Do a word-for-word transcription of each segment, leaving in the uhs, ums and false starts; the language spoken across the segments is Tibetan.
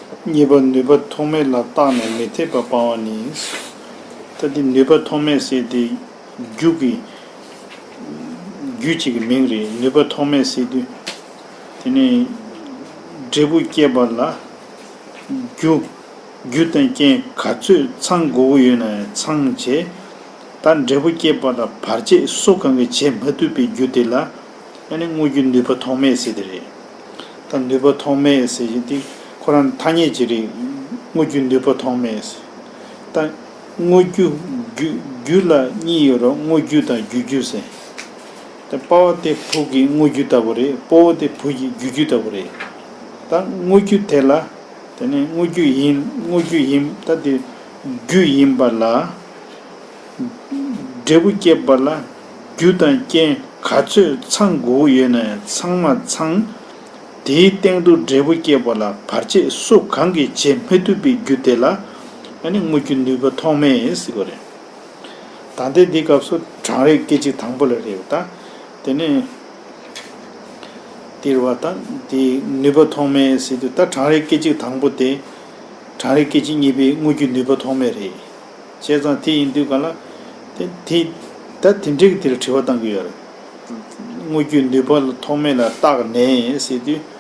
གཉིས་པ་ནུས་པ་ཐོགས་མེད་ལ་བརྟགས་ནས་མི་འཐད་པ་སྤང་བ་ནི། ད་འདི་ནུས་པ་ཐོགས་མེད་ཟེར་དེ་རྒྱུ་གི་རྒྱུ་གཅིག་གི་མིང་རེད། ནུས་པ་ཐོགས་མེད་ཟེར་དུས་དེ་ནི་འབྲས་བུ་སྐྱེད་པ་ལ་རྒྱུ་རྒྱུ་དང་རྐྱེན་ག་ཚོད་ཚང་དགོས་ཀྱི་ཡོད་ན་ཚང་བྱས། ད་འབྲས་བུ་སྐྱེད་པ་ལ་བར་ཆད་སུ་གང་གིས་བྱེད་མ་ཐུབ་པའི་རྒྱུ་དེ་ལ་ཨ་ནི་དངོས་རྒྱུ་ནུས་པ་ཐོགས་མེད་ཟེར་དེ་རེད། ད་ནུས་པ་ཐོགས་མེད་ཟེར་བཞིན་དེ་ཁོ་རང་ཐ་སྙད་ཅིག་རེད། དངོས་རྒྱུ་ནུས་པ་ཐོགས་མེད་ཟེར། ད་དངོས་རྒྱུ་རྒྱུ་རྒྱུ་ལ་གཉིས་ཡོད་རེད། དངོས་རྒྱུ་དང་བརྒྱུད་རྒྱུ་ཟེར། ད་དཔའ་བ་དེ་ཕུག་གི་དངོས་རྒྱུ་ལྟ་བུ་རེད། དཔའ་བོ་དེ་བུ་ཡི་བརྒྱུད་རྒྱུ་ལྟ་བུ་རེད། ད་དངོས་རྒྱུ་དེ་ལ་དེ་ནས་དངོས་རྒྱུ་ཡིན། དངོས་རྒྱུ་ཡིན། ད་དེ་རྒྱུ་ཡིན་པ་ལ་འབྲས་བུ་སྐྱེད་པ་ལ་རྒྱུ་དང་རྐྱེན་ག་ཚོད་ཚང་དགོས་ཀྱི་ཡོད་ན་ཚང་མ་ཚང་། དེའི་སྟེང་དུ་འབྲས་བུ་སྐྱེད་པ་ལ་བར་ཆད་སུ་གང་གིས་བྱེད་མི་ཐུབ་པའི་རྒྱུ་དེ་ལ་ཨ་ནི་དངོས་རྒྱུ་ནུས་པ་ཐོགས་མེད་ཟེར་གྱི་རེད། ད་ལྟའི་འདི་སྐབས་སུ་གྲང་རེག་སྐད་ཅིག་དང་པོ་ལ་རེད་པ། ད་དེ་ནས་འདིར་བ་དང་དེའི་ནུས་པ་ཐོགས་མེད་ཟེར་དུས་ད་གྲང་རེག་སྐད་ཅིག་དང་པོ་དེ་གྲང་རེག་སྐད་ཅིག་གཉིས་པའི་དངོས་རྒྱུ་ནུས་པ་ཐོགས་མེད་རེད། བྱས་ཙང་དེ་ཡིན་དུས་ག་ལ་དེ་དེ་ད་དེ་འདྲའི་དེར་དྲི་བ་བཏང་གི་ཡོད་རེད། དངོས་རྒྱུ་ནུས་པ་ལ་ཐོགས་མེད་ལ་བརྟགས་ནས་ཟེར་དུས།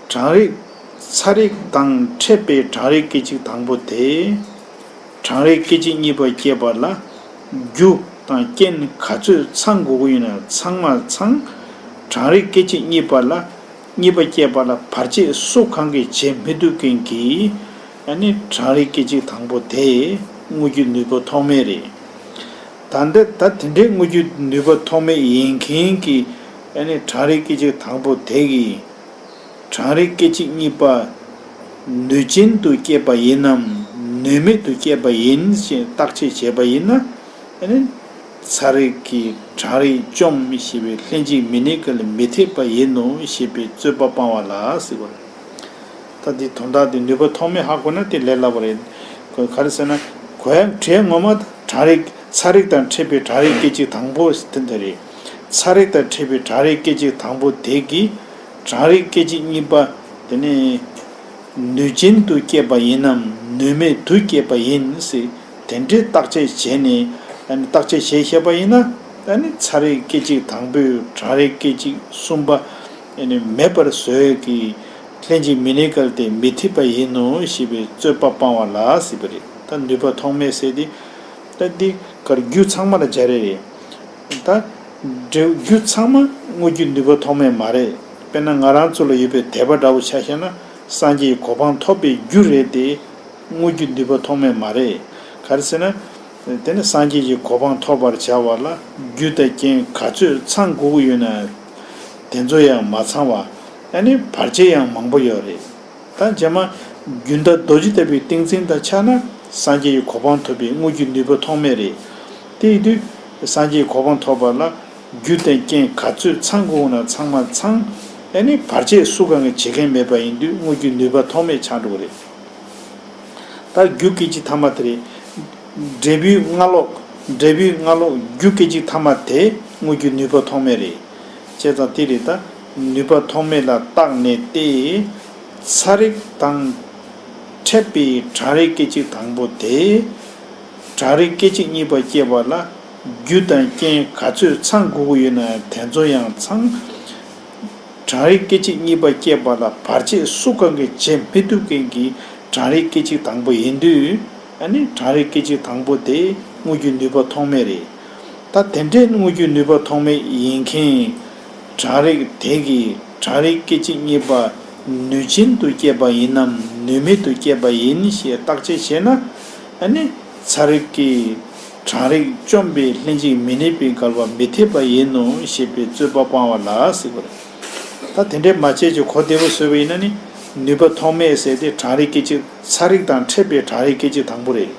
གྲང་རེག་ཚ་རེག་དང་འཕྲད་པའི་གྲང་རེག་སྐད་ཅིག་དང་པོ་དེ། གྲང་རེག་སྐད་ཅིག་གཉིས་པ་སྐྱེད་པ་ལ་རྒྱུ་དང་རྐྱེན་ག་ཚོད་ཚང་དགོས་ཀྱི་ཡོད་ན་ཚང་མ་ཚང་། གྲང་རེག་སྐད་ཅིག་གཉིས་པ་ལ་གཉིས་པ་སྐྱེད་པ་ལ་བར་ཆད་སུ་གང་གིས་བྱེད་མི་ཐུབ་མཁན་གྱི་ཨ་ནི་གྲང་རེག་སྐད་ཅིག་དང་པོ་དེ་དངོས་རྒྱུ་ནུས་པ་ཐོགས་མེད་རེད། ད་འདི་ད་དེ་འདྲའི་དངོས་རྒྱུ་ནུས་པ་ཐོགས་མེད་ཡིན་མཁན་གྱི་ཨ་ནི་གྲང་རེག་སྐད་ཅིག་དང་པོ་དེ་གིས། གྲང་རེག་སྐད་ཅིག་གཉིས་པ་ནུས་ཅན་དུ་སྐྱེས་པ་ཡིན་ནམ་ནུས་མེད་དུ་སྐྱེས་པ་ཡིན་ཞེས་བརྟག་དཔྱད་བྱས་པ་ཡིན་ན། ཨ་ནི་ཚ་རེག་གིས་གྲང་རེག་བཅོམ་ཞེས་པའི་ལྷན་ཅིག་མི་གནས་ཀུན་ལ་མི་འཐད་པ་ཡིན་ནོ་ཞེས་པའི་རྩོད་པ་སྤང་བ་ལ་ཟེར་བ་རེད། ད་འདི་དོན་དག་འདི་ནུས་པ་ཐོགས་མེད་ཧ་གོ་ན་དེ་ལས་སླ་པོ་རེད། ག་རེ་ཟེར་ན། གོ་ཡ་གྲས་ངོ་མ་གྲང་རེག་ཚ་རེག་དང་འཕྲད་པའི་གྲང་རེག་སྐད་ཅིག་དང་པོ་དེ་འདི་རེད། ཚ་རེག་དང་འཕྲད་པའི་གྲང་རེག་སྐད་ཅིག་དང་པོ་དེ་གིས་གྲང་རེག་སྐད་ཅིག་གཉིས་པ་དེ་ནི་ནུས་ཅན་དུ་སྐྱེས་པ་ཡིན་ནམ་ནུས་མེད་དུ་སྐྱེས་པ་ཡིན་ཟེར་དེ་འདྲའི་བརྟག་དཔྱད་བྱས་ནས་ཨ་ནི་བརྟག་དཔྱད་བྱས་བཤད་པ་ཡིན་ན། ཨ་ནི་ཚ་རེག་སྐད་ཅིག་དང་པོས་གྲང་རེག་སྐད་ཅིག་གསུམ་པ་ཨ་ནི་མེད་པར་བཟོས་ཀྱི་ལྷན་ཅིག་མི་གནས་ཀུན་ལ་དེ་མི་འཐད་པ་ཡིན་ནོ་ཞེས་པའི་རྩོད་པ་སྤང་བ་ལ་ཟེར་བ་རེད། ད་ནུས་པ་ཐོགས་མེད་ཟེར་དེ། ད་འདི་གར་རྒྱུ་ཚང་མ་ལ་སྦྱར་རེ་རེད། ད་འབྲས་རྒྱུ་ཚང་མ་དངོས་རྒྱུ་ནུས་པ་ཐོགས་མེད་མ་རེད། དཔེར་ན་ང་རང་ཚོ་ལ་ཡོད་པའི་དད་པ་འདྲ་བོ་ཆ་བཞག་ན་སངས་རྒྱས་ཀྱི་གོ་འཕང་ཐོབ་པའི་རྒྱུ་རེད་དེ། དངོས་རྒྱུ་ནུས་པ་ཐོགས་མེད་མ་རེད། ག་རེ་ཟེར་ན། དེ་ནི་སངས་རྒྱས་ཀྱི་གོ་འཕང་ཐོབ་པར་བྱ་བ་ལ་རྒྱུ་དང་རྐྱེན་ག་ཚོད་ཚང་དགོས་ཀྱི་ཡོད་ན། དེ་ཚོ་ཡང་མ་ཚང་བ། ཨ་ནི་བར་ཆད་ཡང་མང་པོ་ཡོད་རེད། ད་རྗེས་མ་རྒྱུན་མཐའ་རྡོ་རྗེ་ལྟ་བུའི་ཏིང་འཛིན་དང་ཆགས་ན་སངས་རྒྱས་ཀྱི་གོ་འཕང་ཐོབ་པའི་དངོས་རྒྱུ་ནུས་པ་ཐོགས་མེད་རེད། དེ་ཡིན་དུས་སངས་རྒྱས་ཀྱི་གོ་འཕང་ཐོབ་པ་ལ་རྒྱུ་དང་རྐྱེན་ག་ཚོད་ཚང་དགོས་ན་ཚང་མ་ཚང་། ཨ་ནི་བར་ཆད་སུ་གང་གིས་བྱེད་མཁན་མེད་པ་ཡིན་དུས་དངོས་རྒྱུ་ནུས་པ་ཐོགས་མེད་ཆགས་འགྲོ་གི་རེད། ད་རྒྱུ་སྐད་ཅིག་ཐ་མ་དེ་རེད། འབྲས་བུའི་སྔ་ལོགས། འབྲས་བུའི་སྔ་ལོགས་རྒྱུ་སྐད་ཅིག་ཐ་མ་དེ་དངོས་རྒྱུ་ནུས་པ་ཐོགས་མེད་རེད། བྱས་ཙང་དེ་རེད། ད་ནུས་པ་ཐོགས་མེད་ལ་བརྟགས་ནས་ཏེ། ཚ་རེག་དང་འཕྲད་པའི་གྲང་རེག་སྐད་ཅིག་དང་པོ་དེ། གྲང་རེག་སྐད་ཅིག་གཉིས་པ་སྐྱེས་པ་ལ་རྒྱུ་དང་རྐྱེན་ག་ཚོད་ཚང་དགོས་ཀྱི་ཡོད་ན་དེ་ཚོ་ཡང་ཚང་། གྲང་རེག་སྐད་ཅིག་གཉིས་པ་སྐྱེས་པ་ལ་བར་ཆད་སུ་གང་གིས་བྱེད་མི་ཐུབ་མཁན་གྱི་གྲང་རེག་སྐད་ཅིག་དང་པོ་ཡིན་དུས། ཨ་ནི་གྲང་རེག་སྐད་ཅིག་དང་པོ་དེ་དངོས་རྒྱུ་ནུས་པ་ཐོགས་མེད་རེད། ད་དེ་འདྲའི་དངོས་རྒྱུ་ནུས་པ་ཐོགས་མེད་ཡིན་མཁན། གྲང་རེག་དེ་གིས་གྲང་རེག་སྐད་ཅིག་གཉིས་པ་ནུས་ཅན་དུ་སྐྱེས་པ་ཡིན་ནམ་ནུས་མེད་དུ་སྐྱེས་པ་ཡིན་ཞེས་བརྟག་དཔྱད་བྱས་ན། ཨ་ནི་ཚ་རེག་གིས་གྲང་རེག་བཅོམ་པས་ལྷན་ཅིག་མི་གནས་པའི་འགལ་བ་མི་འཐད་པ་ཡིན་ནོ་ཞེས་པའི་རྩོད་པ་སྤང་བ་ལ་ཟེར་བ་རེད། ད་དེ་འདྲའི་མ་བྱས་ཀྱི་གོ་བདེ་པོ་བཟོས་པ་ཡིན་ན་ནི་ནུས་པ་ཐོགས་མེད་ཟེར་དེ་གྲང་རེག་སྐད་ཅིག་ཚ་རེག་དང་འཕྲད་པའི་གྲང་རེག་སྐད་ཅིག་དང་པོ་རེད།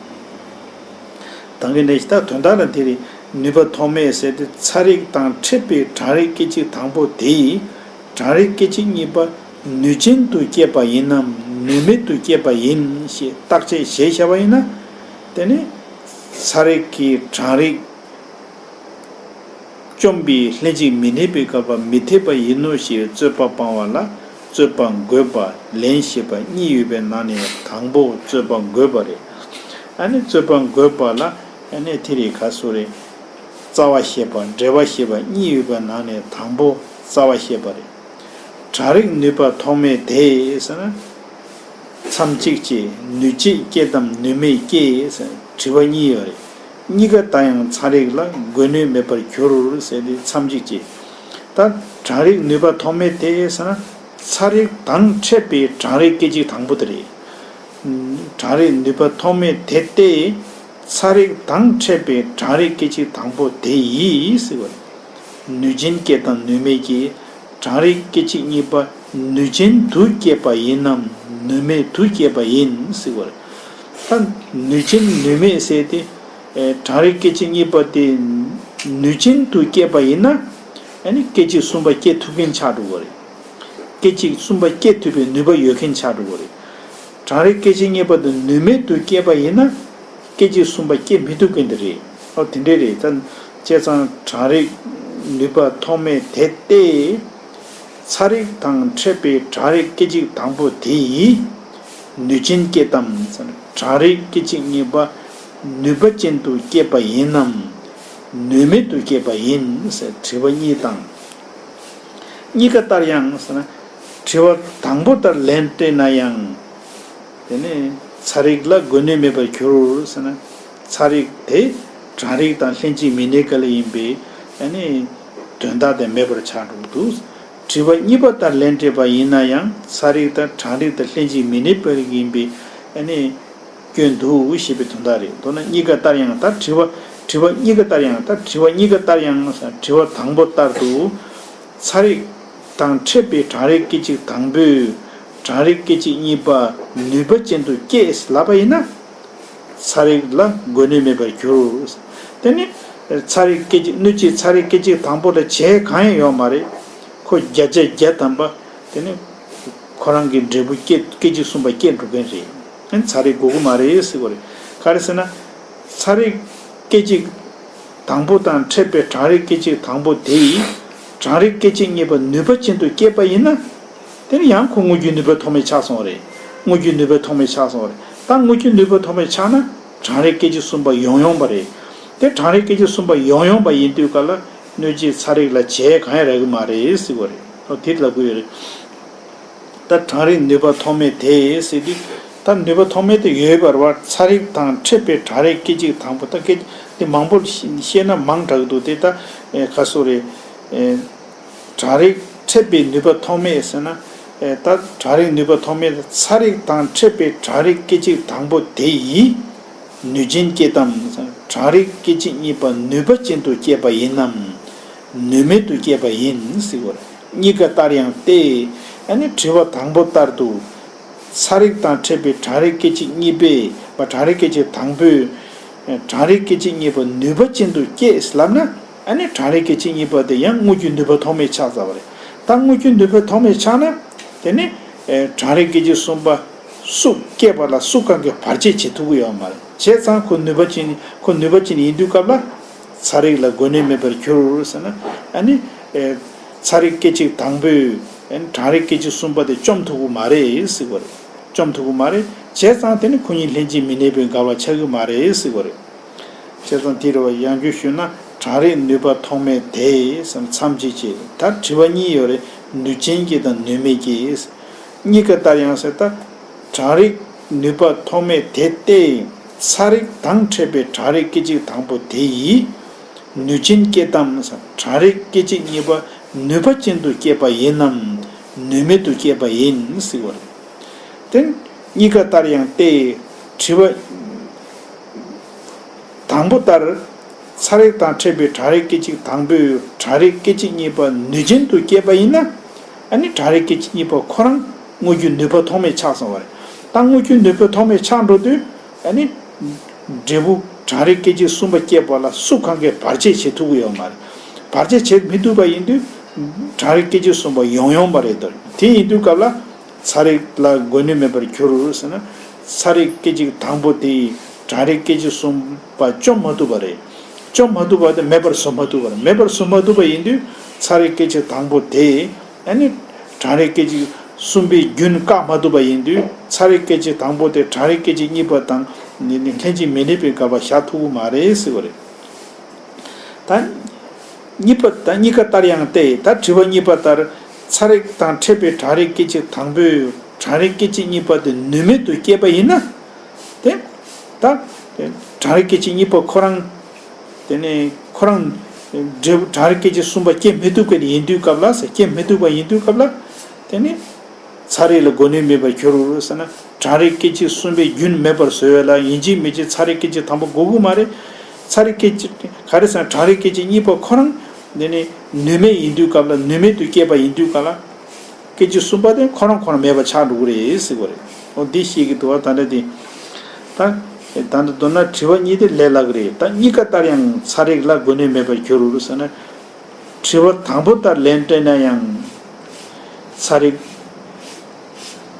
དང་གི་ནས་ད་དོན་དག་ལ་དེ་རེད། ནུས་པ་ཐོགས་མེད་ཟེར་དེ་ཚ་རེག་དང་འཕྲད་པའི་གྲང་རེག་སྐད་ཅིག་དང་པོ་དེ་ཡིས། གྲང་རེག་སྐད་ཅིག་གཉིས་པ་ནུས་ཅན་དུ་སྐྱེས་པ་ཡིན་ནམ་ནུས་མེད་དུ་སྐྱེས་པ་ཡིན་ཞེས་བརྟག་དཔྱད་བྱས་བཞག་པ་ཡིན་ན། དེ་ནི་ཚ་རེག་གིས་གྲང་རེག་བཅོམ་པས་ལྷན་ཅིག་མི་གནས་པའི་འགལ་བ་མི་འཐད་པ་ཡིན་ནོ་ཞེས་རྩོད་པ་སྤང་བ་ལ་ རྩོད་པ་འགོད་པ་ལན་ཞེས་པ་གཉིས་ཡོད་པའི་ནང་ནས་དང་པོ་རྩོད་པ་འགོད་པ་རེད། ཨ་ནི་རྩོད་པ་འགོད་པ་ལ་ཨ་ནི་དེ་རེད་ག་སུ་རེད། རྩ་བ་ཤེས་པ་འབྲེལ་བ་ཤེས་པ་གཉིས་ཡོད་པའི་ནང་ནས་དང་པོ་རྩ་བ་ཤེས་པ་རེད། གྲང་རེག་ནུས་པ་ཐོགས་མེད་དེ་ཟེར་ན། མཚམས་གཅིག་ཅེས་ནུས་བྱེད་སྐྱེད་དམ་ནུས་མེད་སྐྱེ་ཟེར་དྲི་བ་གཉིས་ཡོད་རེད། གཉིས་ཀ་ལྟར་ཡང་ཚ་རེག་ལ་འགོས་ནུས་མེད་པར་གྱུར་ཟེར་ཏེ་མཚམས་གཅིག་ཅེས། ད་གྲང་རེག་ནུས་པ་ཐོགས་མེད་དེ་ཟེར་ན། ཚ་རེག་དང་འཕྲད་པའི་གྲང་རེག་སྐད་ཅིག་དང་པོ་དེ་རེད། གྲང་རེག་ནུས་པ་ཐོགས་མེད་དེ་སྟེ། ཚ་རེག་དང་འཕྲད་པའི་གྲང་རེག་སྐད་ཅིག་དང་པོ་དེ་ཡིས་ཟེར་བ་རེད། ནུས་ཅན་སྐྱེད་དམ་ནུས་མེད་ཀྱི། གྲང་རེག་སྐད་ཅིག་གཉིས་པ་ནུས་ཅན་དུ་སྐྱེས་པ་ཡིན་ནམ་ནུས་མེད་དུ་སྐྱེས་པ་ཡིན་ཟེར་བ་རེད། ད་ནུས་ཅན་ནུས་མེད་ཟེར་ཏེ། གྲང་རེག་སྐད་ཅིག་གཉིས་པ་དེ་ནུས་ཅན་དུ་སྐྱེས་པ་ཡིན་ན། ཨ་ནི་སྐད་ཅིག་གསུམ་པ་སྐྱེ་ཐུབ་མཁན་ཆགས་འགྲོ་གི་རེད། སྐད་ཅིག་གསུམ་པ་སྐྱེ་ཐུབ་པའི་ནུས་པ་ཡོད་མཁན་ཆགས་འགྲོ་གི་རེད། གྲང་རེག་སྐད་ཅིག་གཉིས་པ་དེ་ནུས་མེད་དུ་སྐྱེས་པ་ཡིན་ན། སྐད་ཅིག་གསུམ་པ་སྐྱེ་མི་ཐུབ་མཁན་དེ་རེད། ཨོ་དེ་འདྲས་རེད་ད། བྱས་ཙང་གྲང་རེག་ནུས་པ་ཐོགས་མེད་དེ་སྟེ། ཚ་རེག་དང་འཕྲད་པའི་གྲང་རེག་སྐད་ཅིག་དང་པོ་དེ་ཡིས། ནུས་ཅན་སྐྱེད་དམ། གྲང་རེག་སྐད་ཅིག་གཉིས་པ་ནུས་པ་ཅན་དུ་སྐྱེས་པ་ཡིན་ནམ། ནུས་མེད་དུ་སྐྱེས་པ་ཡིན་ཟེར་དྲི་བ་གཉིས་དང་། གཉིས་ཀ་ལྟར་ཡང་ཟེར་ན། དྲི་བ་དང་པོ་ལྟར་ལན་སྤྲད་ན་ཡང་། དེ་ནས་ཚ་རེག་ལ་འགོས་ནུས་མེད་པར་གྱུར་ཟེར་ན། ཚ་རེག་དེ་གྲང་རེག་དང་ལྷན་ཅིག་མི་གནས་ག་ལ་ཡིན་པས་ཨ་ནི་དོན་དག་དེ་མེད་པར་ཆགས་འགྲོ་གི་འདུག་དྲི་བ་གཉིས་པ་ལྟར་ལན་སྤྲད་པ་ཡིན་ན་ཡང་ཚ་རེག་དང་གྲང་རེག་དང་ལྷན་ཅིག་མི་གནས་པ་ཡིན་པས་ཨ་ནི། སྐྱོན་འདུག་ཞེས་པའི་དོན་དག་རེད། མདོར་ན་གཉིས་ཀ་ལྟར་ཡང་ད་དྲི་བ་དྲི་བ་གཉིས་ཀ་ལྟར་ཡང་ད་དྲི་བ་གཉིས་ཀ་ལྟར་ཡང་ཟེར་དྲི་བ་དང་པོ་ལྟར་དུ། ཚ་རེག་དང་འཕྲད་པའི་གྲང་རེག་སྐད་ཅིག་དང་པོས་གྲང་རེག་སྐད་ཅིག་གཉིས་པ་ནུས་པ་ཅན་དུ་སྐྱེས་ལབ་པ་ཡིན་ན། ཚ་རེག་ལ་འགོས་ནུས་མེད་པར་གྱུར། དེ་ནི་ཚ་རེག་སྐད་ཅིག་སྣོད་ཀྱི་ཚ་རེག་སྐད་ཅིག་དང་པོ་ལ་བྱས་གང་ཡང་ཡོད་མ་རེད། ཁོ་བརྒྱ་ཆ་བརྒྱ་ཐམ་པ་དེ་ནི་ཁོ་རང་གི་འབྲས་བུ་སྐྱེ་སྐད་ཅིག་གསུམ་པ་སྐྱེ་འགྲོ་མཁན་རེད། ཨ་ནི་ཚ་རེག་དགོས་ཀྱི་མ་རེད་ཟེར་གྱི་རེད། ག་རེ་ཟེར་ན། ཚ་རེག་སྐད་ཅིག་དང་པོ་དང་འཕྲད་པའི་གྲང་རེག་སྐད་ཅིག་དང་པོ་དེ་ཡིས་གྲང་རེག་སྐད་ཅིག་གཉིས་པ་ནུས་པ་ཅན་དུ་སྐྱེས་པ་ཡིན་ན། དེ་ནི་ཡང་ཁོ་དངོས་རྒྱུ་ནུས་པ་ཐོགས་མེད་ཆགས་སོང་བ་རེད། དངོས་རྒྱུ་ནུས་པ་ཐོགས་མེད་ཆགས་སོང་བ་རེད། ད་དངོས་རྒྱུ་ནུས་པ་ཐོགས་མེད་ཆགས་ན་གྲང་རེག་སྐད་ཅིག་གསུམ་པ་ཡོང་ཡོང་བ་རེད། དེ་གྲང་རེག་སྐད་ཅིག་གསུམ་པ་ཡོང་ཡོང་བ་ཡིན་དུས་ག་ལ་སྣོད་ཀྱི་ཚ་རེག་ལ་བྱས་གང་ཡང་རག་གི་མ་རེད་ཟེར་བ་རེད། ཨོ་དེ་ལབ་དགོས་ཡོད་རེད། ད་གྲང་རེག་ནུས་པ་ཐོགས་མེད་དེ་ཟེར་དུས། ད་ནུས་པ་ཐོགས་མེད་དེ་ཡོད་པར་བར་ཚ་རེག་དང་འཕྲད་པའི་གྲང་རེག་སྐད་ཅིག་དང་པོ་ད་སྐད་དེ་མང་པོ་བཤད་ན་མང་དྲགས་འདུག་དེ་ད་ཁ་སོ་རེད། གྲང་རེག་འཕྲད་པའི་ནུས་པ་ཐོགས་མེད་ཟེར་ན། ད་གྲང་རེག་ནུས་པ་ཐོགས་མེད་ཚ་རེག་དང་འཕྲད་པའི་གྲང་རེག་སྐད་ཅིག་དང་པོ་དེ་ཡིས། ནུས་ཅན་སྐྱེད་དམ། གྲང་རེག་སྐད་ཅིག་གཉིས་པ་ནུས་པ་ཅན་དུ་སྐྱེས་པ་ཡིན་ནམ། ནུས་མེད་དུ་སྐྱེས་པ་ཡིན་ཟེར་བ་རེད། གཉིས་ཀ་ལྟར་ཡང་སྟེ། ཨ་ནི་དྲི་བ་དང་པོ་ལྟར་དུ། ཚ་རེག་དང་འཕྲད་པའི་གྲང་རེག་སྐད་ཅིག་གཉིས་པས་པ་གྲང་རེག་སྐད་ཅིག་དང་པོས། གྲང་རེག་སྐད་ཅིག་གཉིས་པ་ནུས་པ་ཅན་དུ་སྐྱེས་ལབ་ན། ཨ་ནི་གྲང་རེག་སྐད་ཅིག་གཉིས་པ་དེ་ཡང་དངོས་རྒྱུ་ནུས་པ་ཐོགས་མེད་ཆགས་ཚར་བ་རེད། ད་དངོས་རྒྱུ་ནུས་པ་ཐོགས་མེད་ཆགས་ན། དེ་ནི། གྲང་རེག་སྐད་ཅིག་གསུམ་པ། སུ་སྐྱེས་པ་ལ་སུ་གང་གིས་བར་ཆད་བྱེད་ཐུབ་ཀྱི་ཡོད་མ་རེད། བྱས་ཙང་ཁོ་ནུས་པ་ཅན་ཁོ་ནུས་པ་ཅན་ཡིན་དུས་སྐབས་ལ། ཚ་རེག་ལ་འགོས་ནུས་མེད་པར་གྱུར་ཟེར་ན། ཨ་ནི། ཚ་རེག་སྐད་ཅིག་དང་པོས། གྲང་རེག་སྐད་ཅིག་གསུམ་པ་དེ་བཅོམ་ཐུབ་ཀྱི་མ་རེད་ཟེར་བ་རེད། བཅོམ་ཐུབ་ཀྱི་མ་རེད། བྱས་ཙང་དེ་ནི་ཁོ་གཉིས་ལྷན་ཅིག་མི་གནས་པའི་འགལ་བ་ཆགས་ཀྱི་མ་རེད་ཟེར་བ་རེད། བྱས་ཙང་དེ་རེད་བ། ཡང་བསྐྱར་ཞུས་ན་གྲང་རེག་ནུས་པ་ཐོགས་མེད་དེ་ཟེར་མཚམས་གཅིག་བྱས། ད་དྲི་བ་གཉིས་ཡོད་རེད། ནུས་ཅན་གྱི་དང་ནུས་མེད་ཀྱི། གཉིས་ཀ་ལྟར་ཡང་ཟེར་ད། གྲང་རེག་ནུས་པ་ཐོགས་མེད་དེ་སྟེ། ཚ་རེག་དང་འཕྲད་པའི་གྲང་རེག་སྐད་ཅིག་དང་པོ་དེ་ཡིས། ནུས་ཅན་སྐྱེད་དམ། གྲང་རེག་སྐད་ཅིག་གཉིས་པ་ནུས་པ་ཅན་དུ་སྐྱེས་པ་ཡིན་ནམ། ནུས་མེད་དུ་སྐྱེས་པ་ཡིན་ཟེར་བ་རེད། དེ་གཉིས་ཀ་ལྟར་ཡང་སྟེ། དྲི་བ་དང་པོ་ལྟར། ཚ་རེག་དང་འཕྲད་པའི་གྲང་རེག་སྐད་ཅིག་དང་པོས་གྲང་རེག་སྐད་ཅིག་གཉིས་པ་ནུས་ཅན་དུ་སྐྱེས་པ་ཡིན་ན། ཨ་ནི་གྲང་རེག་སྐད་ཅིག་གཉིས་པ་ཁོ་རང་དངོས་རྒྱུ་ནུས་པ་ཐོགས་མེད་ཆགས་སོང་བ་རེད། ད་དངོས་རྒྱུ་ནུས་པ་ཐོགས་མེད་ཆགས་འགྲོ་དུས། ཨ་ནི། འབྲས་བུ་གྲང་རེག་སྐད་ཅིག་གསུམ་པ་སྐྱེས་པ་ལ་སུ་གང་གིས་བར་ཆད་བྱེད་ཐུབ་ཀྱི་ཡོད་མ་རེད། བར་ཆད་བྱེད་མི་ཐུབ་པ་ཡིན་དུས། གྲང་རེག་སྐད་ཅིག་གསུམ་པ་ཡོང་ཡོང་བ་རེད་དོ། དེ་ཡིན་དུས་སྐབས་ལ། ཚ་རེག་ལ་འགོས་ནུས་མེད་པར་གྱུར་ཟེར་ན། ཚ་རེག་སྐད་ཅིག་དང་པོ་དེས་གྲང་རེག་སྐད་ཅིག་གསུམ་པ་བཅོམ་མ་ཐུབ་པ་རེད། བཅོམ་མ་ཐུབ་པ་དེ་མེད་པར་བཟོ་མ་ཐུབ་པ་རེད། མེད་པར་བཟོ་མ་ཐུབ་པ་ཡིན་དུས་ཚ་རེག་སྐད་ཅིག་དང་པོ་དེས་ཨ་ནི་གྲང་རེག་སྐད་ཅིག་ གསུམ་པའི་རྒྱུན་བཀག་མ་ཐུབ་པ་ཡིན་དུས་ཚ་རེག་སྐད་ཅིག་དང་པོ་དེ་གྲང་རེག་སྐད་ཅིག་གཉིས་པ་དང་ནི་ནི་ལྷན་ཅིག་མི་གནས་པའི་སྐབས་ལ་བཞག་ཐུབ་ཀྱི་མ་རེད་ཟེར་བ་རེད། ད་གཉིས་པ་ད་གཉིས་ཀ་ལྟར་ཡང་སྟེ། ད་དྲི་བ་གཉིས་པ་ལྟར་ཚ་རེག་དང་འཕྲད་པའི་གྲང་རེག་སྐད་ཅིག་དང་པོས་གྲང་རེག་སྐད་ཅིག་གཉིས་པ་དེ་ནུས་མེད་དུ་སྐྱེས་པ་ཡིན་ན། དེ་ད་གྲང་རེག་སྐད་ཅིག་གཉིས་པ་ཁོ་རང་དེ་ནས་ཁོ་རང་འབྲས་བུ་གྲང་རེག་སྐད་ཅིག་གསུམ་པ་སྐྱེ་མི་ཐུབ་མཁན་ཡིན་དུས་སྐབས་ལ་ཟེར། སྐྱེ་མི་ཐུབ་པ་ཡིན་དུས་སྐབས་ལ་དེ་ནས་ཚ་རེག་ལ་གོ་ནུས་མེད་པར་འགྱུར་རོ་ཟེར་ན། གྲང་རེག་སྐད་ཅིག་གསུམ་པའི་རྒྱུན་མེད་པར་བཟོ་བ་ལ་ཡིན་གཅིག་མིན་གཅིག་ཚ་རེག་སྐད་ཅིག་དང་པོ་དགོས་ཀྱི་མ་རེད། ཚ་རེག་སྐད་ཅིག་ག་རེ་ཟེར་ན་གྲང་རེག་སྐད་ཅིག་གཉིས་པ་ཁོ་རང་དེ་ནས་ནུས་མེད་ཡིན་དུས་སྐབས་ལ་ནུས་མེད་དུ་སྐྱེས་པ་ཡིན་དུས་སྐབས་ལ། སྐད་ཅིག་གསུམ་པ་དེ་ཁོ་རང་ཁོ་རང་མེད་པ་ཆགས་འགྲོ་གི་རེད་ཟེར་གྱི་རེད། འོ་འདི་ཤེས་ཀྱི་འདུག་བ། ད་ལྟ་དེ་ད་ད་ལྟ་མདོར་ན་དྲི་བ་གཉིས་དེ་ལས་སླ་གི་རེད། ད་གཉིས་ཀ་ལྟར་ཡང་ཚ་རེག་ལ་གོ་ནུས་མེད་པར་འགྱུར་རོ་ཟེར་ན། དྲི་བ་དང་པོ་ལྟར་ལན་སྤྲད་ན་ཡང་ཚ་རེག་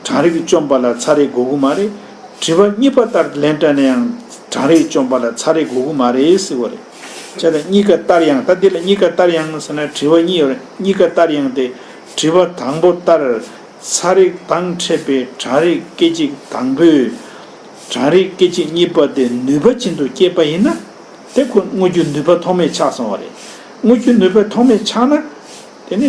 གྲང་རེག་བཅོམ་པ་ལ་ཚ་རེག་དགོས་ཀྱི་མ་རེད། དྲི་བ་གཉིས་པ་ལྟར་ལན་སྤྲད་ན་ཡང་གྲང་རེག་བཅོམ་པ་ལ་ཚ་རེག་དགོས་ཀྱི་མ་རེད་ཟེར་བ་རེད། བྱས་ཙང་གཉིས་ཀ་ལྟར་ཡང་། ད་འདི་ལ་གཉིས་ཀ་ལྟར་ཡང་ཟེར་ན་དྲི་བ་གཉིས་ཡོད་རེད། གཉིས་ཀ་ལྟར་ཡང་དེ་དྲི་བ་དང་པོ་ལྟར་ཚ་རེག་དང་འཕྲད་པའི་གྲང་རེག་སྐད་ཅིག་དང་པོས་གྲང་རེག་སྐད་ཅིག་གཉིས་པ་དེ་ནུས་པ་ཅན་དུ་སྐྱེས་པ་ཡིན་ན། དེ་ཁོ་དངོས་རྒྱུ་ནུས་པ་ཐོགས་མེད་ཆགས་སོང་བ་རེད། དངོས་རྒྱུ་ནུས་པ་ཐོགས་མེད་ཆགས་ན། དེ་ནི་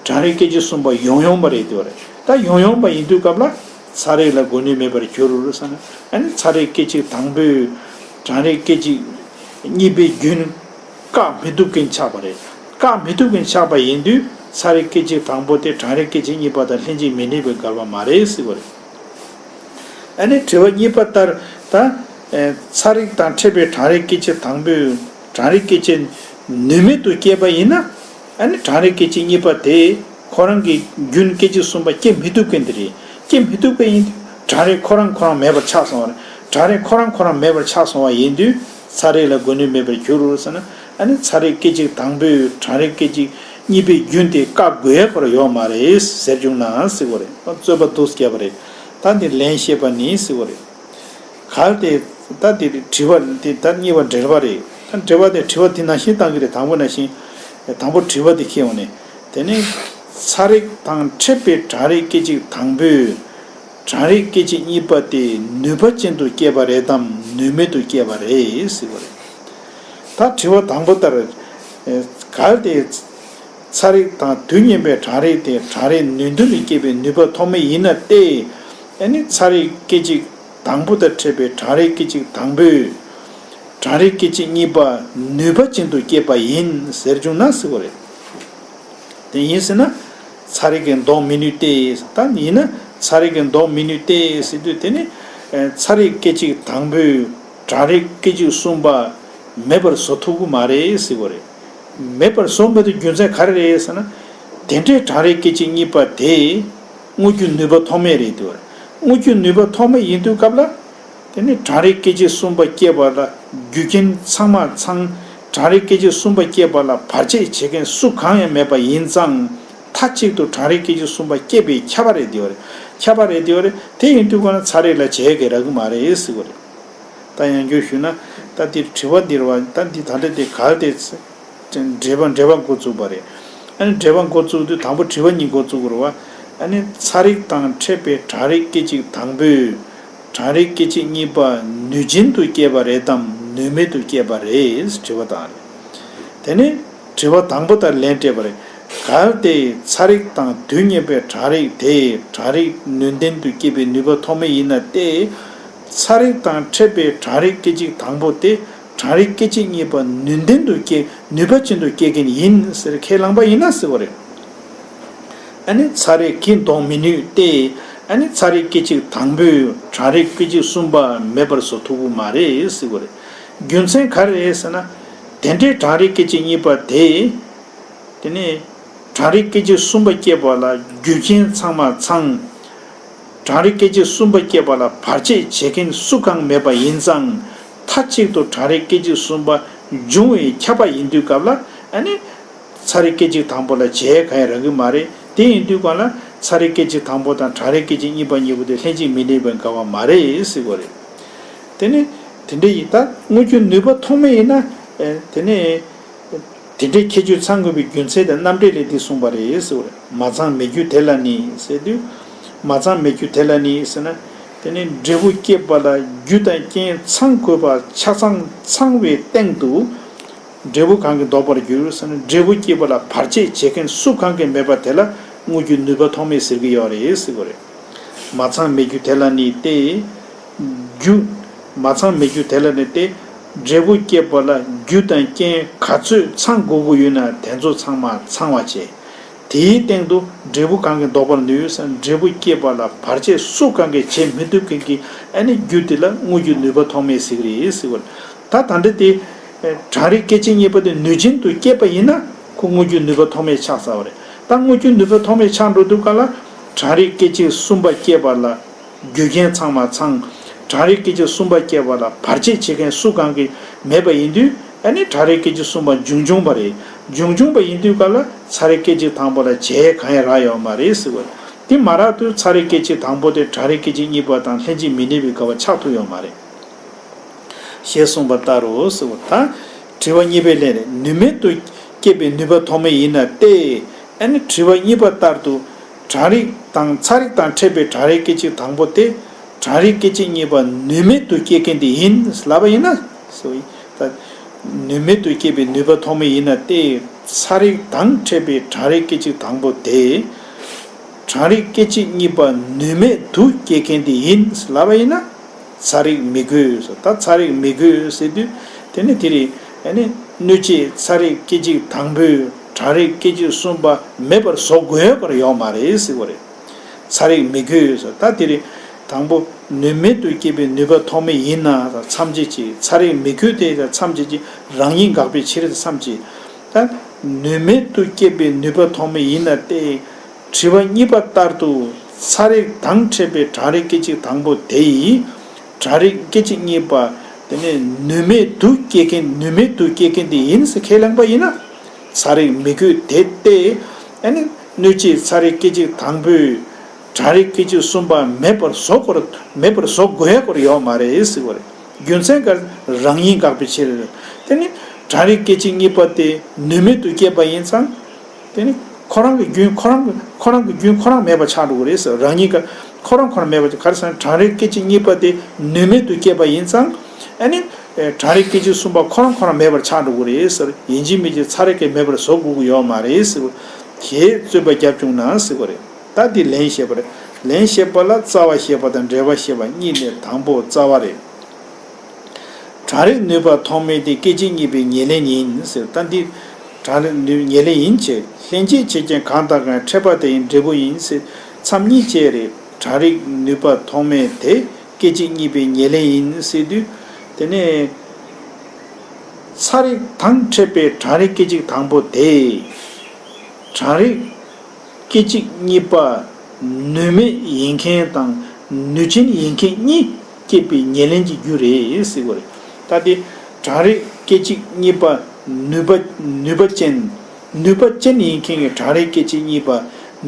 གྲང་རེག་སྐད་ཅིག་གསུམ་པ་ཡོང་ཡོང་པ་རེད་དེ་བ་རེད། ད་ཡོང་ཡོང་པ་ཡིན་དུས་སྐབས་ལ་ཚ་རེག་ལ་གོ་ནུས་མེད་པར་འགྱུར་རོ་ཟེར་ན། ཨ་ནི་ཚ་རེག་སྐད་ཅིག་དང་པོས་གྲང་རེག་སྐད་ཅིག་གཉིས་པའི་རྒྱུན་བཀག་མི་ཐུབ་མཁན་ཆགས་པ་རེད། བཀག་མི་ཐུབ་མཁན་ཆགས་པ་ཡིན་དུས་ཚ་རེག་སྐད་ཅིག་དང་པོ་དེ་གྲང་རེག་སྐད་ཅིག་གཉིས་པ་དང་ལྷན་ཅིག་མི་གནས་པའི་འགལ་བ་མ་རེད་ཟེར་བ་རེད། ཨ་ནི་དྲི་བ་གཉིས་པ་ལྟར་ད། ཨེ། ཚ་རེག་དང་འཕྲད་པའི་གྲང་རེག་སྐད་ཅིག་དང་པོས་གྲང་རེག་སྐད་ཅིག་ནུས་མེད་དུ་སྐྱེས་པ་ཡིན་ན། ཨ་ནི་གྲང་རེག་སྐད་ཅིག་གཉིས་པ་དེས་ཁོ་རང་གི་རྒྱུན་སྐད་ཅིག་གསུམ་པ་སྐྱེ་མི་ཐུབ་མཁན་དེ་རེད། སྐྱེ་མི་ཐུབ་མཁན་ཡིན་དུས་གྲང་རེག་ཁོ་རང་ཁོ་རང་མེད་པར་ཆགས་སོང་བ་རེད། གྲང་རེག་ཁོ་རང་ཁོ་རང་མེད་པར་ཆགས་སོང་བ་ཡིན་དུས་ཚ་རེག་ལ་གོ་ནུས་མེད་པར་འགྱུར་རོ་ཟེར་ན། ཨ་ནི་ཚ་རེག་སྐད་ཅིག་དང་པོས་གྲང་རེག་སྐད་ཅིག་གཉིས་པའི་རྒྱུན་དེ་བཀག་དགོས་ཡ་ཁོ་རང་ཡོད་མ་རེད་ཟེར་བྱུང་ན་ཟེར་བ་རེད། རྩོད་པ་འདུག་བརྒྱབ་པ་རེད། ད་འདི་ལན་བཤད་པ་ནི་ཟེར་བ་རེད། གལ་ཏེ། ད་དེ་དྲི་བ་དེ་ད་གཉིས་པ་འགྲེལ་པ་རེད། ད་འགྲེལ་པ་དེ་དྲི་བ་དེ་ནང་བཞིན་བཏང་གི་རེད། དང་པོ་ནང་བཞིན། དང་པོ་དྲི་བ་དེ་ཁྱེར་ཡོང་ནས། དེ་ནས་ཚ་རེག་དང་འཕྲད་པའི་གྲང་རེག་སྐད་ཅིག་དང་པོས་གྲང་རེག་སྐད་ཅིག་གཉིས་པ་དེ་ནུས་པ་ཅན་དུ་སྐྱེས་པ་རེད་དམ་ནུས་མེད་དུ་སྐྱེས་པ་རེད་ཟེར་བ་རེད། ད་དྲི་བ་དང་པོ་ལྟར། གལ་ཏེ། ཚ་རེག་དང་དུས་མཉམ་པའི་གྲང་རེག་དེ་གྲང་རེག་ནུས་ལྡན་དུ་སྐྱེས་པའི་ནུས་པ་ཐོགས་མེད་ཡིན་ན་སྟེ། ཨ་ནི་ཚ་རེག་སྐད་ཅིག་དང་པོ་དང་འཕྲད་པའི་གྲང་རེག་སྐད་ཅིག་དང་པོས་གྲང་རེག་སྐད་ཅིག་གཉིས་པ་ནུས་པ་ཅན་དུ་སྐྱེས་པ་ཡིན་ཟེར་བྱུང་ན་ཟེར་བ་རེད། དེ་ཡིན་ཟེར་ན། ཚ་རེག་གིས་ལྡོག་མི་ནུས་ཏེ། ད་ཡིན་ན་ཚ་རེག་གིས་ལྡོག་མི་ནུས་ཏེ་ཟེར་དུས་དེ་ནི། ཚ་རེག་སྐད་ཅིག་དང་པོས་གྲང་རེག་སྐད་ཅིག་གསུམ་པ་མེད་པར་བཟོ་ཐུབ་ཀྱི་མ་རེད་ཟེར་བ་རེད། མེད་པར་བཟོ་མི་ཐུབ་རྒྱུ་མཚན་ག་རེ་རེད་ཟེར་ན། དེ་འདྲའི་གྲང་རེག་སྐད་ཅིག་གཉིས་པ་དེ་དངོས་རྒྱུ་ནུས་པ་ཐོགས་མེད་རེད་དེ་བ་རེད། དངོས་རྒྱུ་ནུས་པ་ཐོགས་མེད་ཡིན་དུས་སྐབས་ལ། དེ་ནི་གྲང་རེག་སྐད་ཅིག་གསུམ་པ་སྐྱེས་པ་ལ་རྒྱུ་རྐྱེན་ཚང་མ་ཚང་། གྲང་རེག་སྐད་ཅིག་གསུམ་པ་སྐྱེས་པ་ལ་བར་ཆད་བྱེད་མཁན་སུ་གང་ཡང་མེད་པ་ཡིན་ཙང་། མཐའ་གཅིག་ཏུ་གྲང་རེག་སྐད་ཅིག་གསུམ་པ་སྐྱེས་པའི་ཁྱབ་པ་རེད་དེ་བ་རེད། ཁྱབ་པ་རེད་དེ་བ་རེད། དེ་ཡིན་དུས་ག་ན་ཚ་རེག་ལ་བྱེད་གི་རག་གི་མ་རེད་ཟེར་བ་རེད། ད་ཡང་བསྐྱར་ཞུས་ན། ད་འདིར་དྲི་བ་འདིར་བ་ད་འདི་ད་ལྟ་དེ་གལ་ཏེ། འགྲེལ་པ་འགྲེལ་པ་འགོ་བཙུགས་པ་རེད། ཨ་ནི་འགྲེལ་པ་འགོ་བཙུགས་དུས་དང་པོ་དྲི་བ་གཉིས་འགོ་བཙུགས་དགོས་རེད་བ། ཨ་ནི་ཚ་རེག་དང་འཕྲད་པའི་གྲང་རེག་སྐད་ཅིག་དང་པོས་གྲང་རེག་སྐད་ཅིག་གཉིས་པ་ནུས་ཅན་དུ་སྐྱེས་པ་རེད་དམ་ནུས་མེད་དུ་སྐྱེས་པ་རེད་དྲི་བ་དང་རེད། དེ་ནས་དྲི་བ་དང་པོ་ལྟར་ལན་སྤྲད་པ་རེད། གལ་ཏེ་ཚ་རེག་དང་དུས་མཉམ་པའི་གྲང་རེག་དེ་གྲང་རེག་ནུས་ལྡན་དུ་སྐྱེས་པའི་ནུས་པ་ཐོགས་མེད་ཡིན་ན་སྟེ། ཚ་རེག་དང་འཕྲད་པའི་གྲང་རེག་སྐད་ཅིག་དང་པོ་དེ། གྲང་རེག་སྐད་ཅིག་གཉིས་པ་ནུས་ལྡན་དུ་སྐྱེ། ནུས་པ་ཅན་དུ་སྐྱེ་མཁན་ཡིན་ཟེར་ཁས་བླངས་པ་ཡིན་ན་ཟེར་བ་རེད། ཨ་ནི་ཚ་རེག་གིས་ལྡོག་མི་ནུས་ཏེ། ཨ་ནི་ཚ་རེག་སྐད་ཅིག་དང་པོས་གྲང་རེག་སྐད་ཅིག་གསུམ་པ་མེད་པར་བཟོ་ཐུབ་ཀྱི་མ་རེད་ཟེར་བ་རེད། རྒྱུ་མཚན་ག་རེ་རེད་ཟེར་ན། དེ་འདྲའི་གྲང་རེག་སྐད་ཅིག་གཉིས་པ་དེ། དེ་ནས་གྲང་རེག་སྐད་ཅིག་གསུམ་པ་སྐྱེས་པ་ལ་རྒྱུ་རྐྱེན་ཚང་མ་ཚང་། གྲང་རེག་སྐད་ཅིག་གསུམ་པ་སྐྱེས་པ་ལ་བར་ཆད་བྱེད་མཁན་སུ་གང་མེད་པ་ཡིན་ཙང་། མཐའ་གཅིག་ཏུ་གྲང་རེག་སྐད་ཅིག་གསུམ་པ་འབྱུང་བའི་ཁྱབ་པ་ཡིན་དུས་སྐབས་ལ་ཨ་ནི། ཚ་རེག་སྐད་ཅིག་དང་པོ་ལ་བྱེད་གང་ཡང་རག་གི་མ་རེད། དེ་ཡིན་དུས་གང་ལ་ཚ་རེག་སྐད་ཅིག་དང་པོ་དང་གྲང་རེག་སྐད་ཅིག་གཉིས་པ་གཉིས་པོ་དེ་ལྷན་ཅིག་མི་གནས་པའི་འགལ་བ་མ་རེད་ཟེར་དགོས་རེད། དེ་ནི། དེ་འདྲ་ཡིན་ད་དངོས་རྒྱུ་ནུས་པ་ཐོགས་མེད་ཡིན་ན། དེ་ནི། དེ་འདྲའི་ཁྱད་ཆོས་ཚང་དགོས་པའི་རྒྱུ་མཚན་དང་རྣམ་འགྲེལ་ལས་འདི་གསུངས་པ་རེད་ཟེར་བ་རེད། མ་ཚང་མེད་རྒྱུ་དེ་ལ་ནི་ཟེར་དུས། མ་ཚང་མེད་རྒྱུ་དེ་ལ་ནི་ཟེར་ན། དེ་ནི་འབྲས་བུ་སྐྱེད་པ་ལ་རྒྱུ་དང་རྐྱེན་ཚང་དགོས་པ་ཆ་ཚང་ཚང་བའི་སྟེང་དུ། འབྲས་བུ་གང་གིས་ལྡོག་པར་འགྱུར་ཟེར་ན། འབྲས་བུ་སྐྱེད་པ་ལ་བར་ཆད་བྱེད་མཁན་སུ་གང་གིས་མེད་པ་དེ་ལ་དངོས་རྒྱུ་ནུས་པ་ཐོགས་མེད་ཟེར་གྱི་ཡོད་རེད་ཟེར་བ་རེད། མ་ཚང་མེད་རྒྱུ་དེ་ལ་ནི་སྟེ། རྒྱུ། མ་ཚང་མེད་རྒྱུ་དེ་ལ་ནི་སྟེ། འབྲས་བུ་སྐྱེད་པ་ལ་རྒྱུ་དང་རྐྱེན་ག་ཚོད་ཚང་དགོས་ཀྱི་ཡོད་ན་དེ་ཚོ་ཚང་མ་ཚང་བ་བྱས། དེའི་སྟེང་དུ་འབྲས་བུ་གང་གིས་ལྡོག་པར་ནུས་ཟེར་ན། འབྲས་བུ་སྐྱེད་པ་ལ་བར་ཆད་སུ་གང་གིས་བྱེད་མི་ཐུབ་མཁན་གྱི་ཨ་ནི་རྒྱུ་དེ་ལ་དངོས་རྒྱུ་ནུས་པ་ཐོགས་མེད་ཟེར་གྱི་རེད་ཟེར་བ་རེད། ད་ད་འདི་དེ། གྲང་རེག་སྐད་ཅིག་གཉིས་པ་དེ་ནུས་ཅན་དུ་སྐྱེས་པ་ཡིན་ན་ཁོ་དངོས་རྒྱུ་ནུས་པ་ཐོགས་མེད་ཆགས་ཚར་བ་རེད། ད་དངོས་རྒྱུ་ནུས་པ་ཐོགས་མེད་ཆགས་འགྲོ་དུས་ག་ལ། གྲང་རེག་སྐད་ཅིག་གསུམ་པ་སྐྱེས་པ་ལ། རྒྱུ་རྐྱེན་ཚང་མ་ཚང་། གྲང་རེག་སྐད་ཅིག་གསུམ་པ་སྐྱེས་པ་ལ་བར་ཆད་བྱེད་མཁན་སུ་གང་གིས་མེད་པ་ཡིན་དུས། ཨ་ནི་གྲང་རེག་སྐད་ཅིག་གསུམ་པ་འབྱུང་འབྱུང་བ་རེད། འབྱུང་འབྱུང་བ་ཡིན་དུས་ག་ལ་ཚ་རེག་སྐད་ཅིག་དང་པོ་ལ་བྱེད་གང་ཡང་རག་ཡོད་མ་རེད་ཟེར་བ་རེད། དེ་མ་རག་དུས་ཚ་རེག་སྐད་ཅིག་དང་པོ་དེ་གྲང་རེག་སྐད་ཅིག་གཉིས་པ་དང་ལྷན་ཅིག་མི་གནས་པའི་སྐབས་ཆགས་ཐུབ་ཡོད་མ་རེད། ཞེས་གསུངས་པ་ལྟར་རོ་ཟེར་བ་དང་། དྲི་བ་གཉིས་པའི་ལན་རེད། ནུས་མེད་དུ་སྐྱེས་པའི་ནུས་པ་ཐོགས་མེད་ཡིན་ན་སྟེ། ཨ་ནི་དྲི་བ་གཉིས་པ་ལྟར་དུ། གྲང་རེག་དང་ཚ་རེག་དང་ཕྲད་པའི་གྲང་རེག་སྐད་ཅིག་དང་པོ་དེ། གྲང་རེག་སྐད་ཅིག་གཉིས་པ་ནུས་མེད་དུ་སྐྱེ་མཁན་དེ་ཡིན་ལབ་པ་ཡིན་ན། ཟེར་བ་ཡིན། ད། ནུས་མེད་དུ་སྐྱེས་པའི་ནུས་པ་ཐོགས་མེད་ཡིན་ན་སྟེ། ཚ་རེག་དང་ཕྲད་པའི་གྲང་རེག་སྐད་ཅིག་དང་པོ་དེ། གྲང་རེག་སྐད་ཅིག་གཉིས་པ་ནུས་མེད་དུ་སྐྱེ་མཁན་དེ་ཡིན་ལབ་པ་ཡིན་ན། ཚ་རེག་མི་དགོས་ཟེར། ད་ཚ་རེག་མི་དགོས་ཟེར་དུས། དེ་ནི་དེ་རེད། ཨ་ནི་སྣོད་བཅུད་ཚ་རེག་སྐད་ཅིག་དང་པོས་གྲང་རེག་སྐད་ཅིག་གསུམ་པ་མེད་པར་བཟོ་དགོས་པར་ཡོད་མ་རེད་ཟེར་བ་རེད། ཚ་རེག་མི་དགོས་ཟེར། ད་དེ་རེད། དང་པོ་ནུས་མེད་དུ་སྐྱེས་པའི་ནུས་པ་ཐོགས་མེད་ཡིན་ན་མཚམས་བཅད་ཅིག་ཚ་རེག་མི་དགོས་དེ་མཚམས་བཅད་ཅིག་རང་ཉིད་འགག་པའི་ཕྱིར་མཚམས་བཅད། ད་ནུས་མེད་དུ་སྐྱེས་པའི་ནུས་པ་ཐོགས་མེད་ཡིན་ན་སྟེ། དྲི་བ་གཉིས་པ་ལྟར་དུ་ཚ་རེག་དང་ཕྲད་པའི་གྲང་རེག་སྐད་ཅིག་དང་པོ་དེ་ཡིས། གྲང་རེག་སྐད་ཅིག་གཉིས་པ་དེ་ནས་ནུས་མེད་དུ་སྐྱེ་མཁན་ནུས་མེད་དུ་སྐྱེ་མཁན་དེ་ཡིན་ཟེར་ཁས་བླངས་པ་ཡིན་ན། ཚ་རེག་མི་དགོས་དེ་སྟེ། ཨ་ནི་སྣོད་བཅུད་ཚ་རེག་སྐད་ཅིག་དང་པོས་གྲང་རེག་སྐད་ཅིག་གསུམ་པ་མེད་པར་བཟོ་དགོས་མེད་པར་བཟོ་དགོས་སྐོར་ཡོད་མ་རེད་ཟེར་བ་རེད། རྒྱུ་མཚན་ག་རང་ཉིད་འགག་པའི་ཕྱིར། དེ་ནི་གྲང་རེག་སྐད་ཅིག་གཉིས་པ་དེ་ནུས་མེད་དུ་སྐྱེས་པ་ཡིན་ཙང་། དེ་ནི་ཁོ་རང་གི་རྒྱུན་ཁོ་རང་གི་ཁོ་རང་གི་རྒྱུན་ཁོ་རང་མེད་པ་ཆགས་འགྲོ་གི་རེད་ཟེར། རང་ཉིད་ཀ་ཁོ་རང་ཁོ་རང་མེད་པ་ཆགས། ག་རེ་ཟེར་ན་གྲང་རེག་སྐད་ཅིག་གཉིས་པ་དེ་ནུས་མེད་དུ་སྐྱེས་པ་ཡིན་ཙང་། ཨ་ནི་གྲང་རེག་སྐད་ཅིག་གསུམ་པ་ཁོ་རང་ཁོ་རང་མེད་པར་ཆགས་འགྲོ་གི་རེད་ཟེར། ཡིན་གཅིག་མིན་གཅིག་ཚ་རེག་གིས་མེད་པར་བཟོ་དགོས་ཀྱི་ཡོད་མ་རེད་ཟེར། ཞེས་རྩོད་པ་རྒྱབ་བྱུང་ན་ཟེར་བ་རེད། ད་འདི་ལན་བཤད་པ་རེད། ལན་བཤད་པ་ལ་རྩ་བ་བཤད་པ་དང་འགྲེལ་པ་བཤད་པ་གཉིས་ནས་དང་པོ་རྩ་བ་རེད། གྲང་རེག་ནུས་པ་ཐོགས་མེད་དེ་སྐད་ཅིག་གཉིས་པའི་ཉེར་ལེན་ཡིན་ཟེར། ད་འདི་གྲང་རེག་ནུས་ཉེར་ལེན་ཡིན་ཅེས། ལྷན་སྐྱེས་ཆོས་ཅན་གང་དང་གང་ཕྲད་པ་དེ་ཡི་འབྲས་བུ་ཡིན་ཟེར། མཚམས་གཉིས་བཅད་རེད། གྲང་རེག་ནུས་པ་ཐོགས་མེད་དེ་སྐད་ཅིག་གཉིས་པའི་ཉེར་ལེན་ཡིན་ཟེར་དུས། དེ་ནས་ཚ་རེག་དང་ཕྲད་པའི་གྲང་རེག་སྐད་ཅིག་དང་པོ་དེ། གྲང་རེག་སྐད་ཅིག་གཉིས་པ་ནུས་མེད་ཡིན་མཁན་དང་ནུས་ཅན་ཡིན་མཁན་གཉིས་སྐྱེད་པའི་ཉེར་ལེན་གྱི་རྒྱུ་རེད་ཟེར་བ་རེད། ད་དེ་གྲང་རེག་སྐད་ཅིག་གཉིས་པ་ནུས་པ་ནུས་པ་ཅན། ནུས་པ་ཅན་ཡིན་མཁན་གྱི་གྲང་རེག་སྐད་ཅིག་གཉིས་པ།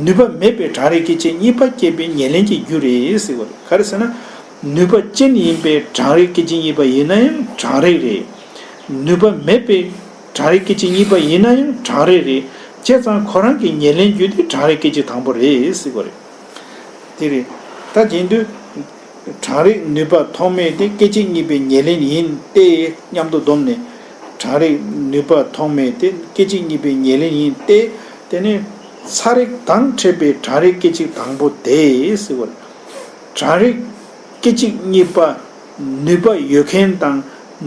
ནུས་པ་མེད་པའི་གྲང་རེག་སྐད་ཅིག་གཉིས་པ་སྐྱེད་པའི་ཉེར་ལེན་གྱི་རྒྱུ་རེད་ཟེར་བ་རེད། ག་རེ་ཟེར་ན། ནུས་པ་ཅན་ཡིན་པའི་གྲང་རེག་སྐད་ཅིག་གཉིས་པ་ཡིན་ན་ཡང་གྲང་རེག་རེད། ནུས་པ་མེད་པའི་གྲང་རེག་སྐད་ཅིག་གཉིས་པ་ཡིན་ན་ཡང་གྲང་རེག་རེད། བྱས་ཙང་ཁོ་རང་གི་ཉེར་ལེན་རྒྱུ་དེ་གྲང་རེག་སྐད་ཅིག་དང་པོ་རེད་ཟེར་བ་རེད། དེ་རེད། ད་རྗེས་ཟློས། གྲང་རེག་ནུས་པ་ཐོགས་མེད་དེ་སྐད་ཅིག་གཉིས་པའི་ཉེར་ལེན་ཡིན་ཏེ་སྙམ་དུ་བསྡོམས་ནས། གྲང་རེག་ནུས་པ་ཐོགས་མེད་དེ་སྐད་ཅིག་གཉིས་པའི་ཉེར་ལེན་ཡིན་ཏེ། དེ་ནས་ཚ་རེག་དང་ཕྲད་པའི་གྲང་རེག་སྐད་ཅིག་དང་པོ་དེ་ཟེར་བ་རེད། གྲང་རེག་སྐད་ཅིག་གཉིས་པ་ནུས་པ་ཡོད་མཁན་དང་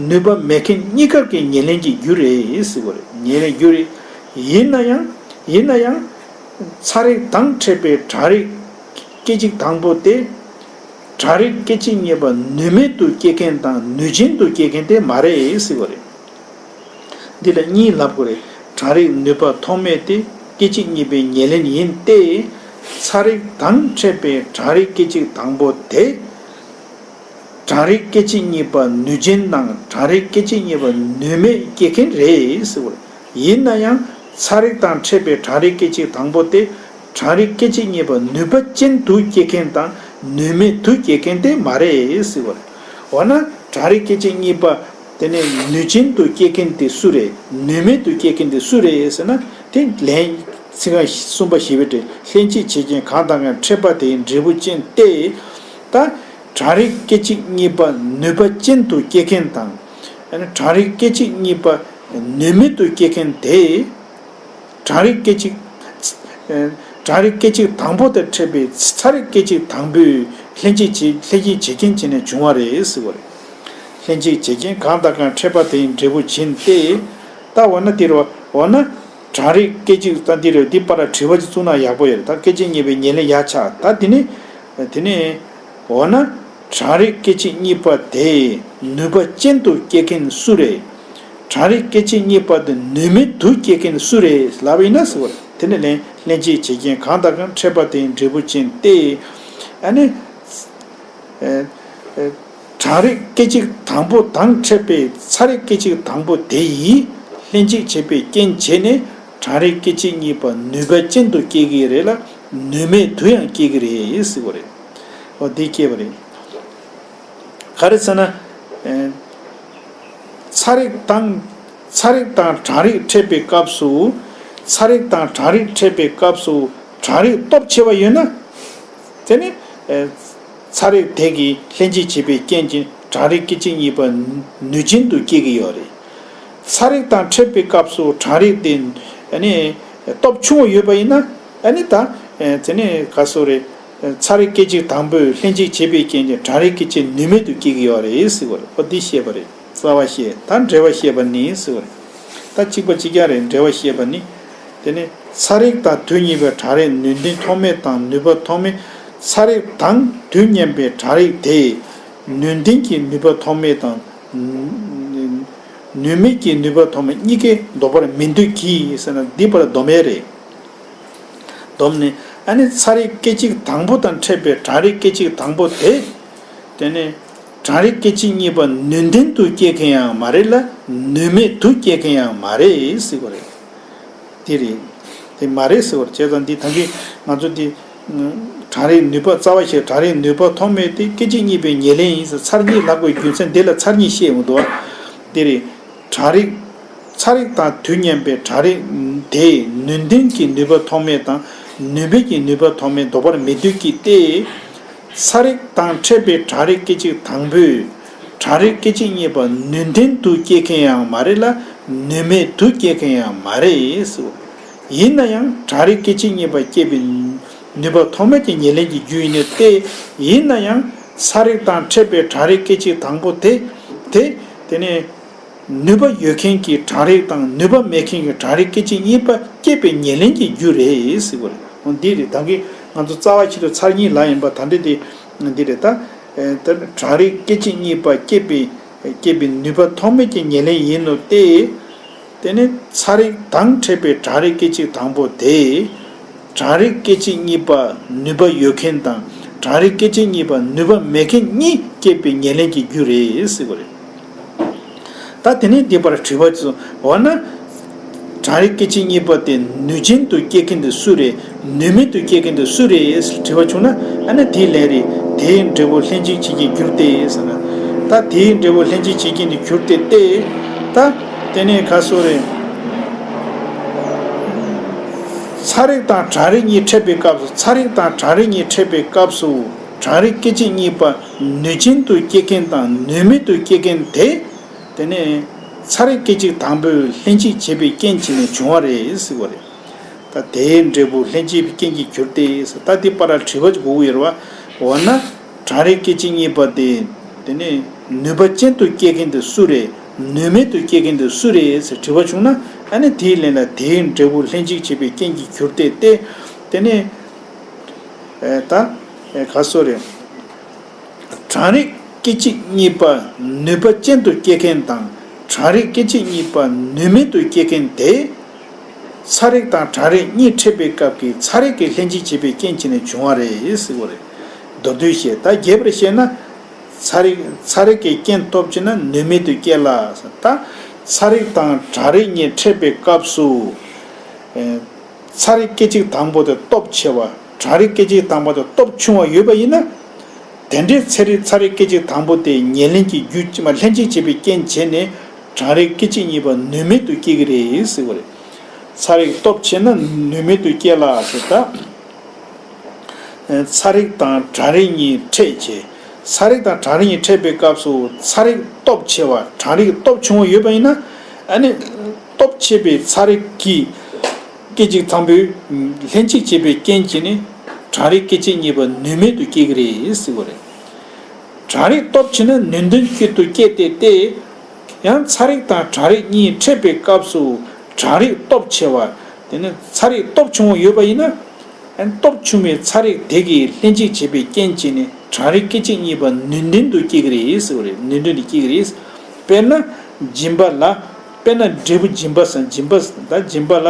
ནུས་པ་མེད་མཁན་གཉིས་ཀར་གྱི་ཉེར་ལེན་གྱི་རྒྱུ་རེད་ཟེར་བ་རེད། ཉེར་ལེན་རྒྱུ་རེད། ཡིན་ན་ཡང་། ཡིན་ན་ཡང་། ཚ་རེག་དང་ཕྲད་པའི་གྲང་རེག་སྐད་ཅིག་དང་པོ་དེ། གྲང་རེག་སྐད་ཅིག་གཉིས་པ་ནུས་མེད་དུ་སྐྱེ་མཁན་དང་ནུས་ཅན་དུ་སྐྱེ་མཁན་དེ་མ་རེད་ཟེར་བ་རེད། འདི་ལ་གཉིས་ལབ་དགོས་རེད། གྲང་རེག་ནུས་པ་ཐོགས་མེད་དེ་སྐད་ཅིག་གཉིས་པའི་ཉེར་ལེན་ཡིན་ཏེ། ཚ་རེག་དང་ཕྲད་པའི་གྲང་རེག་སྐད་ཅིག་དང་པོ་དེ། གྲང་རེག་སྐད་ཅིག་གཉིས་པ་ནུས་ཅན་དང་གྲང་རེག་སྐད་ཅིག་གཉིས་པ་ནུས་མེད་སྐྱེ་མཁན་རེད་ཟེར་བ་རེད། ཡིན་ན་ཡང་ཚ་རེག་དང་ཕྲད་པའི་གྲང་རེག་སྐད་ཅིག་དང་པོ་དེ། གྲང་རེག་སྐད་ཅིག་གཉིས་པ་ནུས་པ་ཅན་དུ་སྐྱེ་མཁན་དང་ནུས་མེད་དུ་སྐྱེ་མཁན་དེ་མ་རེད་ཟེར་བ་རེད། འོ་ན་གྲང་རེག་སྐད་ཅིག་གཉིས་པ་ དེ་ནས་ནུས་ཅན་དུ་སྐྱེ་མཁན་དེ་སུ་རེད། ནུས་མེད་དུ་སྐྱེ་མཁན་དེ་སུ་རེད་ཟེར་ན། དེ་ལན་ཚིག་རྐང་གསུམ་པ་ཞེས་པའི་དེ་ལྷན་ཅིག་བྱེད་རྐྱེན་གང་དང་གང་འཕྲད་པ་དེའི་འབྲས་བུ་ཅན་ཏེ། ད་གྲང་རེག་སྐད་ཅིག་གཉིས་པ་ནུས་པ་ཅན་དུ་སྐྱེ་མཁན་དང་། ཨ་ནི་གྲང་རེག་སྐད་ཅིག་གཉིས་པ་ནུས་མེད་དུ་སྐྱེ་མཁན་དེ། གྲང་རེག་སྐད་ཅིག་ཨ། གྲང་རེག་སྐད་ཅིག་དང་པོ་དང་འཕྲད་པའི་ཚ་རེག་སྐད་ཅིག་དང་པོས་ལྷན་ཅིག་བྱེད་ལྷན་ཅིག་བྱེད་རྐྱེན་བྱས་ནས་བྱུང་བ་རེད་ཟེར་བ་རེད། ལྷན་ཅིག་བྱེད་རྐྱེན་གང་དང་གང་འཕྲད་པ་དེའི་འབྲས་བུ་ཅན་ཏེ། ད་འོ་ན་འདི་རུ་འོ་ན། གྲང་རེག་སྐད་ཅིག་ད་འདི་རུ་འདི་པར་དྲི་བ་ཅིག་བཙུགས་ན་ཡག་པོ་ཡོད་རེད། ད་སྐད་ཅིག་གཉིས་པའི་ཉེར་ལེན་ཡར་ཆགས། ད་དེ་ནི། དེ་ནི། འོ་ན། གྲང་རེག་སྐད་ཅིག་གཉིས་པ་དེ་ནུས་པ་ཅན་དུ་སྐྱེ་མཁན་སུ་རེད། གྲང་རེག་སྐད་ཅིག་གཉིས་པ་དེ་ནུས་མེད་དུ་སྐྱེ་མཁན་སུ་རེད་ལབ་པ་ཡིན་ན་ཟེར་བ་རེད། དེ་ནི་ལན་ལྷན་ཅིག་བྱེད་རྐྱེན་གང་དང་གང་འཕྲད་པ་དེའི་འབྲས་བུ་ཅན་ཏེ། ཨ་ནི། ཨ། ཨ། གྲང་རེག་སྐད་ཅིག་དང་པོ་དང་འཕྲད་པའི་ཚ་རེག་སྐད་ཅིག་དང་པོ་དེ་ཡིས་ལྷན་ཅིག་བྱེད་པའི་རྐྱེན་བྱས་ནས་གྲང་རེག་སྐད་ཅིག་གཉིས་པ་ནུས་པ་ཅན་དུ་སྐྱེ་གི་རེད་ལ། ནུས་མེད་དུ་ཡང་སྐྱེ་གི་རེད་ཟེར་བ་རེད། འོ་དེ་སྐྱེས་པ་རེད། ག་རེ་ཟེར་ན། ཨ། ཚ་རེག་དང་། ཚ་རེག་དང་གྲང་རེག་འཕྲད་པའི་སྐབས་སུ། ཚ་རེག་དང་གྲང་རེག་འཕྲད་པའི་སྐབས་སུ་གྲང་རེག་སྟོབས་ཆེ་བ་ཡོད་ན། དེ་ནི། ཨ། ཚ་རེག་དེ་གིས་ལྷན་ཅིག་བྱེད་པའི་རྐྱེན་གྱིས་གྲང་རེག་སྐད་ཅིག་གཉིས་པ་ནུས་ཅན་དུ་སྐྱེ་གི་ཡོད་རེད། ཚ་རེག་དང་འཕྲད་པའི་སྐབས་སུ་གྲང་རེག་དེ། ཨ་ནི། སྟོབས་ཆུང་བ་ཡོད་པ་ཡིན་ན། ཨ་ནི་ད། ཨ། དེ་ནི་ག་སོ་རེད། ཚ་རེག་སྐད་ཅིག་དང་པོས་ལྷན་ཅིག་བྱེད་པའི་རྐྱེན་གྱིས་གྲང་རེག་སྐད་ཅིག་ནུས་མེད་དུ་སྐྱེ་གི་ཡོད་རེད་ཟེར་བ་རེད། ཨོ་འདི་བཤད་པ་རེད། རྩ་བ་བཤད། ད་འབྲེལ་བ་བཤད་པ་ནི་ཟེར་བ་རེད། ད་གཅིག་པ་གཅིག་རྐྱང་རེད། འབྲེལ་བ་བཤད་པ་ནི། དེ་ནི་ཚ་རེག་དང་དུས་གཉིས་པའི་གྲང་རེག་ནུས་ལྡན་ཐོགས་མེད་དང་ནུས་པ་ཐོགས་མེད། ཚ་རེག་དང་དུས་མཉམ་པའི་གྲང་རེག་དེས་ནུས་ལྡན་གྱི་ནུས་པ་ཐོགས་མེད་དང་། ནུས་མེད་ཀྱི་ནུས་པ་ཐོགས་མེད་གཉིས་ཀས་ལྡོག་པར་མི་འདོད་ཀྱི་ཟེར་ན་འདི་པར་སྡོམ་ཡས་རེད། སྡོམ་ནི། ཨ་ནི་ཚ་རེག་སྐད་ཅིག་དང་པོ་དང་འཕྲད་པའི་གྲང་རེག་སྐད་ཅིག་དང་པོ་དེ། དེ་ནི། གྲང་རེག་སྐད་ཅིག་གཉིས་པ་ནུས་ལྡན་དུ་སྐྱེ་མཁན་ཡང་མ་རེད་ལ། ནུས་མེད་དུ་སྐྱེ་མཁན་ཡང་མ་རེད་ཟེར་བ་རེད། དེ་རེད། དེ་མ་རེད་ཟེར་བ་རེད། བྱས་ཙང་འདི་ད་གིན་ང་ཚོ་འདི། གྲང་རེག་ནུས་པ་རྩ་བ་ཤེས། གྲང་རེག་ནུས་པ་ཐོགས་མེད་དེ་སྐད་ཅིག་གཉིས་པའི་ཉེར་ལེན་ཡིན་ཟེར། ཚར་གཉིས་ལབ་དགོས་རྒྱུ་མཚན་འདི་ལ་ཚར་གཉིས་བཤད་ཡོང་འདུག་དེ་རེད། གྲང་རེག་ཚ་རེག་དང་དུས་མཉམ་པའི་གྲང་རེག་དེས་ནུས་ལྡན་གྱི་ནུས་པ་ཐོགས་མེད་དང་ནུས་མེད་ཀྱི་ནུས་པ་ཐོགས་མེད་ལྡོག་པར་མི་འདོད་ཀྱི་སྟེ། ཚ་རེག་དང་འཕྲད་པའི་གྲང་རེག་སྐད་ཅིག་དང་པོས་གྲང་རེག་སྐད་ཅིག་གཉིས་པ་ནུས་ལྡན་དུ་སྐྱེ་མཁན་ཡང་མ་རེད་ལ། ནུས་མེད་དུ་སྐྱེ་མཁན་ཡང་མ་རེད་ཟེར། ཡིན་ན་ཡང་གྲང་རེག་སྐད་ཅིག་གཉིས་པ་སྐྱེད་པའི་ནུས་པ་ཐོགས་མེད་ཀྱི་ཉེར་ལེན་གྱི་རྒྱུ་ཡིན་ནོ་སྟེ། ཡིན་ན་ཡང་ཚ་རེག་དང་འཕྲད་པའི་གྲང་རེག་སྐད་ཅིག་དང་པོ་དེ། དེ། དེ་ནི། ནུས་པ་ཡོད་མཁན་གྱི་གྲང་རེག་དང་ནུས་པ་མེད་མཁན་གྱི་གྲང་རེག་སྐད་ཅིག་གཉིས་པ་སྐྱེད་པའི་ཉེར་ལེན་གྱི་རྒྱུ་རེད་ཟེར་བ་རེད། འོ་འདི་རེད། ད་གིན་ང་ཚོ་རྩ་བ་ཆེད་དུ་ཚར་གཉིས་ལབ་ཡིན་པ། ད་འདི་དེ་འདི་རེད་ད། ཨེ་ད་གྲང་རེག་སྐད་ཅིག་གཉིས་པ་སྐྱེད་པའི་སྐྱེད་པའི་ནུས་པ་ཐོགས་མེད་ཀྱི་ཉེར་ལེན་ཡིན་ནོ་སྟེ། དེ་ནི་ཚ་རེག་དང་འཕྲད་པའི་གྲང་རེག་སྐད་ཅིག་དང་པོ་དེ། གྲང་རེག་སྐད་ཅིག་གཉིས་པ་ནུས་པ་ཡོད་མཁན་དང་གྲང་རེག་སྐད་ཅིག་གཉིས་པ་ནུས་པ་མེད་མཁན་གཉིས་སྐྱེད་པའི་ཉེར་ལེན་གྱི་རྒྱུ་རེད་ཟེར་བ་རེད། ད་དེ་ནས་འདི་པར་དྲི་བ་ཅིག་འོ་ན། གྲང་རེག་སྐད་ཅིག་གཉིས་པ་དེ་ནུས་ཅན་དུ་སྐྱེ་མཁན་དེ་སུ་རེད། ནུས་མེད་དུ་སྐྱེ་མཁན་དེ་སུ་རེད་ཟེར་དྲི་བ་བྱུང་ན། ཨ་ནི་དེའི་ལན་རེད། དེའི་འབྲས་བུ་ལྷན་ཅིག་བྱེད་རྐྱེན་གྱུར་ཏེ་ཟེར་ན། ད་དེའི་འབྲས་བུ་ལྷན་ཅིག་བྱེད་རྐྱེན་དེ་གྱུར་ཏེ་སྟེ། ད་དེ་ནས་ག་སོ་རེད། ཚ་རེག་དང་གྲང་རེག་གཉིས་འཕྲད་པའི་སྐབས་སུ། ཚ་རེག་དང་གྲང་རེག་གཉིས་འཕྲད་པའི་སྐབས་སུ་གྲང་རེག་སྐད་ཅིག་གཉིས་པ་ནུས་ཅན་དུ་སྐྱེ་མཁན་དང་ནུས་མེད་དུ་སྐྱེ་མཁན་དེ། དེ་ནས་ཚ་རེག་སྐད་ཅིག་དང་པོས་ལྷན་ཅིག་བྱེད་པའི་རྐྱེན་བྱས་ནས་བྱུང་བ་རེད་ཟེར་བ་རེད། ད་དེའི་འབྲས་བུ་ལྷན་ཅིག་པའི་རྐྱེན་གྱིས་གྱུར་ཏེ་ཟེར། ད་འདི་པར་དྲི་བ་ཅིག་དགོས་ཀྱི་ཡོད་རེད་བ། འོ་ན། གྲང་རེག་སྐད་ཅིག་གཉིས་པ་དེ། དེ་ནས་ནུས་པ་ཅན་དུ་སྐྱེ་མཁན་དེ་སུ་རེད། ནུས་མེད་དུ་སྐྱེ་མཁན་དེ་སུ་རེད་ཟེར་དྲི་བ་བྱུང་ན། ཨ་ནི་དེའི་ལན་ལ་དེའི་འབྲས་བུ་ལྷན་ཅིག་བྱེད་པའི་རྐྱེན་གྱིས་གྱུར་ཏེ་སྟེ། དེ་ནས། ཨེ་ད། ཨེ་ག་སོ་རེད། གྲང་རེག་སྐད་ཅིག་གཉིས་པ་ནུས་པ་ཅན་དུ་སྐྱེ་མཁན་དང་གྲང་རེག་སྐད་ཅིག་གཉིས་པ་ནུས་མེད་དུ་སྐྱེ་མཁན་དེ། ཚ་རེག་དང་གྲང་རེག་གཉིས་འཕྲད་པའི་སྐབས་ཀྱི་ཚ་རེག་གི་ལྷན་ཅིག་བྱེད་པའི་རྐྱེན་བྱས་ནས་བྱུང་བ་རེད་ཟེར་བ་རེད། མདོར་བསྡུས་བཤད། ད་རྒྱས་པར་བཤད་ན། ཚ་རེག་ཚ་རེག་གི་རྐྱེན་སྟོབས་ཆེ་ན་ནུས་མེད་དུ་སྐྱེ་ལ། ད་ཚ་རེག་དང་གྲང་རེག་གཉིས་འཕྲད་པའི་སྐབས་སུ། ཨེ་ཚ་རེག་སྐད་ཅིག་དང་པོ་དེ་སྟོབས་ཆེ་བ། གྲང་རེག་སྐད་ཅིག་དང་པོ་དེ་སྟོབས་ཆུང་བ་ཡོད་པ་ཡིན་ན། དེ་འདྲའི་ཚན་རིག་ཚ་རེག་སྐད་ཅིག་དང་པོ་དེ་ཉེར་ལེན་གྱི་རྒྱུ་ལྷན་ཅིག་བྱེད་པའི་རྐྱེན་བྱས་ནས་གྲང་རེག་སྐད་ཅིག་གཉིས་པ་ནུས་མེད་དུ་སྐྱེ་གི་རེད་ཟེར་བ་རེད། ཚ་རེག་སྟོབས་ཆེ་ན་ནུས་མེད་དུ་སྐྱེ་ལ་ཟེར་ད། ཚ་རེག་དང་གྲང་རེག་གཉིས་འཕྲད་བྱས། ཚ་རེག་དང་གྲང་རེག་གཉིས་འཕྲད་པའི་སྐབས་སུ་ཚ་རེག་སྟོབས་ཆེ་བ་གྲང་རེག་སྟོབས་ཆུང་བ་ཡོད་པ་ཡིན་ན། ཨ་ནི། སྟོབས་ཆེ་བའི་ཚ་རེག་གིས་སྐད་ཅིག་དང་པོའི་ལྷན་ཅིག་བྱེད་པའི་རྐྱེན་གྱིས་ནི་གྲང་རེག་སྐད་ཅིག་གཉིས་པ་ནུས་མེད་དུ་སྐྱེ་གི་རེད་ཟེར་བ་རེད། གྲང་རེག་སྟོབས་ཆེ་ན་ནུས་ལྡན་སྐད་དུ་སྐྱེ་སྟེ་སྟེ། ཡང་ཚ་རེག་དང་གྲང་རེག་གཉིས་འཕྲད་པའི་སྐབས་སུ་གྲང་རེག་སྟོབས་ཆེ་བ། དེ་ནི་ཚ་རེག་སྟོབས་ཆུང་བ་ཡོད་པ་ཡིན་ན། ཨན་སྟོབས་ཆུང་བའི་ཚ་རེག་དེ་གིས་ལྷན་ཅིག་བྱེད་པའི་རྐྱེན་བྱས་ནས་གྲང་རེག་སྐད་ཅིག་གཉིས་པ་ནུས་ལྡན་དུ་སྐྱེ་གི་རེད་ཟེར་བ་རེད། ནུས་ལྡན་དུ་སྐྱེ་གི་རེད། དཔེར་ན། སྦྱིན་པ་ལ། དཔེར་ན་འབྲས་བུ་སྦྱིན་པ་ཟེར་སྦྱིན་པ་ད་སྦྱིན་པ་ལ།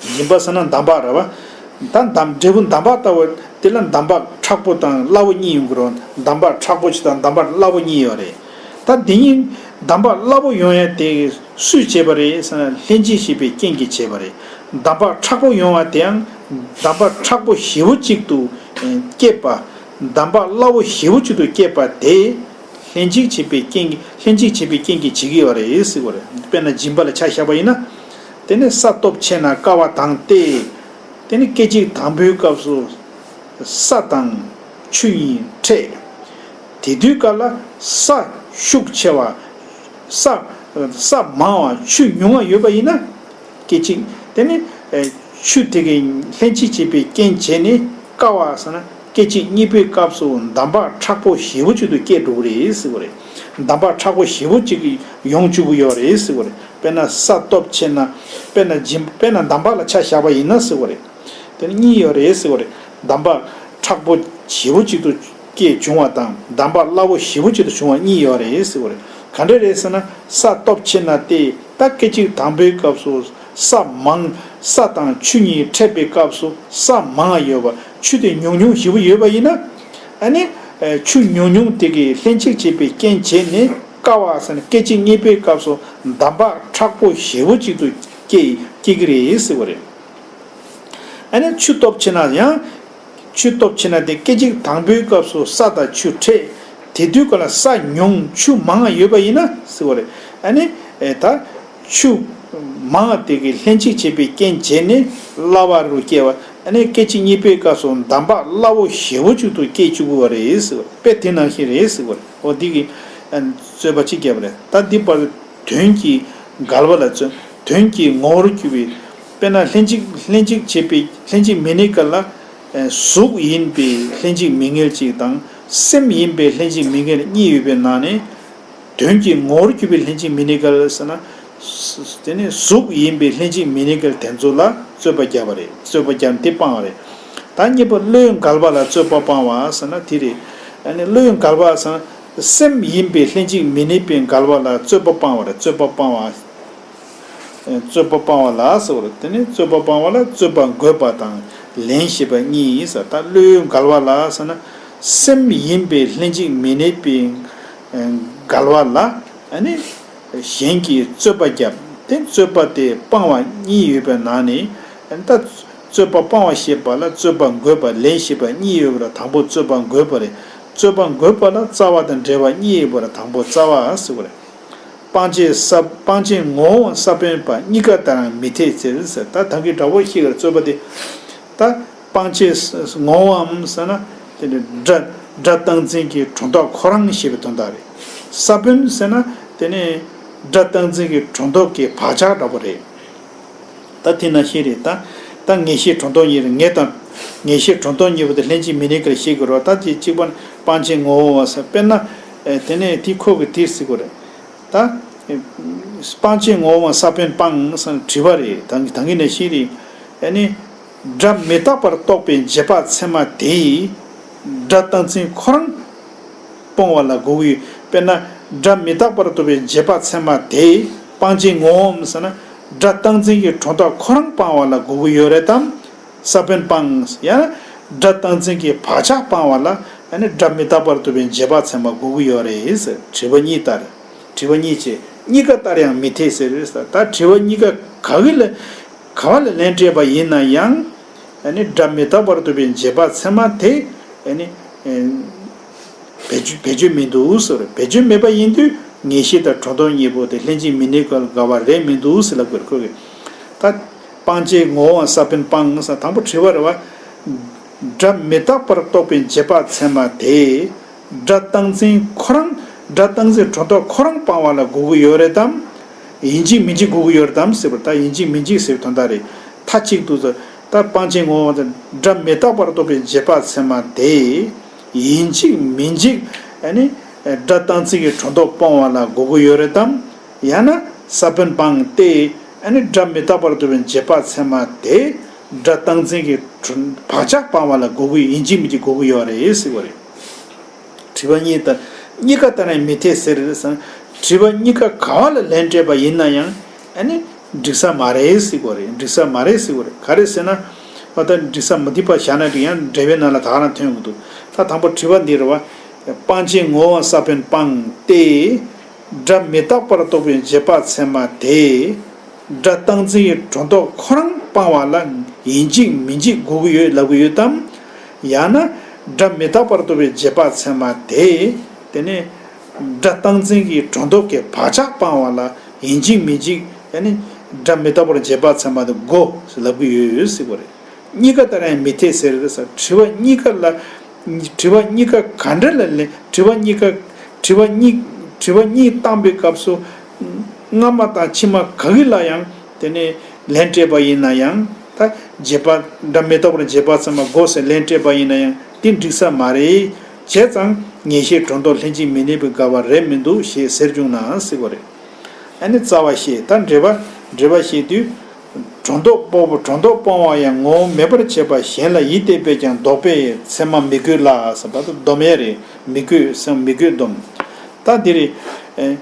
སྦྱིན་པ་ཟེར་ན་འདམ་བག་རེད་བ། ད་འདམ་འབྲས་བུ་འདམ་བག་ལྟ་བུ་དེ་ལ་འདམ་བག་མཁྲེགས་པོ་དང་སླ་བོ་གཉིས་ཡོང་གི་རེད། འདམ་བག་མཁྲེགས་པོ་ཞིག་དང་འདམ་བག་སླ་བོ་གཉིས་ཡོད་རེད། ད་དེ་གཉིས་འདམ་བག་སླ་བོ་ཡོང་ཡ་དེ་སུས་བྱས་པ་རེད་ཟེར་ན་ལྷན་ཅིག་བྱེད་པའི་རྐྱེན་གྱིས་བྱས་པ་རེད། འདམ་བག་མཁྲེགས་པོ་ཡོང་བ་དེའང་འདམ་བག་མཁྲེགས་པོ་ཞེ་པོ་ཅིག་ཏུ་སྐྱེས་པ། འདམ་བག་སླ་བོ་ཞེ་པོ་ཅིག་ཏུ་སྐྱེས་པ་དེ་ལྷན་ཅིག་བྱེད་པའི་རྐྱེན་གྱིས་ལྷན་ཅིག་བྱེད་པའི་རྐྱེན་གྱིས་བྱེད་ཀྱི་ཡོད་རེད་ཟེར་བ་རེད། དཔེར་ན་སྦྱིན་པ་ལ་ཆ་བཞག་པ་ཡིན་ན། དེ་ནི་ས་སྟོབས་ཆེ་ན་བསྐ་བ་དང་སྟེ། དེ་ནི་སྐད་ཅིག་དང་པོའི་སྐབས་སུ་ས་དང་ཆུ་གཉིས་འཕྲད། དེ་དུས་སྐབས་ལ་ས་ཤུགས་ཆེ་བ། ས་ས་མང་བ་ཆུ་ཉུང་བ་ཡོད་པ་ཡིན་ན། སྐད་ཅིག་དེ་ནི་ཆུ་དེ་གའི་ལྷན་ཅིག་བྱེད་པའི་རྐྱེན་བྱས་ནས་བསྐ་བ་ཟེར་ན་སྐད་ཅིག་གཉིས་པའི་སྐབས་སུ་འདམ་བག་མཁྲེགས་པོ་ཞེ་པོ་ཅིག་ཏུ་སྐྱེ་འགྲོ་གི་རེད་ཟེར་བ་རེད། འདམ་བག་མཁྲེགས་པོ་ཞེ་པོ་ཅིག་ཡོང་བཅུག་གི་ཡོད་རེད་ཟེར་བ་རེད། དཔེར་ན་ས་སྟོབས་ཆེ་ན། དཔེར་ན་སྦྱིན་དཔེར་ན་འདམ་བག་ལ་ཆ་བཞག་པ་ཡིན་ན་ཟེར་བ་རེད། དེ་ནི་གཉིས་ཡོད་རེད་ཟེར་བ་རེད། འདམ་བག་མཁྲེགས་པོ་ཞེ་པོ་ཅིག་ཏུ་སྐྱེས་བྱུང་བ་དང་འདམ་བག་སླ་བོ་ཞེ་པོ་ཅིག་ཏུ་བྱུང་བ་གཉིས་ཡོད་རེད་ཟེར་བ་རེད། ག་འདྲ་རེད་ཟེར་ན་ས་སྟོབས་ཆེ་ན་སྟེ་ད་སྐད་ཅིག་དང་པོའི་སྐབས་སུ་ས་མང་ས་དང་ཆུ་གཉིས་འཕྲད་པའི་སྐབས་སུ་ས་མང་ཡོད་པ་ཆུ་དེ་ཉུང་ཉུང་ཞེ་པོ་ཡོད་པ་ཡིན་ན། ཨ་ནི་ཆུ་ཉུང་ཉུང་དེ་གིས་ལྷན་ཅིག་བྱེད་པའི་རྐྱེན་བྱས་ནས་བསྐ་བ་ཟེར་ན་སྐད་ཅིག་གཉིས་པའི་སྐབས་སུ་འདམ་བག་མཁྲེགས་པོ་ཞེ་པོ་ཅིག་ཏུ་སྐྱེ་སྐྱེ་གི་རེད་ཟེར་བ་རེད། ཨ་ནི་ཆུ་སྟོབས་ཆེ་ན་ཡང་། ཆུ་སྟོབས་ཆེ་ན་དེ་སྐད་ཅིག་དང་པོའི་སྐབས་སུ་ས་དང་ཆུ་འཕྲད། དེ་དུས་སྐབས་ལ་ས་ཉུང་ཆུ་མང་ཡོད་པ་ཡིན་ན་ཟེར་བ་རེད། ཨ་ནི་ཨེ་ད་ཆུ་མང་དེ་གིས་ལྷན་ཅིག་བྱེད་པའི་རྐྱེན་བྱས་ནས་སླ་བ་རུ་སྐྱེ་བ། ཨ་ནི་སྐད་ཅིག་གཉིས་པའི་སྐབས་སུ་འདམ་བག་སླ་བོ་ཞེ་པོ་ཅིག་ཏུ་སྐྱེ་བཅུག་གི་ཡོད་རེད་ཟེར་བ་རེད། དཔེ་དེ་ནང་བཞིན་རེད་ཟེར་བ་རེད། འོ་འདི་གི་ཨ་རྩོད་པ་གཅིག་བརྒྱབ་པ་རེད། ད་འདི་བར་དོན་གྱི་འགལ་བ་ལ་རྩོད། དོན་གྱི་ངོ་བོར་གྱུར་པའི། དཔེར་ན་ལྷན་ཅིག་ལྷན་ཅིག་བྱེད་པའི་ལྷན་ཅིག་མི་གནས་སྐབས་ལ། གཟུགས་ཡིན་པའི་ལྷན་ཅིག་མི་དངོས་གཅིག་དང་སེམས་ཡིན་པའི་ལྷན་ཅིག་མི་དངོས་གཉིས་ཡོད་པའི་ནང་ནས། དོན་གྱི་ངོ་བོར་གྱུར་པའི་ལྷན་ཅིག་མི་གནས་སྐབས་ཟེར་ན། དེ་ནི་གཟུགས་ཡིན་པའི་ལྷན་ཅིག་མི་གནས་སྐབས་དེ་ཚོ་ལ་རྩོད་པ་བརྒྱབ་པ་རེད། རྩོད་པ་བརྒྱབ་དེ་སྤང་བ་རེད། ད་གཉིས་པ་བློའི་འགལ་བ་ལ་རྩོད་པ་སྤང་བ་ཟེར་ན་དེ་རེད། ཨ་ནི་བློའི་འགལ་བ་ཟེར་ན་སེམས་ཡིན་པའི་ལྷན་ཅིག་མི་གནས་པའི་འགལ་བ་ལ་རྩོད་པ་སྤང་བ་རེད། རྩོད་པ་སྤང་བ། རྩོད་པ་སྤང་བ་ལ་ཟེར་བ་རེད། དེ་ནི་རྩོད་པ་སྤང་བ་ལ་རྩོད་པ་འགོད་པ་དང་ལན་ཞེས་པ་གཉིས་ཡིན་ཟེར། ད་བློའི་འགལ་བ་ལ་ཟེར་ན་སེམས་ཡིན་པའི་ལྷན་ཅིག་མི་གནས་པའི་འགལ་བ་ལ་ཨ་ནི་གཞན་གྱིས་རྩོད་པ་བརྒྱབ་སྟེ་རྩོད་པ་དེ་སྤང་བ་གཉིས་ཡོད་པའི་ནང་ནས་ཨ་ནི་ད་རྩོད་པ་སྤང་བ་ཞེས་པ་ལ་རྩོད་པ་འགོད་པ་ལན་ཞེས་པ་གཉིས་ཡོད་པ་ལ་དང་པོ་རྩོད་པ་འགོད་པ་རེད། རྩོད་པ་འགོད་པ་ལ་རྩ་བ་དང་འབྲེལ་བ་གཉིས་ཡོད་པ་ལ་དང་པོ་རྩ་བ་ཟེར་བ་རེད། སྤང་བྱའི་ས་སྤང་བྱའི་ངོ་བོའམ་ས་བོན་པ་གཉིས་ཀ་ལྟར་ཡང་མི་འཐད་ཟེར་ཟེར། ད་ད་གིན་དྲང་པོ་ཤེས་དགོས་རྩོད་པ་དེ། ད་སྤང་བྱའི་ངོ་བོའམ་ཟེར་ན་དེ་ནི་སྒྲ་སྒྲ་རྟག་འཛིན་གྱི་སྒྲོ་འདོགས་ཁོ་རང་ཞེས་པའི་དོན་དག་རེད། ས་བོན་ཟེར་ན་དེ་ནི་སྒྲ་རྟག་འཛིན་གྱི་སྒྲོ་འདོགས་ཀྱི་བག་ཆགས་འདྲ་པོ་རེད། ད་དེ་ནང་བཞིན་རེད་ད། ད་ངེས་ཤེས་སྒྲོ་འདོགས་གཉིས་རེད། ངེས་དང་། ངེས་ཤེས་སྒྲོ་འདོགས་གཉིས་པོ་དེ་ལྷན་ཅིག་མི་གནས་ཀྱི་ལ་ཤེས་དགོས་རེད། ད་དེ་གཅིག་པ་ནི་སྤང་བྱའི་ངོ་བོ་བ་ཟེར་དཔེར་ན། ཨེ་དེ་ནས་དེ་ཁོ་གི་དེ་ཟེར་དགོས་རེད། ད། སྤང་བྱའི་ངོ་བོ་བ་ས་བོན་སྤང་ཟེར་དྲི་བ་རེད། ད་ད་གིན་ནང་བཞིན་རེད། ཨེ་ནི། སྒྲ་མི་རྟག་པར་རྟོགས་པའི་རྗེས་དཔག་ཚད་མ་དེས། སྒྲ་རྟག་འཛིན་ཁོ་རང་སྤོང་བ་ལ་གོ་གི་ཡོད། དཔེར་ན་སྒྲ་མི་རྟག་པར་རྟོགས་པའི་རྗེས་དཔག་ཚད་མ་དེས་སྤང་བྱའི་ངོ་བོའམ་ཟེར་ན་སྒྲ་རྟག་འཛིན་གྱི་སྒྲོ་འདོགས་ཁོ་རང་སྤང་བ་ལ་གོ་གི་ཡོད་རེད་དམ། ས་བོན་སྤང་ཡང་ན་སྒྲ་རྟག་འཛིན་གྱི་བག་ཆགས་སྤང་བ་ལ་ཨ་ནི་སྒྲ་མི་རྟག་པར་རྟོགས་པའི་རྗེས་དཔག་ཚད་མ་གོ་གི་ཡོད་རེད་ཟེར་དྲི་བ་གཉིས་ལྟར། དྲི་བ་གཉིས་བྱས་གཉིས་ཀ་ལྟར་ཡང་མི་འཐད་ཟེར་ཟེར། ད་དྲི་བ་གཉིས་ཀ་ག་གི་ལ་ག་བ་ལ་ལན་སྤྲད་པ་ཡིན་ན་ཡང་ཨ་ནི་སྒྲ་མི་རྟག་པར་རྟོགས་པའི་རྗེས་དཔག་ཚད་མ་དེ་ཨ་ནི། བེད་སྤྱོད་མི་འདུག་ཟེར། བེད་སྤྱོད་མེད་པ་ཡིན་དུས་ངེས་ཤེས་དང་སྒྲོ་འདོགས་གཉིས་པོ་དེ་ལྷན་ཅིག་མི་གནས་ཀྱི་འགལ་བ་རེད་མི་འདུག་ཟེར་ལབ་དགོས་རེད་ཁོ་གིས། ད་སྤང་བྱའི་ངོ་བོའང་ས་བོན་སྤང་ཟེར་དང་པོ་དྲི་བ་རེད་བ། སྒྲ་མི་རྟག་པར་རྟོགས་པའི་རྗེས་དཔག་ཚད་མ་དེ། སྒྲ་རྟག་འཛིན་ཁོ་རང་སྒྲ་རྟག་འཛིན་སྒྲོ་འདོགས་ཁོ་རང་སྤང་བ་ལ་དགོས་ཀྱི་ཡོད་རེད་དམ། ཡིན་གཅིག་མིན་གཅིག་དགོས་ཀྱི་ཡོད་རེད་དམ་ཟེར་བར་ད་ཡིན་གཅིག་མིན་གཅིག་ཟེར་བའི་དོན་དག་རེད། མཐའ་གཅིག་ཏུ་ད་སྤང་བྱའི་ངོ་བོ་དང་སྒྲ་མི་རྟག་པར་རྟོགས་པའི་རྗེས་དཔག་ཚད་མ་དེ། ཡིན་གཅིག་མིན་གཅིག་ཨ་ནི་སྒྲ་རྟག་འཛིན་གྱི་སྒྲོ་འདོགས་སྤོང་བ་ལ་དགོས་ཀྱི་ཡོད་རེད་དམ། ཡང་ན་ས་བོན་སྤངས་ཏེ་ཨ་ནི་སྒྲ་མི་རྟག་པར་རྟོགས་པའི་རྗེས་དཔག་ཚད་མ་དེ་སྒྲ་རྟག་འཛིན་གྱི་བག་ཆགས་སྤང་བ་ལ་དགོས་ཀྱི་ཡིན་གཅིག་མིན་གཅིག་དགོས་ཀྱི་ཡོད་རེད་ཟེར་བ་རེད། དྲི་བ་གཉིས་དང་གཉིས་ཀ་ལྟར་ཡང་མི་འཐད་ཟེར་རེད་བསམ། དྲི་བ་གཉིས་ཀ་ག་བ་ལ་ལན་སྤྲད་པ་ཡིན་ན་ཡང་ཨ་ནི་འགྲིག་ས་མ་རེད་ཟེར་གོ་རེད། འགྲིག་ས་མ་རེད་ཟེར་གོ་རེད། ག་རེ་ཟེར་ན། ཨ་ད་འགྲིག་ས་མ་འདི་པ་བཞག་ན་འགྲིག་ཡང་འགྲེལ་པའི་ནང་ལ་ད་ག་རང་ཐོན་ཡོང་གི་འདུག་ད་དང་པོ་དྲི་བ་འདི་རེད་བ། སྤང་བྱའི་ངོ་བོའང་ས་བོན་སྤངས་ཏེ། སྒྲ་མི་རྟག་པར་རྟོགས་པའི་རྗེས་དཔག་ཚད་མ་དེ། སྒྲ་རྟག་འཛིན་གྱི་སྒྲོ་འདོགས་ཁོ་རང་སྤང་བ་ལ་ཡིན་གཅིག་མིན་གཅིག་དགོས་ཀྱི་ཡོད་ལབ་ཀྱི་ཡོད་དམ། ཡང་ན་སྒྲ་མི་རྟག་པར་རྟོགས་པའི་རྗེས་དཔག་ཚད་མ་དེ། དེ་ནས་སྒྲ་རྟག་འཛིན་གྱི་སྒྲོ་འདོགས་ཀྱི་བག་ཆགས་སྤང་བ་ལ་ཡིན་གཅིག་མིན་གཅིག་ཨ་ནི་སྒྲ་མི་རྟག་པར་རྗེས་དཔག་ཚད་མ་དེ་དགོས་ལབ་ཀྱི་ཡོད་ཟེར་བ་རེད། གཉིས་ཀ་ལྟར་ཡང་མི་འཐད་ཟེར་རེད་ཟེར། དྲི་བ་གཉིས་ཀ་ལ། དྲི་བ་གཉིས་ཀ་ག་འདྲ་ལ་ལན། དྲི་བ་གཉིས་ཀ་དྲི་བ་གཉིས། དྲི་བ་གཉིས་བཏང་པའི་སྐབས་སུ། སྔ་མ་དང་ཕྱི་མ་ག་གི་ལ་ཡང་དེ་ནས་ལན་སྤྲད་པ་ཡིན་ན་ཡང་ད་རྗེས་དཔག་སྒྲ་མི་རྟག་པར་རྗེས་དཔག་ཚད་མ་དགོས་ཟེར་ལན་སྤྲད་པ་ཡིན་ན་ཡང་དེ་འགྲིག་ས་མ་རེད། བྱས་ཙང་ངེས་ཤེས་སྒྲོ་འདོགས་ལྷན་ཅིག་མི་གནས་པའི་འགལ་བ་རེད་མི་འདུག་ཞེས་ཟེར་བྱུང་ན་ཟེར་བ་རེད། ཨ་ནི་རྩ་བ་བཤད་ད་འགྲེལ་པ། འགྲེལ་པ་བཤད་དུས། སྒྲོ་འདོགས་སྤོང་བ་སྒྲོ་འདོགས་སྤོང་བ་ཡང་ངོ་བོ་མེད་པར་བྱེད་པ་གཞན་ལ་ཡིད་གཏད་པས་ཀྱང་ལྡོག་པས་ཚད་མ་མི་དགོས་ལ་ཟེར་བ་དང་སྡོམ་ཡས་རེད། མི་དགོས་ཚད་མ་མི་དགོས་སྡོམ། ད་འདི་རེད། ཨེ།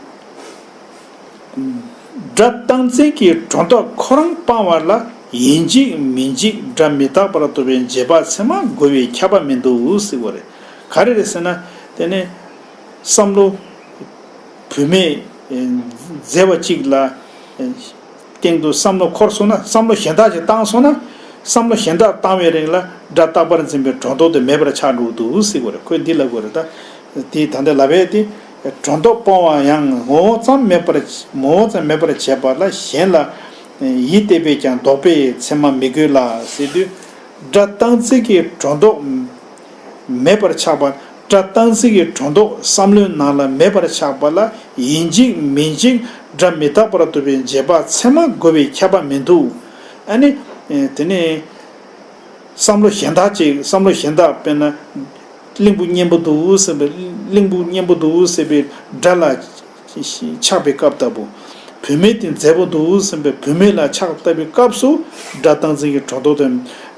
སྒྲ་རྟག་འཛིན་གྱི་སྒྲོ་འདོགས་ཁོ་རང་སྤང་བ་ལ་ཡིན་གཅིག་མིན་གཅིག་སྒྲ་མི་རྟག་པར་རྟོགས་པའི་རྗེས་དཔག་ཚད་མ་དགོས་པའི་ཁྱབ་པ་མི་འདུག་ཟེར་བ་རེད། ག་རེ་རེད་ཟེར་ན། དེ་ནི། བསམ་བློ། བུད་མེད། མཛེས་པ་གཅིག་ལ། སྟེང་དུ་བསམ་བློ་འཁོར་སོང་ན་བསམ་བློ་གཞན་དག་ཅིག་བཏང་སོང་ན། བསམ་བློ་གཞན་དག་བཏང་བའི་རིང་ལ་སྒྲ་རྟག་པར་འཛིན་པའི་སྒྲོ་འདོགས་དེ་མེད་པར་ཆགས་འགྲོ་གི་འདུག་ཟེར་བ་རེད། ཁོས་འདི་ལབ་དགོས་རེད་ད། དེ་ད་ལྟ་ལབ་པའི་དེ། སྒྲོ་འདོགས་སྤོང་བ་ཡང་ངོ་བོ་ཙམ་མེད་པར། ངོ་བོ་ཙམ་མེད་པར་བྱེད་པ་ལ་གཞན་ལ། ཡིད་གཏད་པས་ཀྱང་ལྡོག་པས་ཚད་མ་མི་དགོས་ལ་ཟེར་དུས། སྒྲ་རྟག་འཛིན་གྱི་སྒྲོ་འདོགས། མེད་པར་ཆགས་པ། སྒྲ་རྟག་འཛིན་གྱི་སྒྲོ་འདོགས་བསམ་བློའི་ནང་ལ་མེད་པར་ཆགས་པ་ལ་ཡིན་གཅིག་མིན་གཅིག་སྒྲ་མི་རྟག་པར་རྟོགས་པའི་རྗེས་དཔག་ཚད་མ་དགོས་པའི་ཁྱབ་པ་མི་འདུག་ཨ་ནི། དེ་ནས། བསམ་བློ་གཞན་དག་ཅིག་བསམ་བློ་གཞན་དག་དཔེར་ན། གླིང་བུ་མཉེན་པོ་འདུག་ཟེར་བའི། གླིང་བུ་མཉེན་པོ་འདུག་ཟེར་བའི་སྒྲ་ལ། ཆགས་པའི་སྐབས་ལྟ་བུ། བུད་མེད་དེ་མཛེས་པོ་འདུག་ཟེར་བའི་བུད་མེད་ལ་ཆགས་ལྟ་བུའི་སྐབས་སུ། སྒྲ་རྟག་འཛིན་གྱི་སྒྲོ་འདོགས་དེ།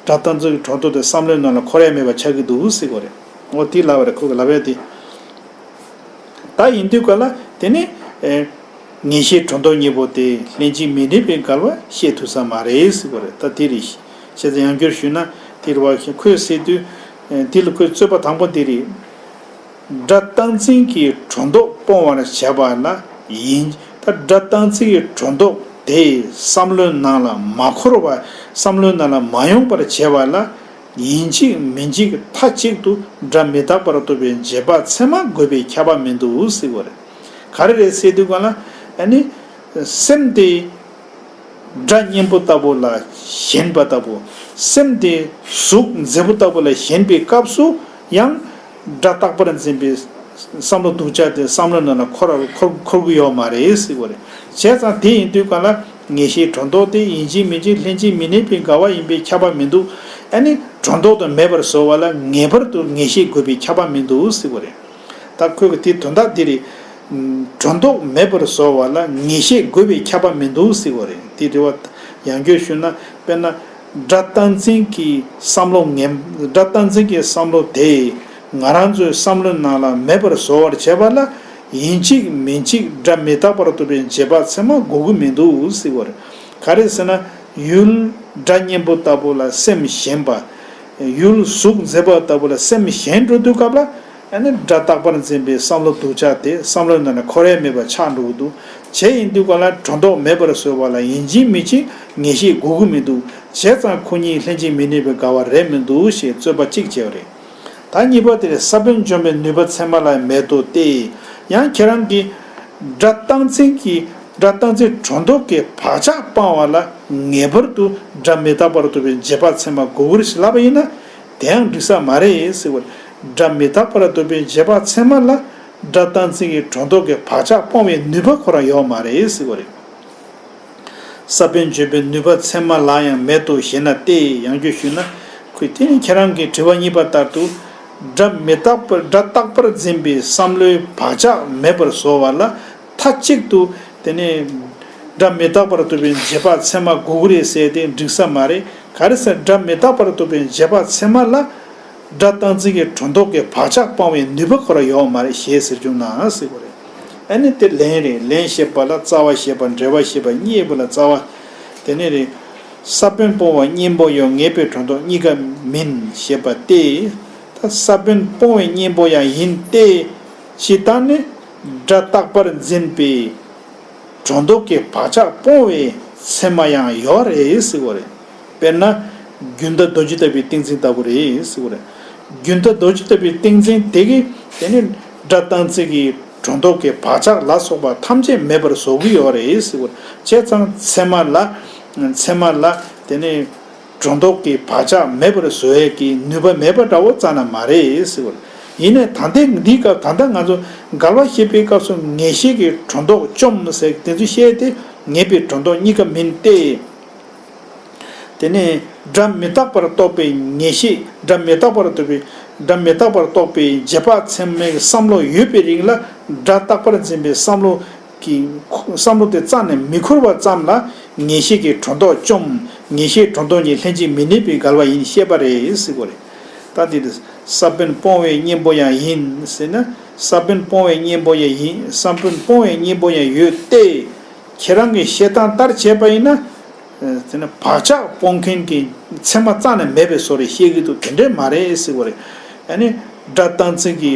སྒྲ་རྟག་འཛིན་གྱི་སྒྲོ་འདོགས་དེ་བསམ་བློའི་ནང་ལ་འཁོར་ཡ་མེད་པ་ཆགས་ཀྱི་འདུག་ཟེར་གོ་རེད། འོ་དེ་ལབ་པ་རེད་ཁོ་གི་ལབ་ཡ་དེ། ད་ཡིན་དུས་ག་ལ་དེ་ནི། ངེས་ཤེས་སྒྲོ་འདོགས་གཉིས་པོ་དེ་ལྷན་ཅིག་མི་གནས་པའི་འགལ་བ་བཤད་ཐུབ་ས་མ་རེད་ཟེར་གོ་རེད། ད་དེ་རེད། བྱས་ཙང་ཡང་བསྐྱར་ཞུས་ན་དེ་རེད་བ། ཁོས་ཟེར་དུས། དེ་ལ་ཁོས་རྩོད་པ་དང་པོ་དེ་རེད། སྒྲ་རྟག་འཛིན་གྱི་སྒྲོ་འདོགས་སྤོང་བར་བྱ་བ་ལ་ཡིན། ད་སྒྲ་རྟག་འཛིན་གྱི་སྒྲོ་འདོགས་དེ་བསམ་བློའི་ནང་ལ་མ་འཁོར་བ། བསམ་བློའི་ནང་ལ་མ་ཡོང་བར་བྱ་བ་ལ་ཡིན་གཅིག་མིན་གཅིག་མཐའ་གཅིག་ཏུ་སྒྲ་མི་རྟག་པར་རྟོགས་པའི་རྗེས་དཔག་ཚད་མ་དགོས་པའི་ཁྱབ་པ་མི་འདུག་ཟེར་བ་རེད། ག་རེ་རེད་ཟེར་དུས་ག་ལ་ཨ་ནི། སེམས་དེ། སྒྲ་སྙན་པོ་ལྟ་བུ་ལ་ཞེན་པ་ལྟ་བུ། སེམས་དེ་གཟུགས་མཛེས་པོ་ལྟ་བུ་ལ་ཞེན་པའི་སྐབས་སུ་ཡང་། སྒྲ་རྟག་པར་འཛིན་པའི་བསམ་བློ་སྡུག་ཅག་དེ་བསམ་བློའི་ནང་ལ་འཁོར་འཁོར་འཁོར་གྱི་ཡོད་མ་རེད་ཟེར་བ་རེད། བྱས་ཙང་དེ་ཡིན་དུས་ག་ལ་ངེས་ཤེས་སྒྲོ་འདོགས་དེ་ཡིན་གཅིག་མིན་གཅིག་ལྷན་ཅིག་མི་གནས་པའི་འགལ་བ་ཡིན་པས་ཁྱབ་པ་མི་འདུག་ཨ་ནི་སྒྲོ་འདོགས་དེ་མེད་པར་བཟོ་བ་ལ་ངེས་པར་དུ་ངེས་ཤེས་དགོས་པས་ཁྱབ་པ་མི་འདུག་ཟེར་བ་རེད། ད་ཁོས་གི་དེའི་དོན་དག་འདི་རེད། སྒྲོ་འདོགས་མེད་པར་བཟོ་བ་ལ་ངེས་ཤེས་དགོས་པས་ཁྱབ་པ་མི་འདུག་ཟེར་བ་རེད། དེ་རེད་བ། ཡང་བསྐྱར་ཞུས་ན་དཔེར་ན། སྒྲ་རྟག་འཛིན་གྱི་བསམ་བློ་ངན། སྒྲ་རྟག་འཛིན་གྱི་བསམ་བློ་དེ་ང་རང་ཚོའི་བསམ་བློའི་ནང་ལ་མེད་པར་བཟོ་བར་བྱེད་པ་ལ་ཡིན་གཅིག་མིན་གཅིག་སྒྲ་མི་རྟག་པར་རྟོགས་པའི་རྗེས་དཔག་ཚད་མ་དགོས་ཀྱི་མི་འདུག་ཟེར་བ་རེད། ག་རེ་ཟེར་ན། ཡུལ་སྒྲ་སྙན་པོ་ལྟ་བུ་ལ་སེམས་ཞེན་པ། ཡུལ་གཟུགས་མཛེས་པ་ལྟ་བུ་ལ་སེམས་ཞེན་འགྲོ་དུས་སྐབས་ལ། ཨ་ནི་སྒྲ་རྟག་པར་འཛིན་པའི་བསམ་བློ་སྡུག་ཅག་དེ་བསམ་བློའི་ནང་ན་འཁོར་ཡ་མེད་པ་ཆགས་འགྲོ་གི་འདུག་བྱས་ཡིན་དུས་ག་ལ་སྒྲོ་འདོགས་མེད་པར་བཟོ་བ་ལ་ཡིན་གཅིག་མིན་གཅིག་ངེས་ཤེས་དགོས་ཀྱི་མི་འདུག་བྱས་ཙང་ཁོ་གཉིས་ལྷན་ཅིག་མི་གནས་པའི་འགལ་བ་རེད་མི་འདུག་ཞེས་རྩོད་པ་གཅིག་བྱས་པ་རེད། ད་ ད་གཉིས་པ་དེ་ནི་ས་བོན་འཇོམས་པའི་ནུས་པ་ཚད་མ་ལ་མེད་དོ་སྟེ། ཡང་ཁྱེད་རང་གིས་སྒྲ་རྟག་འཛིན་གྱི་སྒྲ་རྟག་འཛིན་སྒྲོ་འདོགས་ཀྱི་བག་ཆགས་སྤང་བ་ལ་ངེས་པར་དུ་སྒྲ་མི་རྟག་པར་རྟོགས་པའི་རྗེས་དཔག་ཚད་མ་དགོས་ཀྱི་རེད་ཞེས་ལབ་པ་ཡིན་ན། དེའང་འགྲིག་ས་མ་རེད་ཟེར་བ་རེད། སྒྲ་མི་རྟག་པར་རྟོགས་པའི་རྗེས་དཔག་ཚད་མ་ལ་སྒྲ་རྟག་འཛིན་གྱི་སྒྲོ་འདོགས་ཀྱི་བག་ཆགས་སྤོང་བའི་ནུས་པ་ཁོ་རང་ཡོད་མ་རེད་ཟེར་བ་རེད། ས་བོན་འཇོམས་པའི་ནུས་པ་ཚད་མ་ལ་ཡང་མེད་དོ་ཞེ་ན་སྟེ། ཡང་བསྐྱར་ཞུས་ན། ཁོས་དེ་ནི་ཁྱེད་རང་གི་དྲི་བ་གཉིས་པ་ལྟར་དུ། སྒྲ་མི་རྟག་པར་སྒྲ་རྟག་པར་འཛིན་པའི་བསམ་བློའི་བག་ཆགས་མེད་པར་བཟོ་བ་ལ་མཐའ་གཅིག་ཏུ་དེ་ནི་སྒྲ་མི་རྟག་པར་རྟོགས་པའི་རྗེས་དཔག་ཚད་མ་དགོས་ཀྱི་རེད་ཟེར་ཏེ་འགྲིག་ས་མ་རེད། ག་རེ་ཟེར། སྒྲ་མི་རྟག་པར་རྟོགས་པའི་རྗེས་དཔག་ཚད་མ་ལ་སྒྲ་རྟག་འཛིན་གྱི་སྒྲོ་འདོགས་ཀྱི་བག་ཆགས་སྤང་བའི་ནུས་པ་ཁོ་རང་ཡོད་མ་རེད་ཞེས་ཟེར་བྱུང་ན་ཟེར་བ་རེད། ཨ་ནི་དེ་ལན་རེད། ལན་ཞེས་པ་ལ་རྩ་བ་ཞེས་པ། འབྲེལ་བ་ཞེས་པ་གཉིས་ཡོད་པ་ལ་རྩ་བ། དེ་ནས་རེད། ས་བོན་སྤོང་བ་གཉེན་པོ་ཡང་ངེས་པའི་སྒྲོ་འདོགས་གཉིས་ཀ་མིན་ཞེས་པ་སྟེ། ད་ས་བོན་སྤོང་བའི་གཉེན་པོ་ཡང་ཡིན་ཏེ། ཇི་ལྟར་ནི་སྒྲ་རྟག་པར་འཛིན་པའི་སྒྲོ་འདོགས་ཀྱི་བག་ཆགས་སྤོང་བའི་ཚད་མ་ཡང་ཡོད་རེད་ཟེར་བ་རེད། དཔེར་ན། རྒྱུན་མཐའ་རྡོ་རྗེ་ལྟ་བུའི་ཏིང་འཛིན་ལྟ་བུ་རེད་ཟེར་བ་རེད། རྒྱུན་མཐའ་རྡོ་རྗེ་ལྟ་བུའི་ཏིང་འཛིན་དེ་གིས་དེ་ནི་སྒྲ་རྟག་འཛིན་གྱི་སྒྲོ་འདོགས་ཀྱི་བག་ཆགས་ལ་སོགས་པ་ཐམས་ཅད་མེད་པར་བཟོ་གི་ཡོད་རེད་ཟེར་བ་རེད། བྱས་ཙང་ཚད་མ་ལ། ཚད་མ་ལ་དེ་ནི་སྒྲོ་འདོགས་ཀྱི་བག་ཆགས་མེད་པར་བཟོ་ཡས་ཀྱི་ནུས་པ་མེད་པ་འདྲ་བོ་རྩ་ན་མ་རེད་ཟེར་བ་རེད། ཡིན་ནའི་ད་ལྟའི་འདིའི་སྐབས། ད་ལྟ་ང་ཚོ་འགལ་བ་བཤད་པའི་སྐབས་སུ་ངེས་ཤེས་ཀྱི་སྒྲོ་འདོགས་བཅོམ་ཟེར་དེ་ཚོ་བཤད་དེ། ངེས་པའི་སྒྲོ་འདོགས་གཉིས་ཀ་མིན་ཏེ། དེ་ནས་སྒྲ་མི་རྟག་པར་རྟོགས་པའི་ངེས་ཤེས། སྒྲ་མི་རྟག་པར་རྟོགས་པའི། སྒྲ་མི་རྟག་པར་རྟོགས་པའི་རྗེས་དཔག་ཚད་མའི་བསམ་བློ་ཡོད་པའི་རིང་ལ། སྒྲ་རྟག་པར་འཛིན་པའི་བསམ་བློ་གི་བསམ་བློ་དེ་རྩ་ནས་མི་འཁོར་བ་ཙམ་ལ་ངེས་ཤེས་ཀྱི་སྒྲོ་འདོགས་བཅོམ། ངེས་ཤེས་སྒྲོ་འདོགས་གཉིས་ལྷན་ཅིག་མི་གནས་པའི་འགལ་བ་ཡིན་ཞེས་པ་རེད་ཟེར་གྱི་ཡོད་རེད། ད་དེ་དེ་ས་བོན་སྤོང་བའི་གཉེན་པོ་ཡང་ཡིན་ཟེར་ན། ས་བོན་སྤོང་བའི་གཉེན་པོ་ཡང་ཡིན། ས་བོན་སྤོང་བའི་གཉེན་པོ་ཡང་ཡོད་དེ། ཁྱེད་རང་གི་བཤད་སྟངས་ལྟར་བྱས་པ་ཡིན་ན། དེ་ནི་བག་ཆགས་སྤོང་མཁན་གྱི་ཚད་མ་རྩ་ནས་མེད་པའི་བཟོ་འདྲ་བཤད་ཀྱི་འདུག་དེ་འདྲས་མ་རེད་ཟེར་གྱི་ཡོད་རེད། ཨ་ནི་སྒྲ་རྟག་འཛིན་གྱི་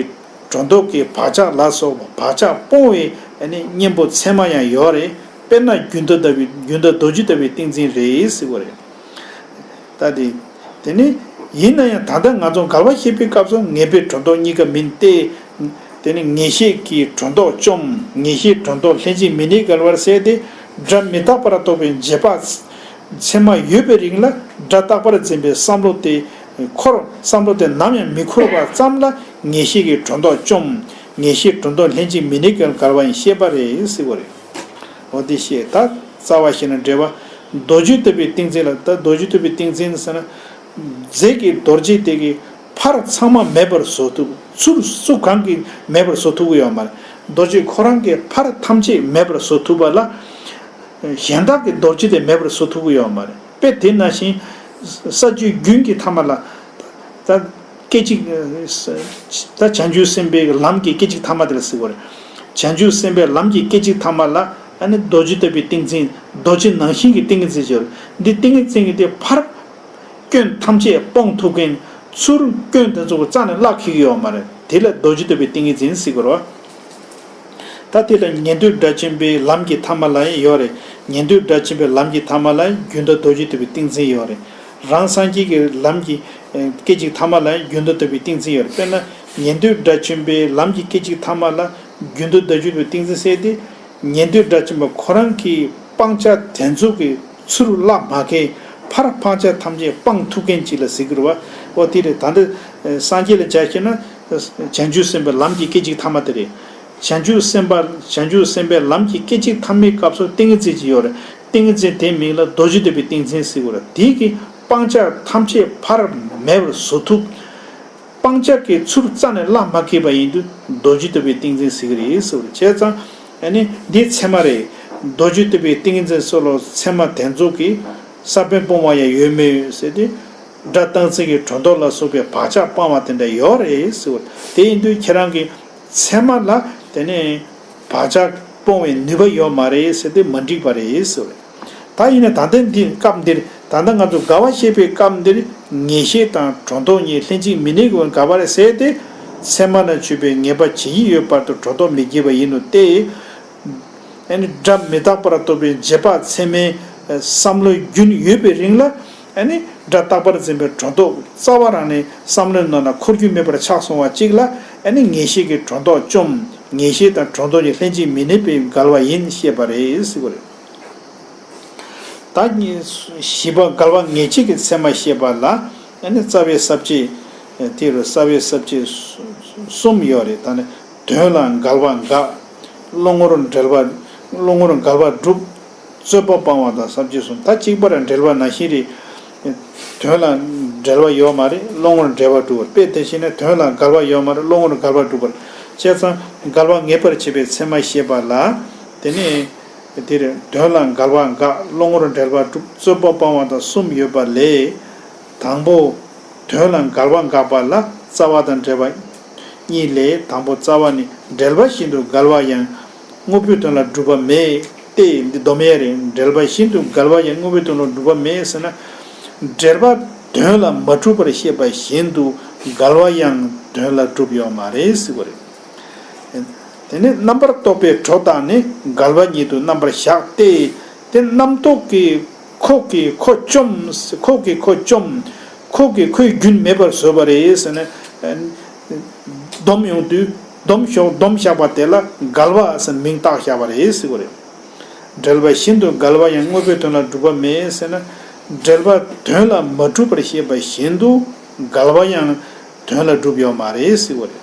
སྒྲོ་འདོགས་ཀྱི་བག་ཆགས་ལ་སོགས་པ་བག་ཆགས་སྤོང་བའི་ཨ་ནི་གཉེན་པོ་ཚད་མ་ཡང་ཡོད་རེད། དཔེར་ན་རྒྱུན་མཐའ་ལྟ་བུའི། རྒྱུན་མཐའ་རྡོ་རྗེ་ལྟ་བུའི་ཏིང་འཛིན་རེད་ཟེར་གྱི་ཡོད་རེད། ད་དེ། དེ་ནི། ཡིན་ན་ཡང་ད་ལྟ་ང་ཚོ་འགལ་བ་བཤད་པའི་སྐབས་སུ་ངེས་པའི་སྒྲོ་འདོགས་གཉིས་ཀ་མིན་ཏེ། དེ་ནི་ངེས་ཤེས་ཀྱི་སྒྲོ་འདོགས་བཅོམ། ངེས་ཤེས་སྒྲོ་འདོགས་ལྷན་ཅིག་མི་གནས་འགལ་བར་ཟེར་ཏེ། སྒྲ་མི་རྟག་པར་རྟོགས་པའི་རྗེས་དཔག་ཚད་མ་ཡོད་པའི་རིང་ལ་སྒྲ་རྟག་པར་འཛིན་པའི་བསམ་བློ་དེ་འཁོར། བསམ་བློ་དེ་ནམ་ཡང་མི་འཁོར་བ་ཙམ་ལ་ངེས་ཤེས་ཀྱི་སྒྲོ་འདོགས་བཅོམ། ངེས་ཤེས་སྒྲོ་འདོགས་ལྷན་ཅིག་མི་གནས་འགལ་བ་ཡིན་ཞེས་པ་རེད་ཟེར་གྱི་ཡོད་རེད། འོ་དེ་བཤད། ད་རྩ་བ་བཤད་ན་འགྲེལ་པ། རྡོ་རྗེ་ལྟ་བུའི་ཏིང་འཛིན་ལ། ད་རྡོ་རྗེ་ལྟ་བུའི་ཏིང་འཛིན་ཟེར་ན། རྫས་ཀྱི་རྡོ་རྗེ་དེ་གི་ཕར་ཚང་མ་མེད་པར་བཟོ་ཐུབ། ཚུར་སུ་གང་གིས་མེད་པར་བཟོ་ཐུབ་ཀྱི་ཡོད་མ་རེད། རྡོ་རྗེ་ཁོ་རང་གིས་ཕར་ཐམས་ཅད་མེད་པར་བཟོ་ཐུབ་པ་ལ། གཞན་དག་གིས་རྡོ་རྗེ་དེ་མེད་པར་བཟོ་ཐུབ་ཀྱི་ཡོད་མ་རེད། དཔེ་དེ་ནང་བཞིན་ས་བཅུའི་རྒྱུན་གྱི་ཐ་མ་ལ། ད། སྐད་ཅིག་ད་བྱང་ཆུབ་སེམས་དཔའི་ལམ་གྱི་སྐད་ཅིག་ཐ་མ་དེ་ལ་ཟེར་གྱི་ཡོད་རེད། བྱང་ཆུབ་སེམས་དཔའི་ལམ་གྱི་སྐད་ཅིག་ཐ་མ་ལ། ཨ་ནི་རྡོ་རྗེ་ལྟ་བུའི་ཏིང་འཛིན། རྡོ་རྗེ་ནང་བཞིན་གྱི་ཏིང་འཛིན་ཟེར་གྱི་ཡོད་རེད། འདི་ཏིང་འཛིན་གྱི་དེ་ཕར་སྐྱོན་ཐམས་ཅད་སྤོང་ཐུབ་མཁན། ཚུར་སྐྱོན་དེ་ཚོ་རྩ་ནས་བརླག་ཁེགས་ཡོད་མ་རེད། དེ་ལ་རྡོ་རྗེ་ལྟ་བུའི་ཏིང་འཛིན་ཟེར་གྱི་ཡོད་རེད། ད་དེ་ལ་ཉན་ཐོས་སྒྲ་གཅན་པའི་ལམ་གྱི་ཐ་མ་ལ་ཡང་ཡོད་རེད། ཉན་ཐོས་སྒྲ་གཅན་པའི་ལམ་གྱི་ཐ་མ་ལ་ཡང་རྒྱུན་མཐའ་རྡོ་རྗེ་ལྟ་བུའི་ཏིང་འཛིན་ཡོད་རེད། རང་སངས་རྒྱས་ཀྱི་ལམ་གྱི་སྐད་ཅིག་ཐ་མ་ལ་ཡང་རྒྱུན་མཐའ་ལྟ་བུའི་ཏིང་འཛིན་ཡོད་རེད། དཔེར་ན་ཉན་ཐོས་སྒྲ་གཅན་པའི་ལམ་གྱི་སྐད་ཅིག་ཐ་མ་ལ་རྒྱུན་མཐའ་རྡོ་རྗེ་ལྟ་བུའི་ཏིང་འཛིན་ཟེར་ཏེ། ཉན་ཐོས་སྒྲ་གཅན་པ་ཁོ་རང་གིས་སྤང་བྱ་དེ་ཚོ་གི་ཚུར་བརླག་མ་མཁན། ཕར་སྤང་བྱ་ཐམས་ཅད་སྤང་ཐུབ་མཁན་ཅིག་ལ་ཟེར་གྱི་རེད་བ། འོ་དེ་རེད། ད་ལྟ་སངས་རྒྱས་ལ་སྦྱར་ཤེ་ན། བྱང་ཆུབ་སེམས་དཔའི་ལམ་གྱི་སྐད་ཅིག་ཐ་མ་དེ་རེད། བྱང་ཆུབ་སེམས་དཔའ། བྱང་ཆུབ་སེམས་དཔའི་ལམ་གྱི་སྐད་ཅིག་ཐ་མའི་སྐབས་སུ་ཏིང་ངེ་འཛིན་ཅིག་ཡོད་རེད། ཏིང་ངེ་འཛིན་དེའི་མིང་ལ་རྡོ་རྗེ་ལྟ་བུའི་ཏིང་འཛིན་ཟེར་གྱི་རེད། དེ་གིས་སྤང་བྱ་ཐམས་ཅད་ཕར་མེད་པར་བཟོ་ཐུབ། སྤང་བྱ་གི་ཚུར་རྩ་ནས་བརླག་མ་མཁས་པ་ཡིན་དུས་རྡོ་རྗེ་ལྟ་བུའི་ཏིང་འཛིན་ཟེར་གྱི་རེད་ཟེར་བ་རེད། བྱས་ཙང་ཨ་ནི་འདི་ཚད་མ་རེད། རྡོ་རྗེ་ལྟ་བུའི་ཏིང་འཛིན་སོགས་ལ་ཚད་མ་དེ་ཚོ་གིས་ས་བོན་སྤོང་བ་ཡང་ཡོད་མི་ཡོད་ཟེར་ཏེ། སྒྲ་རྟག་འཛིན་གྱི་སྒྲོ་འདོགས་ལ་སོགས་པའི་བག་ཆགས་སྤང་བ་དེ་འདྲ་ཡོད་རེད་ཟེར་བ་རེད། དེ་ཡིན་དུས་ཁྱེད་རང་གིས་ཚད་མ་ལ་དེ་ནས་བག་ཆགས་སྤོང་བའི་ནུས་པ་ཡོད་མ་རེད་ཟེར་ཏེ་མ་འགྲིག་པ་རེད་ཟེར་བ་རེད། ད་ཡིན་ན་ད་ལྟ་འདི་སྐབས་འདིར། ད་ལྟ་ང་ཚོ་དགག་པ་བཤད་པའི་སྐབས་འདིར་ངེས་ཤེས་དང་སྒྲོ་འདོགས་གཉིས་ལྷན་ཅིག་མི་གནས་ཀྱི་དགག་པ་རེད་ཟེར་ཏེ། ཚད་མ་ན་ཆོད་པའི་ངེས་པ་ཇི་སྙེད་ཡོད་བར་དུ་སྒྲོ་འདོགས་མི་འགེལ་བ་ཡིན་ནོ་སྟེ། ཨ་ནི་སྒྲ་མི་རྟག་པར་རྟོགས་པའི་རྗེས་དཔག་ཚད་མའི་བསམ་བློའི་རྒྱུན་ཡོད་པའི་རིང་ལ། ཨ་ནི་ སྒྲ་རྟག་པར་འཛིན་པའི་སྒྲོ་འདོགས་རྩ་བ་རང་ནས་བསམ་བློའི་ནང་ན་འཁོར་རྒྱུ་མེད་པར་ཆགས་སོང་བ་གཅིག་ལ་ཨ་ནི་ངེས་ཤེས་ཀྱི་སྒྲོ་འདོགས་བཅོམ། ངེས་ཤེས་དང་སྒྲོ་འདོགས་ཀྱི་ལྷན་ཅིག་མི་གནས་པའི་འགལ་བ་ཡིན་ཞེས་པ་རེད་ཟེར་བ་རེད། ད་གཉིས་བཞི་པ་འགལ་བ་ངེས་བྱེད་ཀྱི་ཚད་མ་བཤད་པ་ལ་ཨ་ནི་རྩ་བའི་ས་བཅད། དེ་རུ་རྩ་བའི་ས་བཅད་གསུམ་ཡོད་རེད། ད་ནི་དོན་ལ་འགལ་བ་འགག། བློ་ངོར་འབྲེལ་བ། བློ་ངོར་འགལ་བ་སྒྲུབ། རྩོད་པ་སྤང་བ་དང་ས་བཅད་གསུམ། ད་གཅིག་པ་ར་འབྲེལ་བ་ནང་བཞིན་རེད། དོན་ལ་འབྲེལ་བ་ཡོད་མ་རེད། བློ་ངོར་འབྲེལ་བ་སྒྲུབ་པར། དཔེ་དེ་བཞིན་ནི་དོན་ལ་འགལ་བ་ཡོད་མ་རེད། བློ་ངོར་འགལ་བ་སྒྲུབ་པར། བྱས་ཙང་འགལ་བ་ངེས་པར་བྱེད་པའི་ཚད་མ་བཤད་པ་ལ། དེ་ནས་དེར་དོན་ལ་འགལ་བ་འགག། བློ་ངོར་འབྲེལ་བ་སྒྲུབ། རྩོད་པ་སྤང་བ་དང་གསུམ་ཡོད་པ་ལས། དང་པོ། དོན་ལ་འགལ་བ་འགག་པ་ལ་རྩ་བ་དང་འབྲེལ་བ་གཉིས་ལས། དང་པོ་རྩ་བ་ནི་འབྲེལ་པ་བཞིན་དུ་འགལ་བ་ཡང་དངོས་པོའི་དོན་ལ་གྲུབ་པ་མེད་དེ། འདི་སྡོམ་ཡས་རེད། འབྲེལ་པ་བཞིན་དུ་འགལ་བ་ཡང་དངོས་པོའི་དོན་ལ་གྲུབ་པ་མེད་ཟེར་ན། འབྲེལ་པ་དོན་ལ་མ་གྲུབ་པར་བཤད་པ་བཞིན་དུ་འགལ་བ་ཡང་དོན་ལ་གྲུབ་ཡོད་མ་རེད་ཟེར་བ་རེད། དེ་ནས་རྣམ་པར་རྟོག་པའི་སྒྲོ་བཏགས་ནས་འགལ་བ་ཉིད་དུ་རྣམ་པར་བཞག་སྟེ། དེ་རྣམ་རྟོག་གིས་ཁོ་གིས་ཁོ་བཅོམ། ཁོ་གིས་ཁོ་བཅོམ། ཁོ་གིས་ཁོའི་རྒྱུན་མེད་པར་བཟོས་པ་རེད་ཟེར་ནས། སྡོམ་ཡོང་དུས་སྡོམ་ཞོག་སྡོམ་བཞག་པ་དེ་ལ་འགལ་བ་ཟེར་མིང་བཏགས་བཞག་པ་རེད་ཟེར་བ་རེད། འབྲེལ་པ་བཞིན་དུ་འགལ་བ་ཡང་དངོས་པོའི་དོན་ལ་གྲུབ་པ་མེད་ཟེར་ན། འབྲེལ་པ་དོན་ལ་མ་གྲུབ་པར་བཤད་པ་བཞིན་དུ་འགལ་བ་ཡང་དོན་ལ་གྲུབ་ཡོད་མ་རེད་ཟེར་བ་རེད།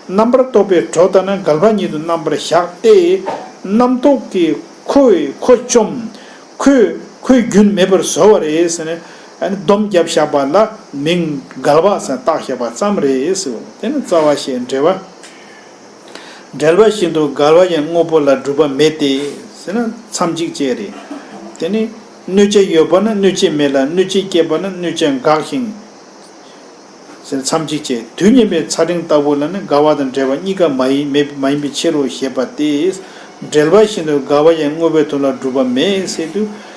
རྣམ་པར་རྟོག་པའི་སྒྲོ་བཏགས་ན་འགལ་བ་ཉིད་དུ་རྣམ་པར་བཞག་སྟེ། རྣམ་རྟོག་གིས་ཁོའི་ཁོ་བཅོམ། ཁོས་ཁོའི་རྒྱུན་མེད་པར་བཟོ་བ་རེད་ཟེར་ནས། ཨ་ནི་སྡོམ་བརྒྱབ་བཞག་པ་ལ་མིང་འགལ་བ་ཟེར་བཏགས་བཞག་པ་ཙམ་རེད་ཟེར་བ། དེ་ནི་རྩ་བ་བཤད་འབྲེལ་བ། འབྲེལ་པ་བཞིན་དུ་འགལ་བ་ཡང་དངོས་པོ་ལ་གྲུབ་པ་མེད་དེ་ཟེར་ན་མཚམས་གཅིག་བཅད་རེད། དེ་ནི་གནོད་བྱ་ཡོད་པ་ན་གནོད་བྱེད་མེད་ལ། གནོད་བྱེད་སྐྱེས་པ་ན་གནོད་བྱ་འགགས་ཤིང་། ཟེར་མཚམས་གཅིག་བཅད། དུས་མཉམ་པའི་ཚ་ཕྲེང་ལྟ་བུ་ལ་ནི་འགལ་བ་དང་འབྲེལ་བ་གཉིས་ཀ་མ་ཡིན་མེད་མ་ཡིན་པའི་ཕྱིར་རོ་ཞེས་པ་སྟེ། འབྲེལ་པ་བཞིན་དུ་འགལ་བ་ཡང་དངོས་པོའི་དོན་ལ་གྲུབ་པ་མེད་ཟེར་དུས།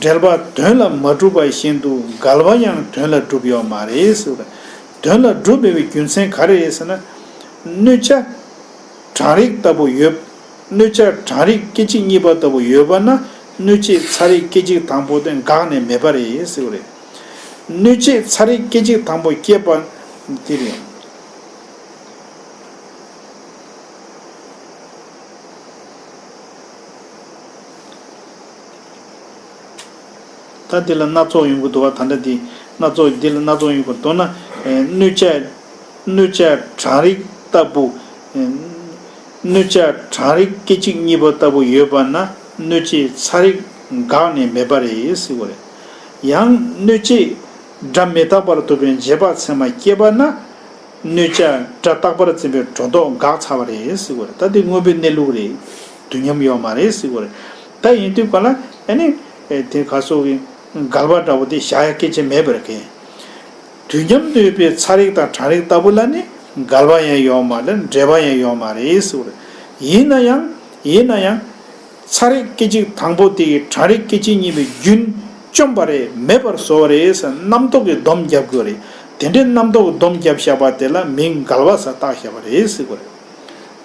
འབྲེལ་པ་དོན་ལ་མ་གྲུབ་པ་བཞིན་དུ་འགལ་བ་ཡང་དོན་ལ་གྲུབ་ཡོད་མ་རེད་ཟེར་བ། དོན་ལ་གྲུབ་མེད་པའི་རྒྱུ་མཚན་ག་རེ་རེད་ཟེར་ན། གནོད་བྱ་གྲང་རེག་ལྟ་བུ་ཡོད། གནོད་བྱ་གྲང་རེག་སྐད་ཅིག་གཉིས་པ་ལྟ་བུ་ཡོད་པ་ན་གནོད་བྱེད་ཚ་རེག་སྐད་ཅིག་དང་པོ་དེ་འགགས་ནས་མེད་པ་རེད་ཟེར་བ་རེད། གནོད་བྱེད་ཚ་རེག་སྐད་ཅིག་དང་པོ་སྐྱེས་པ་དེ་རེད། ད་འདི་ལ་སྣ་ཚོགས་ཡོང་གི་འདུག་བ། ད་ལྟ་འདི་སྣ་ཚོགས་འདི་ལ་སྣ་ཚོགས་ཡོང་གི་འདུག་ན། གནོད་བྱ་གནོད་བྱ་གྲང་རེག་ལྟ་བུ། གནོད་བྱ་གྲང་རེག་སྐད་ཅིག་གཉིས་པ་ལྟ་བུ་ཡོད་པ་ན་གནོད་བྱེད་ཚ་རེག་འགགས་ནས་མེད་པ་རེད་ཟེར་བ་རེད། ཡང་གནོད་བྱེད་སྒྲ་མི་རྟག་པར་རྟོགས་པའི་རྗེས་དཔག་ཚད་མ་སྐྱེས་པ་ན། གནོད་བྱ་སྒྲ་རྟག་པར་འཛིན་པའི་སྒྲོ་འདོགས་འགག་ཚར་བ་རེད་ཟེར་བ་རེད། ད་འདི་དངོས་པོའི་གནས་ལུགས་རེད། དུས་མཉམ་ཡོད་མ་རེད་ཟེར་བ་རེད། ད་ཡིན་དུས་ག་ལ་ཨ་ནི། དེ་ག་སོགས་ཀྱི་འགལ་བ་འདྲ་བོ་དེ་བཞག་ཡ་སྐད་ཆ་མེད་པར་གས། དུས་མཉམ་དུ་ཡོད་པའི་ཚ་རེག་དང་གྲང་རེག་ལྟ་བུ་ལ་ནི་འགལ་བ་ཡང་ཡོད་མ་རེད། འབྲེལ་བ་ཡང་ཡོད་མ་རེད་ཟེར་བ་རེད། ཡིན་ན་ཡང་ཡིན་ན་ཡང་། ཚ་རེག་སྐད་ཅིག་དང་པོ་དེ་ཡིས་གྲང་རེག་སྐད་ཅིག་གཉིས་པའི་རྒྱུན་བཅོམ་པ་རེད། མེད་པར་བཟོ་བ་རེད་ཟེར་རྣམ་རྟོག་གི་སྡོམ་བརྒྱབ་དགོས་རེད། དེ་འདྲའི་རྣམ་རྟོག་གི་སྡོམ་བརྒྱབ་བཞག་པ་དེ་ལ་མིང་འགལ་བ་ཟེར་བཏགས་བཞག་པ་རེད་ཟེར་དགོས་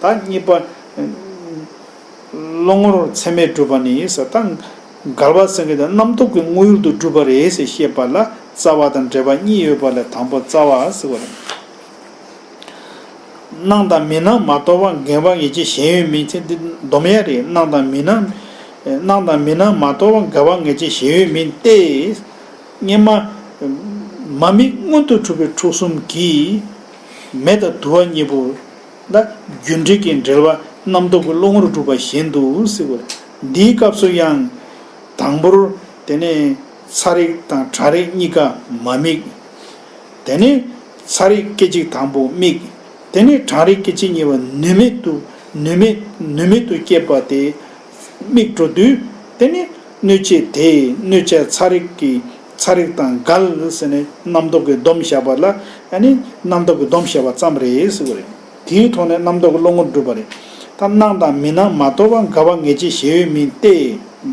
རེད། ད་གཉིས་པ། བློ་ངོར་ཚད་མས་གྲུབ་པ་ནི་ཟེར་ད། འགལ་བ་ཟེར་མཁན་དེ་རྣམ་རྟོག་གི་དངོས་ཡུལ་དུ་གྲུབ་པ་རེད་ཟེར་བཤད་པ་ལ་རྩ་བ་དང་འབྲེལ་བ་གཉིས་ཡོད་པ་ལས་དང་པོ་རྩ་བ་ཟེར་བ་རེད། སྣང་དང་མི་སྣང་མ་རྟོགས་པ་འགལ་བ་ངེས་བྱེད་ཞེན་ཡུལ་མིན་ཚེ་འདི་སྡོམ་ཡ་རེད། སྣང་དང་མི་སྣང་། སྣང་དང་མི་སྣང་མ་རྟོགས་པ་འགལ་བ་ངེས་བྱེད་ཞེན་ཡུལ་མིན་ཏེ། སྔ་མ། མ་དམིགས་མངོན་དུ་གྲུབ་པའི་འཁྲུལ་གསུམ་གྱིས། མེ་དང་དུ་བ་གཉིས་པོ། ལ་རྒྱུ་འབྲས་ཀྱི་འབྲེལ་བ་རྣམ་རྟོག་གི་བློ་ངོར་གྲུབ་པ་བཞིན་དུ་ཟེར་བ། འདིའི་སྐབས་སུ་ཡང་། དང་པོར། དེ་ནས་ཚ་རེག་དང་གྲང་རེག་གཉིས་ཀ་མ་དམིགས། དེ་ནས་ཚ་རེག་སྐད་ཅིག་དང་པོ་དམིགས། དེ་ནས་གྲང་རེག་སྐད་ཅིག་གཉིས་པ་ནུས་མེད་དུ་ནུས་མེད་ནུས་མེད་དུ་སྐྱེས་པ་དེ་དམིགས་འགྲོ་དུས། དེ་ནས་གནོད་བྱེད་དེ་གནོད་བྱ་ཚ་རེག་གི་ཚ་རེག་དང་འགལ་ཟེར་ནས་རྣམ་རྟོག་གི་སྡོམ་བཞག་པ་ལ་ཨ་ནི་རྣམ་རྟོག་གི་སྡོམ་བཞག་པ་ཙམ་རེད་ཟེར་བ་རེད། དེའི་ཐོག་ནས་རྣམ་རྟོག་གི་བློ་ངོར་གྲུབ་པ་རེད། ད་སྣང་དང་མི་སྣང་མ་རྟོགས་པ་འགལ་བ་ངེས་བྱེད་ཞེན་ཡུལ་མིན་ཏེ།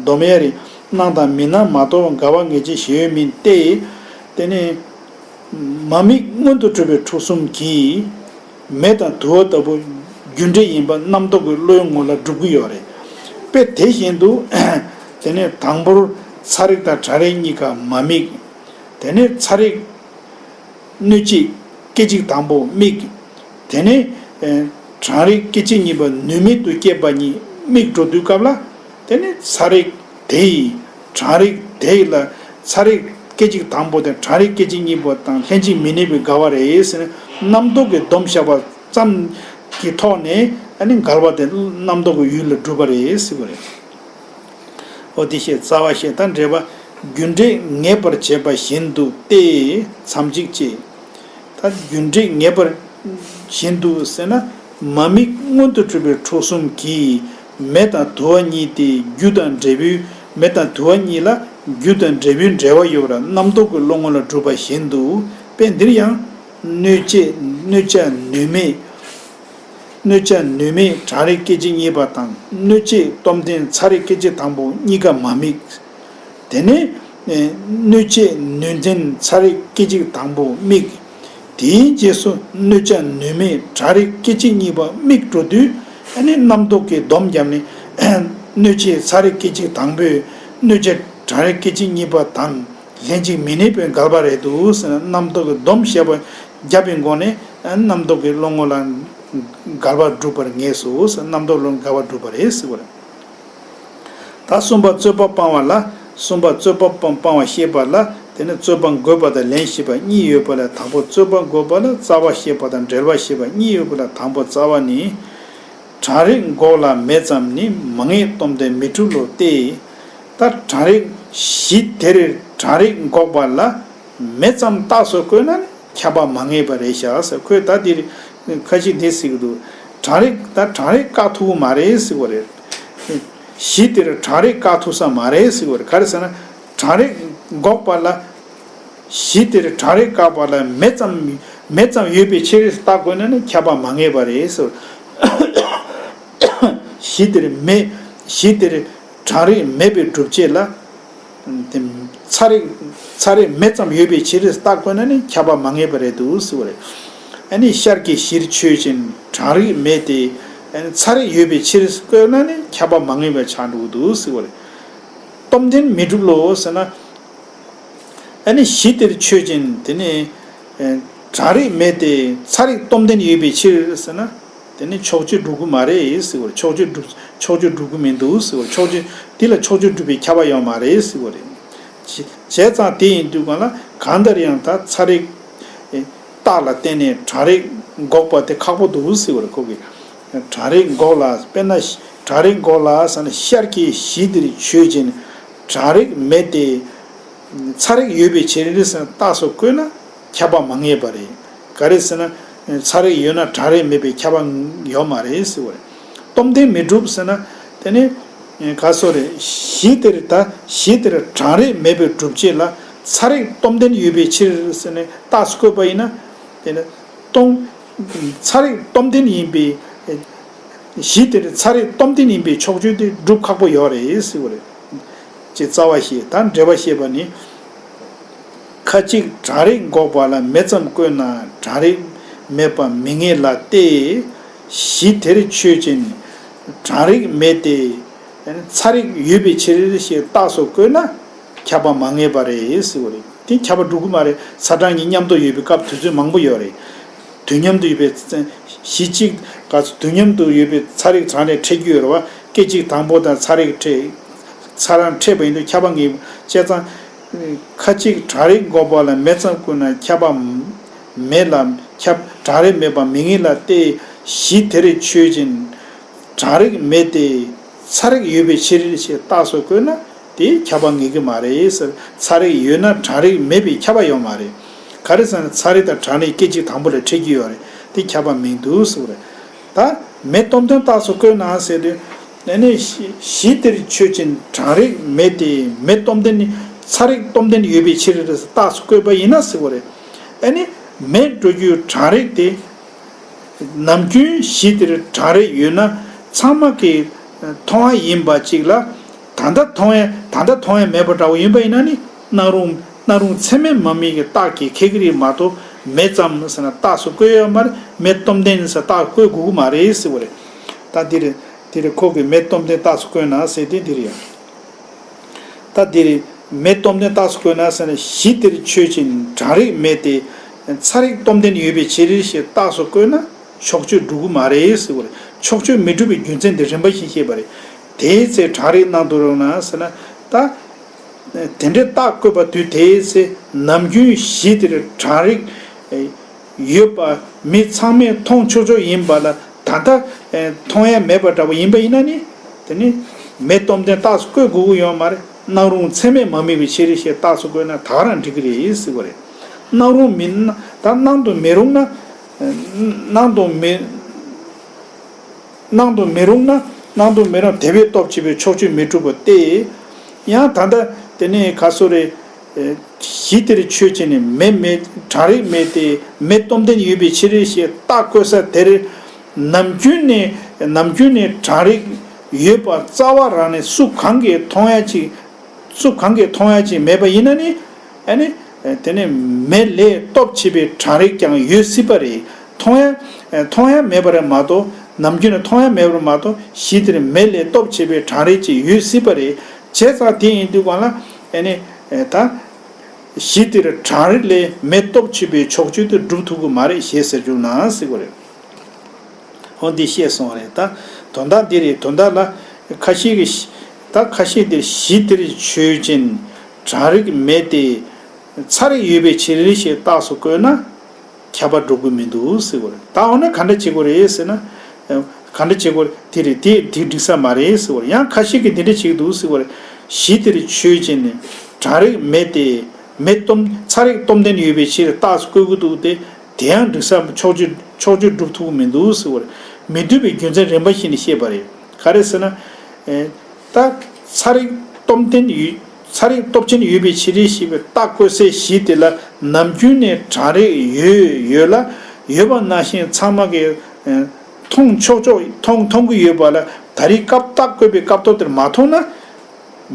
སྡོམ་ཡས་རེད། སྣང་དང་མི་སྣང་མ་རྟོགས་པ་འགལ་བ་ངེས་བྱེད་ཞེན་ཡུལ་མིན་ཏེ། དེ་ནི། མ་དམིགས་མངོན་དུ་གྲུབ་པའི་འཁྲུལ་གསུམ་གྱིས། མེ་དང་དུ་བ་ལྟ་བུ་རྒྱུ་འབྲས་ཡིན་པ་རྣམ་རྟོག་གི་བློའི་ངོ་ལ་གྲུབ་ཀྱི་ཡོད་རེད། དཔེ་དེ་བཞིན་དུ། དེ་ནས་དང་པོར་ཚ་རེག་དང་གྲང་རེག་གཉིས་ཀ་མ་དམིགས། དེ་ནས་ཚ་རེག་གནོད་བྱེད་སྐད་ཅིག་དང་པོ་དམིགས། དེ་ནས་ཨེ་གྲང་རེག་སྐད་ཅིག་གཉིས་པ་ནུས་མེད་དུ་སྐྱེས་པ་གཉིས་དམིགས་འགྲོ་དུས་སྐབས་ལ། དེ་ནས་ཚ་རེག་དེ་ཡི་གྲང་རེག་དེ་ཡི་ལ་ཚ་རེག་སྐད་ཅིག་དང་པོ་དང་གྲང་རེག་སྐད་ཅིག་གཉིས་པ་དང་ལྷན་ཅིག་མི་གནས་པའི་འགལ་བ་རེད་ཟེར་ནས། རྣམ་རྟོག་གི་སྡོམ་བཞག་པ་ཙམ་གྱི་ཐོག་ནས་ཨ་ནི་འགལ་བ་དེ་རྣམ་རྟོག་གི་ཡུལ་ལ་གྲུབ་པ་རེད་ཟེར་བ་རེད། འོ་དེ་བཤད། རྩ་བ་བཤད། ད་འགྲེལ་པ། རྒྱུ་འབྲས་ངེས་པར་བྱེད་པ་བཞིན་དུ་སྟེ། མཚམས་གཅིག་ཅེས། ད་རྒྱུ་འབྲས་ངེས་པར་བཞིན་དུ་ཟེར་ན། མ་དམིགས་མངོན་དུ་གྲུབ་པའི་དྲུག་གསུམ་གྱིས་མེ་དང་དུ་བ་གཉིས་ཏེ། རྒྱུ་དང་འབྲས་བུའི། མེ་དང་དུ་བ་གཉིས་ལ་རྒྱུ་དང་འབྲས་བུའི་འབྲེལ་བ་ཡོད་པར་རྣམ་རྟོག་གི་བློ་ངོ་ལ་གྲུབ་པ་བཞིན་དུ། དཔེ་འདིར་ཡང་། གནོད་བྱེད་གནོད་བྱ་ནུས་མེད། གནོད་བྱ་ནུས་མེད་གྲང་རེག་སྐད་ཅིག་གཉིས་པ་དང་། གནོད་བྱེད་སྟོབས་ལྡན་ཚ་རེག་སྐད་ཅིག་དང་པོ་གཉིས་ཀ་མ་དམིགས། དེ་ནས་ཨེ་གནོད་བྱེད་ནུས་ལྡན་ཚ་རེག་སྐད་ཅིག་དང་པོ་དམིགས། དེའི་རྗེས་སུ་གནོད་བྱ་ནུས་མེད་གྲང་རེག་སྐད་ཅིག་གཉིས་པ་དམིགས་འགྲོ་དུས། ཨ་ནི་རྣམ་རྟོག་གི་སྡོམ་བརྒྱབ་ནས། གནོད་བྱེད་ཚ་རེག་སྐད་ཅིག་དང་པོས་གནོད་བྱེད་གྲང་རེག་སྐད་ཅིག་གཉིས་པ་དང་ལྷན་ཅིག་མི་གནས་པའི་འགལ་བ་རེད་འདུག་ཟེར་ན། རྣམ་རྟོག་གི་སྡོམ་བཤད་པ་བརྒྱབ་པའི་སྒོ་ནས་རྣམ་རྟོག་གི་བློ་ངོ་ལ་འགལ་བ་སྒྲུབ་པར་ངེས་སོ་ཟེར། རྣམ་རྟོག་བློ་འགལ་བ་སྒྲུབ་པ་རེད་ཟེར་བ་རེད། ད་གསུམ་པ་རྩོད་པ་སྤང་བ་ལ། གསུམ་པ་རྩོད་པ་སྤང་སྤང་བ་བཤད་པ་ལ། དེ་ནི་རྩོད་པ་འགོད་པ་དང་ལན་བཤད་པ་གཉིས་ཡོད་པ་ལས། དང་པོ་རྩོད་པ་འགོད་པ་ལ་རྩ་བ་བཤད་པ་དང་འགྲེལ་པ་བཤད་པ་གཉིས་ཡོད་པ་ལས། དང་པོ་རྩ་བ་ནི། གྲང་རེག་འགོག་ལ་མེ་ཙམ་ནི། མ་ངེས་སྟོབས་ལྡན་མི་འགྲུབ་ལོ་སྟེ། ད་གྲང་རེག་གཞི་དེར་གྲང་རེག་འགོག་པ་ལ་མེ་ཙམ་རྟགས་སུ་བཀོད་ན་ནི་ཁྱབ་པ་མ་ངེས་པ་རེད་ཤག་ཟེར། ཁོས་ད་འདིར་ཁ་ཅིག་འདི་ཟེར་གྱི་འདུག་གྲང་རེག་ད་གྲང་རེག་བཀག་ཐུབ་ཀྱི་མ་རེད་ཟེར་བ་རེད། གཞི་དེར་གྲང་རེག་བཀག་ཐུབ་ས་མ་རེད་ཟེར་བ་རེད། ག་རེ་ཟེར་ན། གྲང་རེག་འགོག་པ་ལ། གཞི་དེར་གྲང་རེག་བཀག་པ་ལ་མེ་ཙམ། མེ་ཙམ་ཡོད་པའི་ཕྱིར་རྟགས་བཀོད་ན་ནི་ཁྱབ་པ་མ་ངེས་པ་རེད་ཟེར། གཞི་དེར་མེ། གཞི་དེར་གྲང་རེག་མེད་པའི་སྒྲུབ་བྱེད་ལ། དེ་ཚ་རེག་ཚ་རེག་མེ་ཙམ་ཡོད་པའི་ཕྱིར་རྟགས་བཀོད་ན་ནི་ཁྱབ་པ་མ་ངེས་པ་རེད་འདུག་ཟེར་བ་རེད། ཨ་ནི་ཤར་གྱི་གཞིར་ཆོས་ཅན། གྲང་རེག་མེད་དེ། ཨ་ནི་ཚ་རེག་ཡོད་པའི་ཕྱིར་བཀོད་ན་ནི་ཁྱབ་པ་མ་ངེས་པ་ཆགས་འགྲོ་གི་འདུག་ཟེར་བ་རེད། སྟོབས་ལྡན་མི་འགྲུབ་ལོ་ཟེར་ན། ཨ་ནི་གཞི་དེར་ཆོས་ཅན། དེ་ནི་ཨེ་གྲང་རེག་མེད་དེ་ཚ་རེག་སྟོབས་ལྡན་ཡོད་པའི་ཕྱིར་ཟེར་ན། དེ་ནི་ཕྱོགས་ཆོས་སྒྲུབ་ཀྱི་མ་རེད་ཟེར་བ། ཕྱོགས་ཆོས་སྒྲུབ། ཕྱོགས་ཆོས་སྒྲུབ་ཀྱི་མི་འདུག་ཟེར་བ། ཕྱོགས་ཆོས་དེ་ལ་ཕྱོགས་ཆོས་སྒྲུབ་པའི་ཁྱབ་པ་ཡོད་མ་རེད་ཟེར་བ་རེད། བྱས་བྱས་ཙང་དེ་ཡིན་དུས་གང་ལ་གང་ལྟར་ཡང་ད་ཚ་རེག་ཨེ་རྟགས་ལ་བརྟེན་ནས་གྲང་རེག་འགོག་པ་དེ་ཁག་པོ་འདུག་ཟེར་བ་རེད། ཁོ་གིས། གྲང་རེག་འགོག་ལ། དཔེར་ན་གྲང་རེག་འགོག་ལ་ཟེར་ན། ཤར་གྱི་གཞི་དེར་ཆོས་ཅན། གྲང་རེག་མེད་དེ། ཚ་རེག་ཡོད་པའི་ཕྱིར་ཟེར་ན་རྟགས་སུ་བཀོད་ན་ཁྱབ་པ་མ་ངེས་པ་རེད། ག་རེ་ཟེར་ན། ཚ་རེག་ཡོད་ན་གྲང་རེག་མེད་པའི་ཁྱབ་པ་ཡོད་མ་རེད་ཟེར་བ་རེད། སྟོབས་ལྡན་མི་འགྲུབ་ཟེར་ན། དེ་ནི་ག་སོ་རེད། གཞི་དེར་ད་གཞི་དེར་གྲང་རེག་མེད་པའི་སྒྲུབ་བྱེད་ལ་ཚ་རེག་སྟོབས་ལྡན་ཡོད་པའི་ཕྱིར་ཟེར་ནས་རྟགས་སུ་བཀོད་པ་ཡིན་ན། དེ་ནི་སྟོང་། ཚ་རེག་སྟོབས་ལྡན་ཡིན་པའི་གཞི་དེར་ཚ་རེག་སྟོབས་ལྡན་ཡིན་པའི་ཕྱོགས་ཆོས་དེ་སྒྲུབ་ཁག་པོ་ཡོད་རེད་ཟེར་བ་རེད། ཅེས་རྩ་བ་བཤད། ད་འགྲེལ་པ་བཤད་པ་ནི། ཁ་ཅིག་གྲང་རེག་འགོག་པ་ལ་མེ་ཙམ་བཀོད་ན་གྲང་རེག་མེད་པ་མི་ངེས་ལ་སྟེ། གཞི་དེར་ཆོས་ཅན། གྲང་རེག་མེད་དེ། ཚ་རེག་ཡོད་པའི་ཕྱིར་ཞེས་རྟགས་སུ་བཀོད་ན་ཁྱབ་པ་མ་ངེས་པ་རེད་ཟེར་བ་རེད། དེ་ཁྱབ་པ་འགྲོ་གི་མ་རེད། ཚ་གྲང་གཉིས་མཉམ་དུ་ཡོད་པའི་སྐབས་དུས་ཚོད་མང་པོ་ཡོད་རེད། དུས་མཉམ་དུ་ཡོད་པའི་གཞི་གཅིག་ག་དུས་མཉམ་དུ་ཡོད་པའི་ཚ་རེག་གྲང་རེག་འཕྲད་རྒྱུ་ཡོད་རེད་བ། སྐད་ཅིག་དང་པོ་དང་ཚ་རེག་འཕྲད། ཚ་གྲང་འཕྲད་པ་ཡིན་དུས་ཁྱབ་པ་ངེས། བྱས་ཙང་། ཁ་ཅིག་གྲང་རེག་འགོག་པ་ལ་མེ་ཙམ་བཀོད་ན་ཁྱབ་པ་མེད་ལ། ཁྱབ། གྲང་རེག་མེད་པ་མི་ངེས་ལ་སྟེ། གཞི་དེར་ཆོས་ཅན། གྲང་རེག་མེད་དེ། ཚ་རེག་ཡོད་པའི་ཕྱིར་ཞེས་རྟགས་སུ་བཀོད་ན་དེ་ཁྱབ་པ་ངེས་ཀྱི་མ་རེད་ཟེར། ཚ་རེག་ཡོད་ན་གྲང་རེག་མེད་པའི་ཁྱབ་པ་ཡོད་མ་རེད། ག་རེ་ཟེར་ན་ཚ་རེག་དང་གྲང་རེག་སྐད་ཅིག་དང་པོ་ལ་འཕྲད་ཀྱི་ཡོད་རེད། དེ་ཁྱབ་པ་མི་འདུག་ཟེར་བ་རེད། ད་མེ་སྟོབས་ལྡན་རྟགས་སུ་བཀོད་ན་ཟེར་དུས། ཨ་ནི་གཞི་དེར་ཆོས་ཅན། གྲང་རེག་མེད་དེ། མེ་སྟོབས་ལྡན་ནི། ཚ་རེག་སྟོབས་ལྡན་ཡོད་པའི་ཕྱིར་རྟགས་སུ་བཀོད་པ་ཡིན་ན་ཟེར་བ་རེད། ཨ་ནི་མེད་འགྲོ་རྒྱུའི་གྲང་རེག་དེ། ནམ་རྒྱུན་གཞི་དེར་གྲང་རེག་ཡོད་ན་ཚང་མ་གིས་མཐོང་བ་ཡིན་པ་གཅིག་ལ། ད་ལྟ་མཐོང་ཡ། ད་ལྟ་མཐོང་ཡ་མེད་པ་འདྲ་བོ་ཡིན་པ་ཡིན་ན་ནི། སྣང་རུང་། སྣང་རུང་ཚད་མས་མ་དམིགས་ཀྱི་རྟགས་ཀྱིས་ཁེགས་ཀྱི་རེད་མ་གཏོགས། མེ་ཙམ་ཟེར་ན་རྟགས་སུ་བཀོད་ཡོད་མ་རེད། མེ་སྟོབས་ལྡན་ཟེར་རྟགས་བཀོད་དགོས་ཀྱི་མ་རེད་ཟེར་བ་རེད། ད་འདིར། འདིར་ཁོ་གིས་མེ་སྟོབས་ལྡན་རྟགས་སུ་བཀོད་ན་ཟེར་དེ་འདིར་ཡང་། ད་འདིར། མེ་སྟོབས་ལྡན་རྟགས་སུ་བཀོད་ན་ཟེར་ན། གཞི་དེར་ཆོས་ཅན། གྲང་རེག་མེད་དེ། ཚ་རེག་སྟོབས་ལྡན་ཡོད་པའི་ཕྱིར་ཞེས་རྟགས་སུ་བཀོད་ན་ཕྱོགས་ཆོས་འགྲུབ་ཀྱི་མ་རེད་ཟེར་བ་རེད། ཕྱོགས་ཆོས་མི་འགྲུབ་པའི་རྒྱུ་མཚན་དེ་རིམ་པ་བཞིན་བཤད་པ་རེད། དེའི་ཚེ་གྲང་རེག་སྣང་དུ་རུང་ན་ཟེར་ན། ད། དེ་འདྲའི་རྟགས་བཀོད་པ་དུས་དེའི་ཚེ་ནམ་རྒྱུན་གཞི་དེར་གྲང་རེག་ཡོད་པ་མི་ཚང་མས་མཐོང་ཆོག་ཆོག་ཡིན་པ་ལ། ད་ལྟ་མཐོང་ཡ་མེད་པ་འདྲ་པོ་ཡིན་པ་ཡིན་ན་ནི། དེ་ནི་མེ་སྟོབས་ལྡན་རྟགས་སུ་བཀོད་དགོས་ཀྱི་ཡོད་མ་རེད། སྣང་རུང་ཚད་མས་མ་དམིགས་པའི་ཕྱིར་ཞེས་རྟགས་སུ་བཀོད་ན་ད་ག་རང་འགྲིག་གི་རེད་ཟེར་བ་རེད། སྣང་རུང་མིན་ན། ད་སྣང་དུ་མི་རུང་ན། སྣང་དུ་མི། སྣང་དུ་མི་རུང་ན། སྣང་དུ་མི་རུང་དེ་བས་སྟོབས་ཆེ་བའི་ཕྱོགས་ཆོས་མི་འགྲུབ་པ་སྟེ། ཡང་ད་ལྟ་དེ་ནི་ག་སོ་རེ། གཞི་དེར་ཆོས་ཅན་ནི་མེ་མེད། གྲང་རེག་མེད་དེ། མེ་སྟོབས་ལྡན་ཡོད་པའི་ཕྱིར་ཞེས་རྟགས་བཀོད་ས་དེར། ནམ་རྒྱུན་ནས་ནམ་རྒྱུན་ནས་གྲང་རེག་ཡོད་པ་རྩ་བ་རང་ནས་སུ་གང་གིས་མཐོང་ཡ་ཅིག་སུ་གང་གིས་མཐོང་ཡ་ཅིག་མེད་པ་ཡིན་ན་ནི། ཨ་ནི། དེ་ནས་མེ་ལས་སྟོབས་ཆེ་བའི་གྲང་རེག་ཀྱང་ཡོད་སྲིད་པ་རེད། མཐོང་ཡ། མཐོང་ཡ་མེད་པ་རེད་མ་གཏོགས། ནམ་རྒྱུན་ནས་མཐོང་ཡ་མེད་པ་རེད་མ་གཏོགས། གཞི་དེར་མེ་ལས་སྟོབས་ཆེ་བའི་གྲང་རེག་ཅིག་ཡོད་སྲིད་པ་རེད། བྱས་ཙང་དེ་ཡིན་དུས་གང་ལ། ཨ་ནི། ད། གཞི་དེར་གྲང་རེག་ལས་མེ་སྟོབས་ཆེ་བའི་ཕྱོགས་ཆོས་དེ་སྒྲུབ་ཐུབ་ཀྱི་མ་རེད་ཞེས་ཟེར་བཅུག་ན་ཟེར་བ་རེད། འོ་འདི་བཤད་སོང་བ་རེད། ད་དོན་དག་འདི་རེད། དོན་དག་ལ་ཁ་ཤས་ཀྱིས། ད་ཁ་ཤས་འདིར་གཞི་དེར་ཆོས་ཅན། གྲང་རེག་མེད་དེ། ཚ་རེག་ཡོད་པའི་ཕྱིར་ཞེས་རྟགས་སུ་བཀོད་ན་ཁྱབ་པ་འགྲུབ་ཀྱི་མི་འདུག་ཟེར་བ་རེད། ད་འོ་ན་ག་འདྲ་བྱེད་དགོས་རེད་ཟེར་ན། ག་འདྲ་བྱེད་དགོས་རེད། དེ་རེད། དེ་དེ་འགྲིག་ས་མ་རེད་ཟེར་བ་རེད། ཡང་ཁ་ཤས་ཀྱིས་འདི་འདྲ་བྱེད་ཀྱི་འདུག་ཟེར་བ་རེད། གཞི་དེར་ཆོས་ཅན་ནི། གྲང་རེག་མེད་དེ། མེ་སྟོབས། ཚ་རེག་སྟོབས་ལྡན་ཡོད་པའི་ཕྱིར་རྟགས་སུ་བཀོད་ཀྱི་འདུག་སྟེ། དེ་ཡང་འགྲིག་ས། ཕྱོགས་ཆོས། ཕྱོགས་ཆོས་སྒྲུབ་ཐུབ་ཀྱི་མི་འདུག་ཟེར་བ་རེད། མི་འགྲུབ་པའི་རྒྱུ་མཚན་རིམ་པ་བཞིན་ནས་བཤད་པ་རེད། ག་རེ་ཟེར་ན། ཨེ། ད་ཚ་རེག་སྟོབས་ལྡན་ཡོད། ཚ་རེག་སྟོབས་ཆེན་ཡོད་པའི་ཕྱིར་ཞེས་པའི་རྟགས་བཀོད་སའི་གཞི་དེ་ལ་ནམ་རྒྱུན་ནས་གྲང་རེག་ཡོད། ཡོད་ལ། ཡོད་པ་ནང་བཞིན་ཚང་མ་གིས། ཨེ། མཐོང་ཆོག་ཆོག་མཐོང་མཐོང་གི་ཡོད་པ་ལ། ད་རེས་སྐབས་རྟགས་བཀོད་པའི་སྐབས་ཐོག་དེར་མ་མཐོང་ན།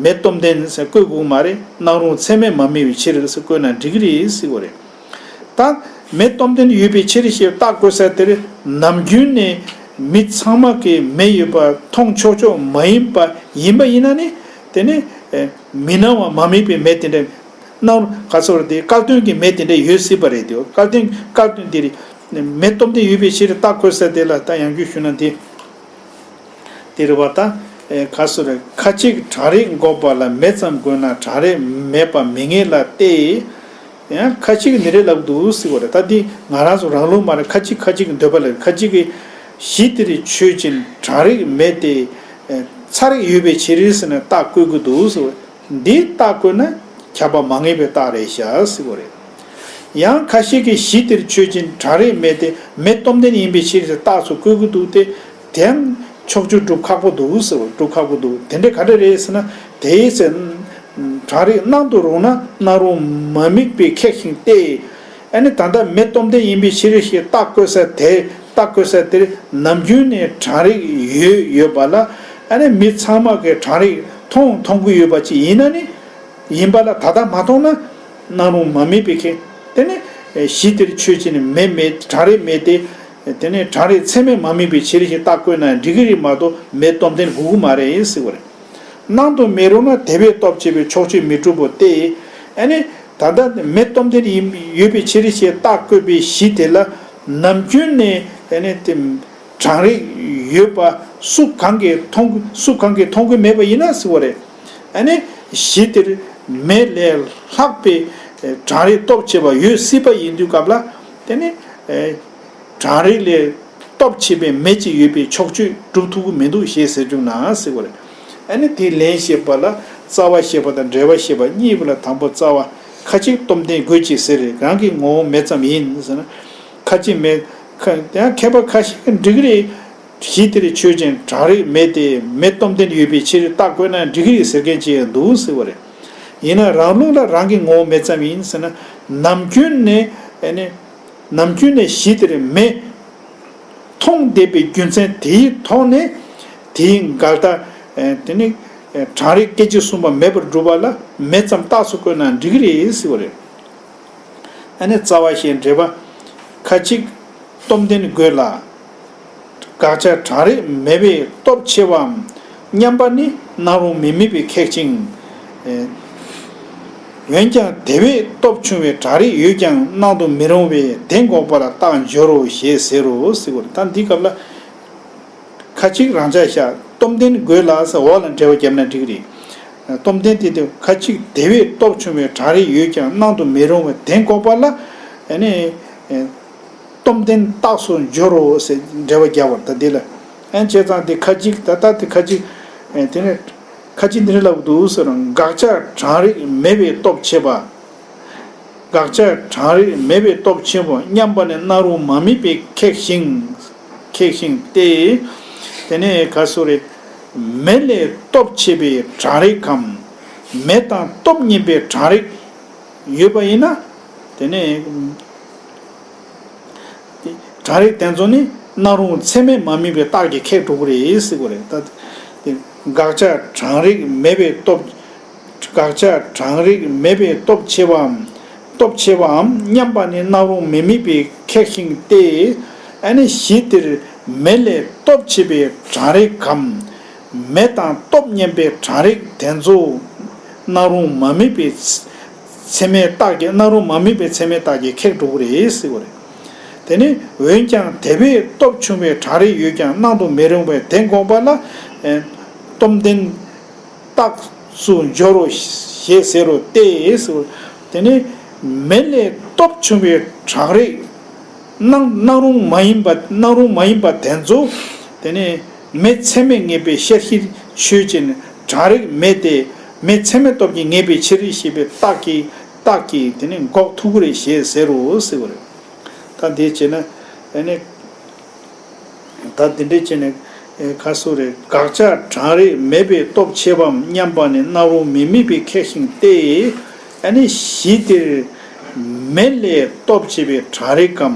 མེ་སྟོབས་ལྡན་ཟེར་བཀོད་དགོས་མ་རེད། སྣང་རུང་ཚད་མས་མ་དམིགས་པའི་ཕྱིར་ཟེར་བཀོད་ན་འགྲིག་གི་རེད་ཟེར་བ་རེད། ད་མེ་སྟོབས་ལྡན་ཡོད་པའི་ཕྱིར་ཞེས་རྟགས་བཀོད་ས་དེར་ནམ་རྒྱུན་ནས་མི་ཚང་མ་གིས་མེ་ཡོད་པ་མཐོང་ཆོག་ཆོག་མ་ཡིན་པ་ཡིན་པ་ཡིན་ན་ནི། དེ་ནི་མི་སྣང་བ་མ་དམིགས་པའི་མེ་དེ་འདྲ། སྣང་རུང་ག་ཚོད་རེད། དེ་སྐལ་དོན་གྱི་མེ་དེ་འདྲ་ཡོད་སྲིད་པ་རེད། དེ་སྐལ་དོན། སྐལ་དོན་དེ་རེད། མེ་སྟོབས་ལྡན་ཡོད་པའི་ཕྱིར་རྟགས་བཀོད་ས་དེ་ལ་ད་ཡང་བསྐྱར་ཞུ་ན་དེ། དེ་རེད་བ། ད་ཨེ། ག་ཚོད་རེད། ཁ་ཅིག་གྲང་རེག་འགོག་པ་ལ་མེ་ཙམ་དགོས་ན་གྲང་རེག་མེད་པ་མི་ངེས་ལ་སྟེ། ཡང་ཁ་ཅིག་ནི་རེ་ལབ་འདུག་ཟེར་བ་རེད། ད་འདི་ང་རང་ཚོ་རང་ལུགས་མ་རེད། ཁ་ཅིག་ཁ་ཅིག་གི་འདོད་པ་ལ། ཁ་ཅིག་གིས་གཞི་དེར་ཆོས་ཅན། གྲང་རེག་མེད་དེ། ཨེ། ཚ་རེག་ཡོད་པའི་ཕྱིར་ཟེར་ནས་རྟགས་བཀོད་ཀྱི་འདུག་ཟེར་བ། འདི་རྟགས་བཀོད་ན་ཁྱབ་པ་མ་ངེས་པའི་རྟགས་རེད་ཤག་ཟེར་བ་རེད། ཡང་ཁ་ཤས་ཀྱིས་གཞི་དེར་ཆོས་ཅན། གྲང་རེག་མེད་དེ། མེ་སྟོབས་ལྡན་ཡིན་པའི་ཕྱིར་ཟེར་རྟགས་སུ་བཀོད་ཀྱི་འདུག་སྟེ། དེའང་ཕྱོགས་ཆོས་སྒྲུབ་ཁག་པོ་འདུག་ཟེར་བ། སྒྲུབ་ཁག་པོ་འདུག་དེ་འདྲ་ག་འདྲ་རེད་ཟེར་ན། དེའི་ཚེ་གྲང་རེག་སྣང་དུ་རུང་ན་སྣང་རུང་མ་དམིགས་པས་ཁེགས་ཤིང་སྟེ། ཨ་ནི་ད་ལྟ་མེ་སྟོབས་ལྡན་ཡིན་པའི་ཕྱིར་ཞེས་རྟགས་བཀོད་ས་དེ། རྟགས་བཀོད་ས་དེར་ནམ་རྒྱུན་ནས་གྲང་རེག་ཡོད། ཡོད་པ་ལ། ཨ་ནི་མི་ཚང་མ་གིས་གྲང་རེག་མཐོང་མཐོང་གི་ཡོད་པ་ཅིག་ཡིན་ན་ནི། ཡིན་པ་ལ་ད་ལྟ་མ་མཐོང་ན་སྣང་རུང་མ་དམིགས་པས་ཁེགས། དེ་ནི་གཞི་དེར་ཆོས་ཅན། མེ་མེད། གྲང་རེག་མེད་དེ། དེ་ནི་གྲང་རེག་ཚད་མས་མ་དམིགས་པའི་ཕྱིར་ཞེས་རྟགས་བཀོད་ན་འགྲིག་གི་རེད་མ་གཏོགས་མེ་སྟོབས་ལྡན་དགོས་ཀྱི་མ་རེད་ཟེར་བ་རེད། སྣང་དུ་མི་རུང་ན་དེ་བས་སྟོབས་ཆེ་བའི་ཕྱོགས་ཆོས་མི་འགྲུབ་བོ་སྟེ། ཨ་ནི་ད་ལྟ་མེ་སྟོབས་ལྡན་ཡིན། ཡོད་པའི་ཕྱིར་ཞེས་རྟགས་བཀོད་པའི་གཞི་དེ་ལ་ནམ་རྒྱུན་ནས། ཨ་ནི་དེ་གྲང་རེག་ཡོད་པ་སུ་གང་གིས་མཐོང་། སུ་གང་གིས་མཐོང་གི་མེད་པ་ཡིན་ན་ཟེར་བ་རེད། ཨ་ནི་གཞི་དེར་མེ་ལས་ལྷག་པའི་གྲང་རེག་སྟོབས་ཆེ་བ་ཡོད་སྲིད་པ་ཡིན་དུས་སྐབས་ལ། དེ་ནི་གྲང་རེག་ལས་སྟོབས་ཆེ་བའི་མེ་ཅིག་ཡོད་པའི་ཕྱོགས་ཆོས་སྒྲུབ་ཐུབ་ཀྱི་མི་འདུག་ཞེས་ཟེར་བཅུག་ན་ཟེར་བ་རེད། ཨ་ནི་དེའི་ལན་བཤད་པ་ལ་རྩ་བ་བཤད་པ་དང་འབྲེལ་བ་བཤད་པ་གཉིས་པོ་ལ། དང་པོ་རྩ་བ། ཁ་ཅིག་སྟོབས་ལྡན་དགོས་ཅེས་ཟེར། རང་གི་ངོ་བོ་མེ་ཙམ་ཡིན་ཟེར་ན། ཁ་ཅིག་མེ། ཁ། ཡང་མཁས་པ་ཁ་ཤས་ཀྱིས་འགྲིག་གི་རེད། གཞི་དེར་ཆོས་ཅན། གྲང་རེག་མེད་དེ། མེ་སྟོབས་ལྡན་ཡོད་པའི་ཕྱིར་རྟགས་བཀོད་ན་འགྲིག་གི་རེད་ཟེར་མཁན་ཅིག་ཡང་འདུག་ཟེར་བ་རེད། ཡིན་ན་རང་ལུགས་ལ་རང་གི་ངོ་བོ་མེ་ཙམ་ཡིན་ཟེར་ན། ནམ་རྒྱུན་ནས། ཨ་ནི་ནམ་རྒྱུན་ནས་གཞི་དེར་མེ་མཐོང་བསྡད་པའི་རྒྱུ་མཚན་དེའི་ཐོག་ནས། དེའི་འགལ་ཟླ། ཨ། དེ་ནི་གྲང་རེག་སྐད་ཅིག་གསུམ་པ་མེད་པར་སྒྲུབ་པ་ལ་མེ་ཙམ་རྟགས་སུ་བཀོད་ན་འགྲིག་གི་རེད་ཟེར་བ་རེད། ཨ་ནི་རྩ་བ་ཞེས་འགྲེལ་པ། ཁ་ཅིག་སྟོབས་ལྡན་དགོས་ལ། དགག་བྱ་གྲང་རེག་མེད་པའི་སྟོབས་ཆེ་བའམ་མཉམ་པ་ནི་སྣང་རུང་མི་དམིགས་པས་ཁེགས་ཤིང་། ཨེ། འོན་ཀྱང་དེ་བས་སྟོབས་ཆུང་བའི་བྲག་རིས་ཡོད་ཀྱང་སྣང་དུ་མི་རུང་བས་དེ་འགོག་པ་ལ་རྟགས་སྦྱོར་རོ་ཞེས་ཟེར་རོ་ཟེར་བ་རེད། ད་འདི་སྐབས་ལ་ཁ་ཅིག་རང་འཇགས་བཞག་སྟོབས་ལྡན་དགོས་ལ་ཟེར་འོག་ལ་འགྲེལ་པ་བརྒྱབ་ན་འགྲིག་གི་རེད། སྟོབས་ལྡན་དེ་དེ་ཁ་ཅིག་དེ་བས་སྟོབས་ཆུང་བའི་བྲག་རིས་ཡོད་ཀྱང་སྣང་དུ་མི་རུང་བས་དེ་འགོག་པ་ལ་ཨ་ནི། སྟོབས་ལྡན་རྟགས་སུ་སྦྱོར་རོ་ཟེར་འགྲེལ་པ་རྒྱག་པར་ད་འདི་ལ། ཨན་བྱས་ཙང་དེ་ཁ་ཅིག་ད་ལྟ་དེ་ཁ་ཅིག་ཨན་དེ་ནས་ཁ་ཅིག་འདི་འདྲ་ལབ་འདུག་ཟེར་ན། དགག་བྱ་གྲང་རེག་མེད་པའི་སྟོབས་ཆེ་བ། དགག་བྱ་གྲང་རེག་མེད་པའི་སྟོབས་ཆེན་པོ་མཉམ་པ་ནི་སྣང་རུང་མ་དམིགས་པས་ཁེགས་ཤིང་། ཁེགས་ཤིང་སྟེ། དེ་ནས་ག་སོ་རེད། མེ་ལས་སྟོབས་ཆེ་བའི་གྲང་རེག་གམ། མེ་དང་སྟོབས་མཉམ་པའི་གྲང་རེག་ཡོད་པ་ཡིན་ན། དེ་ནས། གྲང་རེག་དེ་ཚོ་ནི་སྣང་རུང་ཚད་མས་མ་དམིགས་པའི་རྟགས་ཀྱིས་ཁེགས་འགྲོ་གི་རེད་ཟེར་གྱི་རེད། ད་དེ་དགག་བྱ་གྲང་རེག་མེད་པའི་སྟོབས། དགག་བྱ་གྲང་རེག་མེད་པའི་སྟོབས་ཆེ་བའམ། སྟོབས་ཆེ་བའམ་མཉམ་པ་ནི་སྣང་རུང་མི་དམིགས་པའི་ཁེགས་ཤིང་སྟེ། ཨ་ནི་གཞི་དེར་མེ་ལས་སྟོབས་ཆེ་བའི་གྲང་རེག་གམ། མེ་དང་སྟོབས་མཉམ་པའི་གྲང་རེག་དེ་ཚོ་སྣང་རུང་མ་དམིགས་པའི་ཚད་མའི་རྟགས་ཀྱིས། སྣང་རུང་མ་དམིགས་པའི་ཚད་མའི་རྟགས་ཀྱིས་ཁེགས་འགྲོ་གི་རེད་ཟེར་གྱི་རེད། དེ་ནི་འོན་ཀྱང་དེ་བས་སྟོབས་ཆུང་བའི་གྲང་རེག་ཡོད་ཀྱང་སྣང་དུ་མི་རུང་བས་དེ་འགོག་པ་ལ། ཨེ། སྟོབས་ལྡན་རྟགས་སུ་སྦྱོར་རོ་ཞེས་ཟེར་རོ་སྟེ་ཟེར། དེ་ནི་མེ་ལས་སྟོབས་ཆུང་བའི་གྲང་རེག་སྣང་སྣང་རུང་མ་ཡིན་པ། སྣང་རུང་མ་ཡིན་པ་དེ་ཚོ། དེ་ནི་མེ་ཚད་མས་ངེས་པའི་ཤེར་ཕྱིར་ཆོས་ཅན། གྲང་རེག་མེད་དེ། མེ་ཚད་མའི་སྟོབས་ཀྱིས་ངེས་པའི་ཕྱིར་ཞེས་པའི་རྟགས་ཀྱིས། རྟགས་ཀྱིས་དེ་ནི་འགོག་ཐུབ་ཀྱི་རེད་ཞེས་ཟེར་རོ་ཟེར་བ་རེད། ད་འདི་བྱས་ན་ཨ་ནི། ད་འདི་འདྲས་བྱས་ནས་ཁ་སོ་རེ། དགག་བྱ་གྲང་རེག་མེད་པའི་སྟོབས་ཆེ་བའམ་མཉམ་པ་ནི་སྣང་རུང་མི་དམིགས་པའི་ཁེགས་ཤིང་སྟེ། ཨ་ནི་གཞི་དེར་མེ་ལས་སྟོབས་ཆེ་བའི་གྲང་རེག་གམ།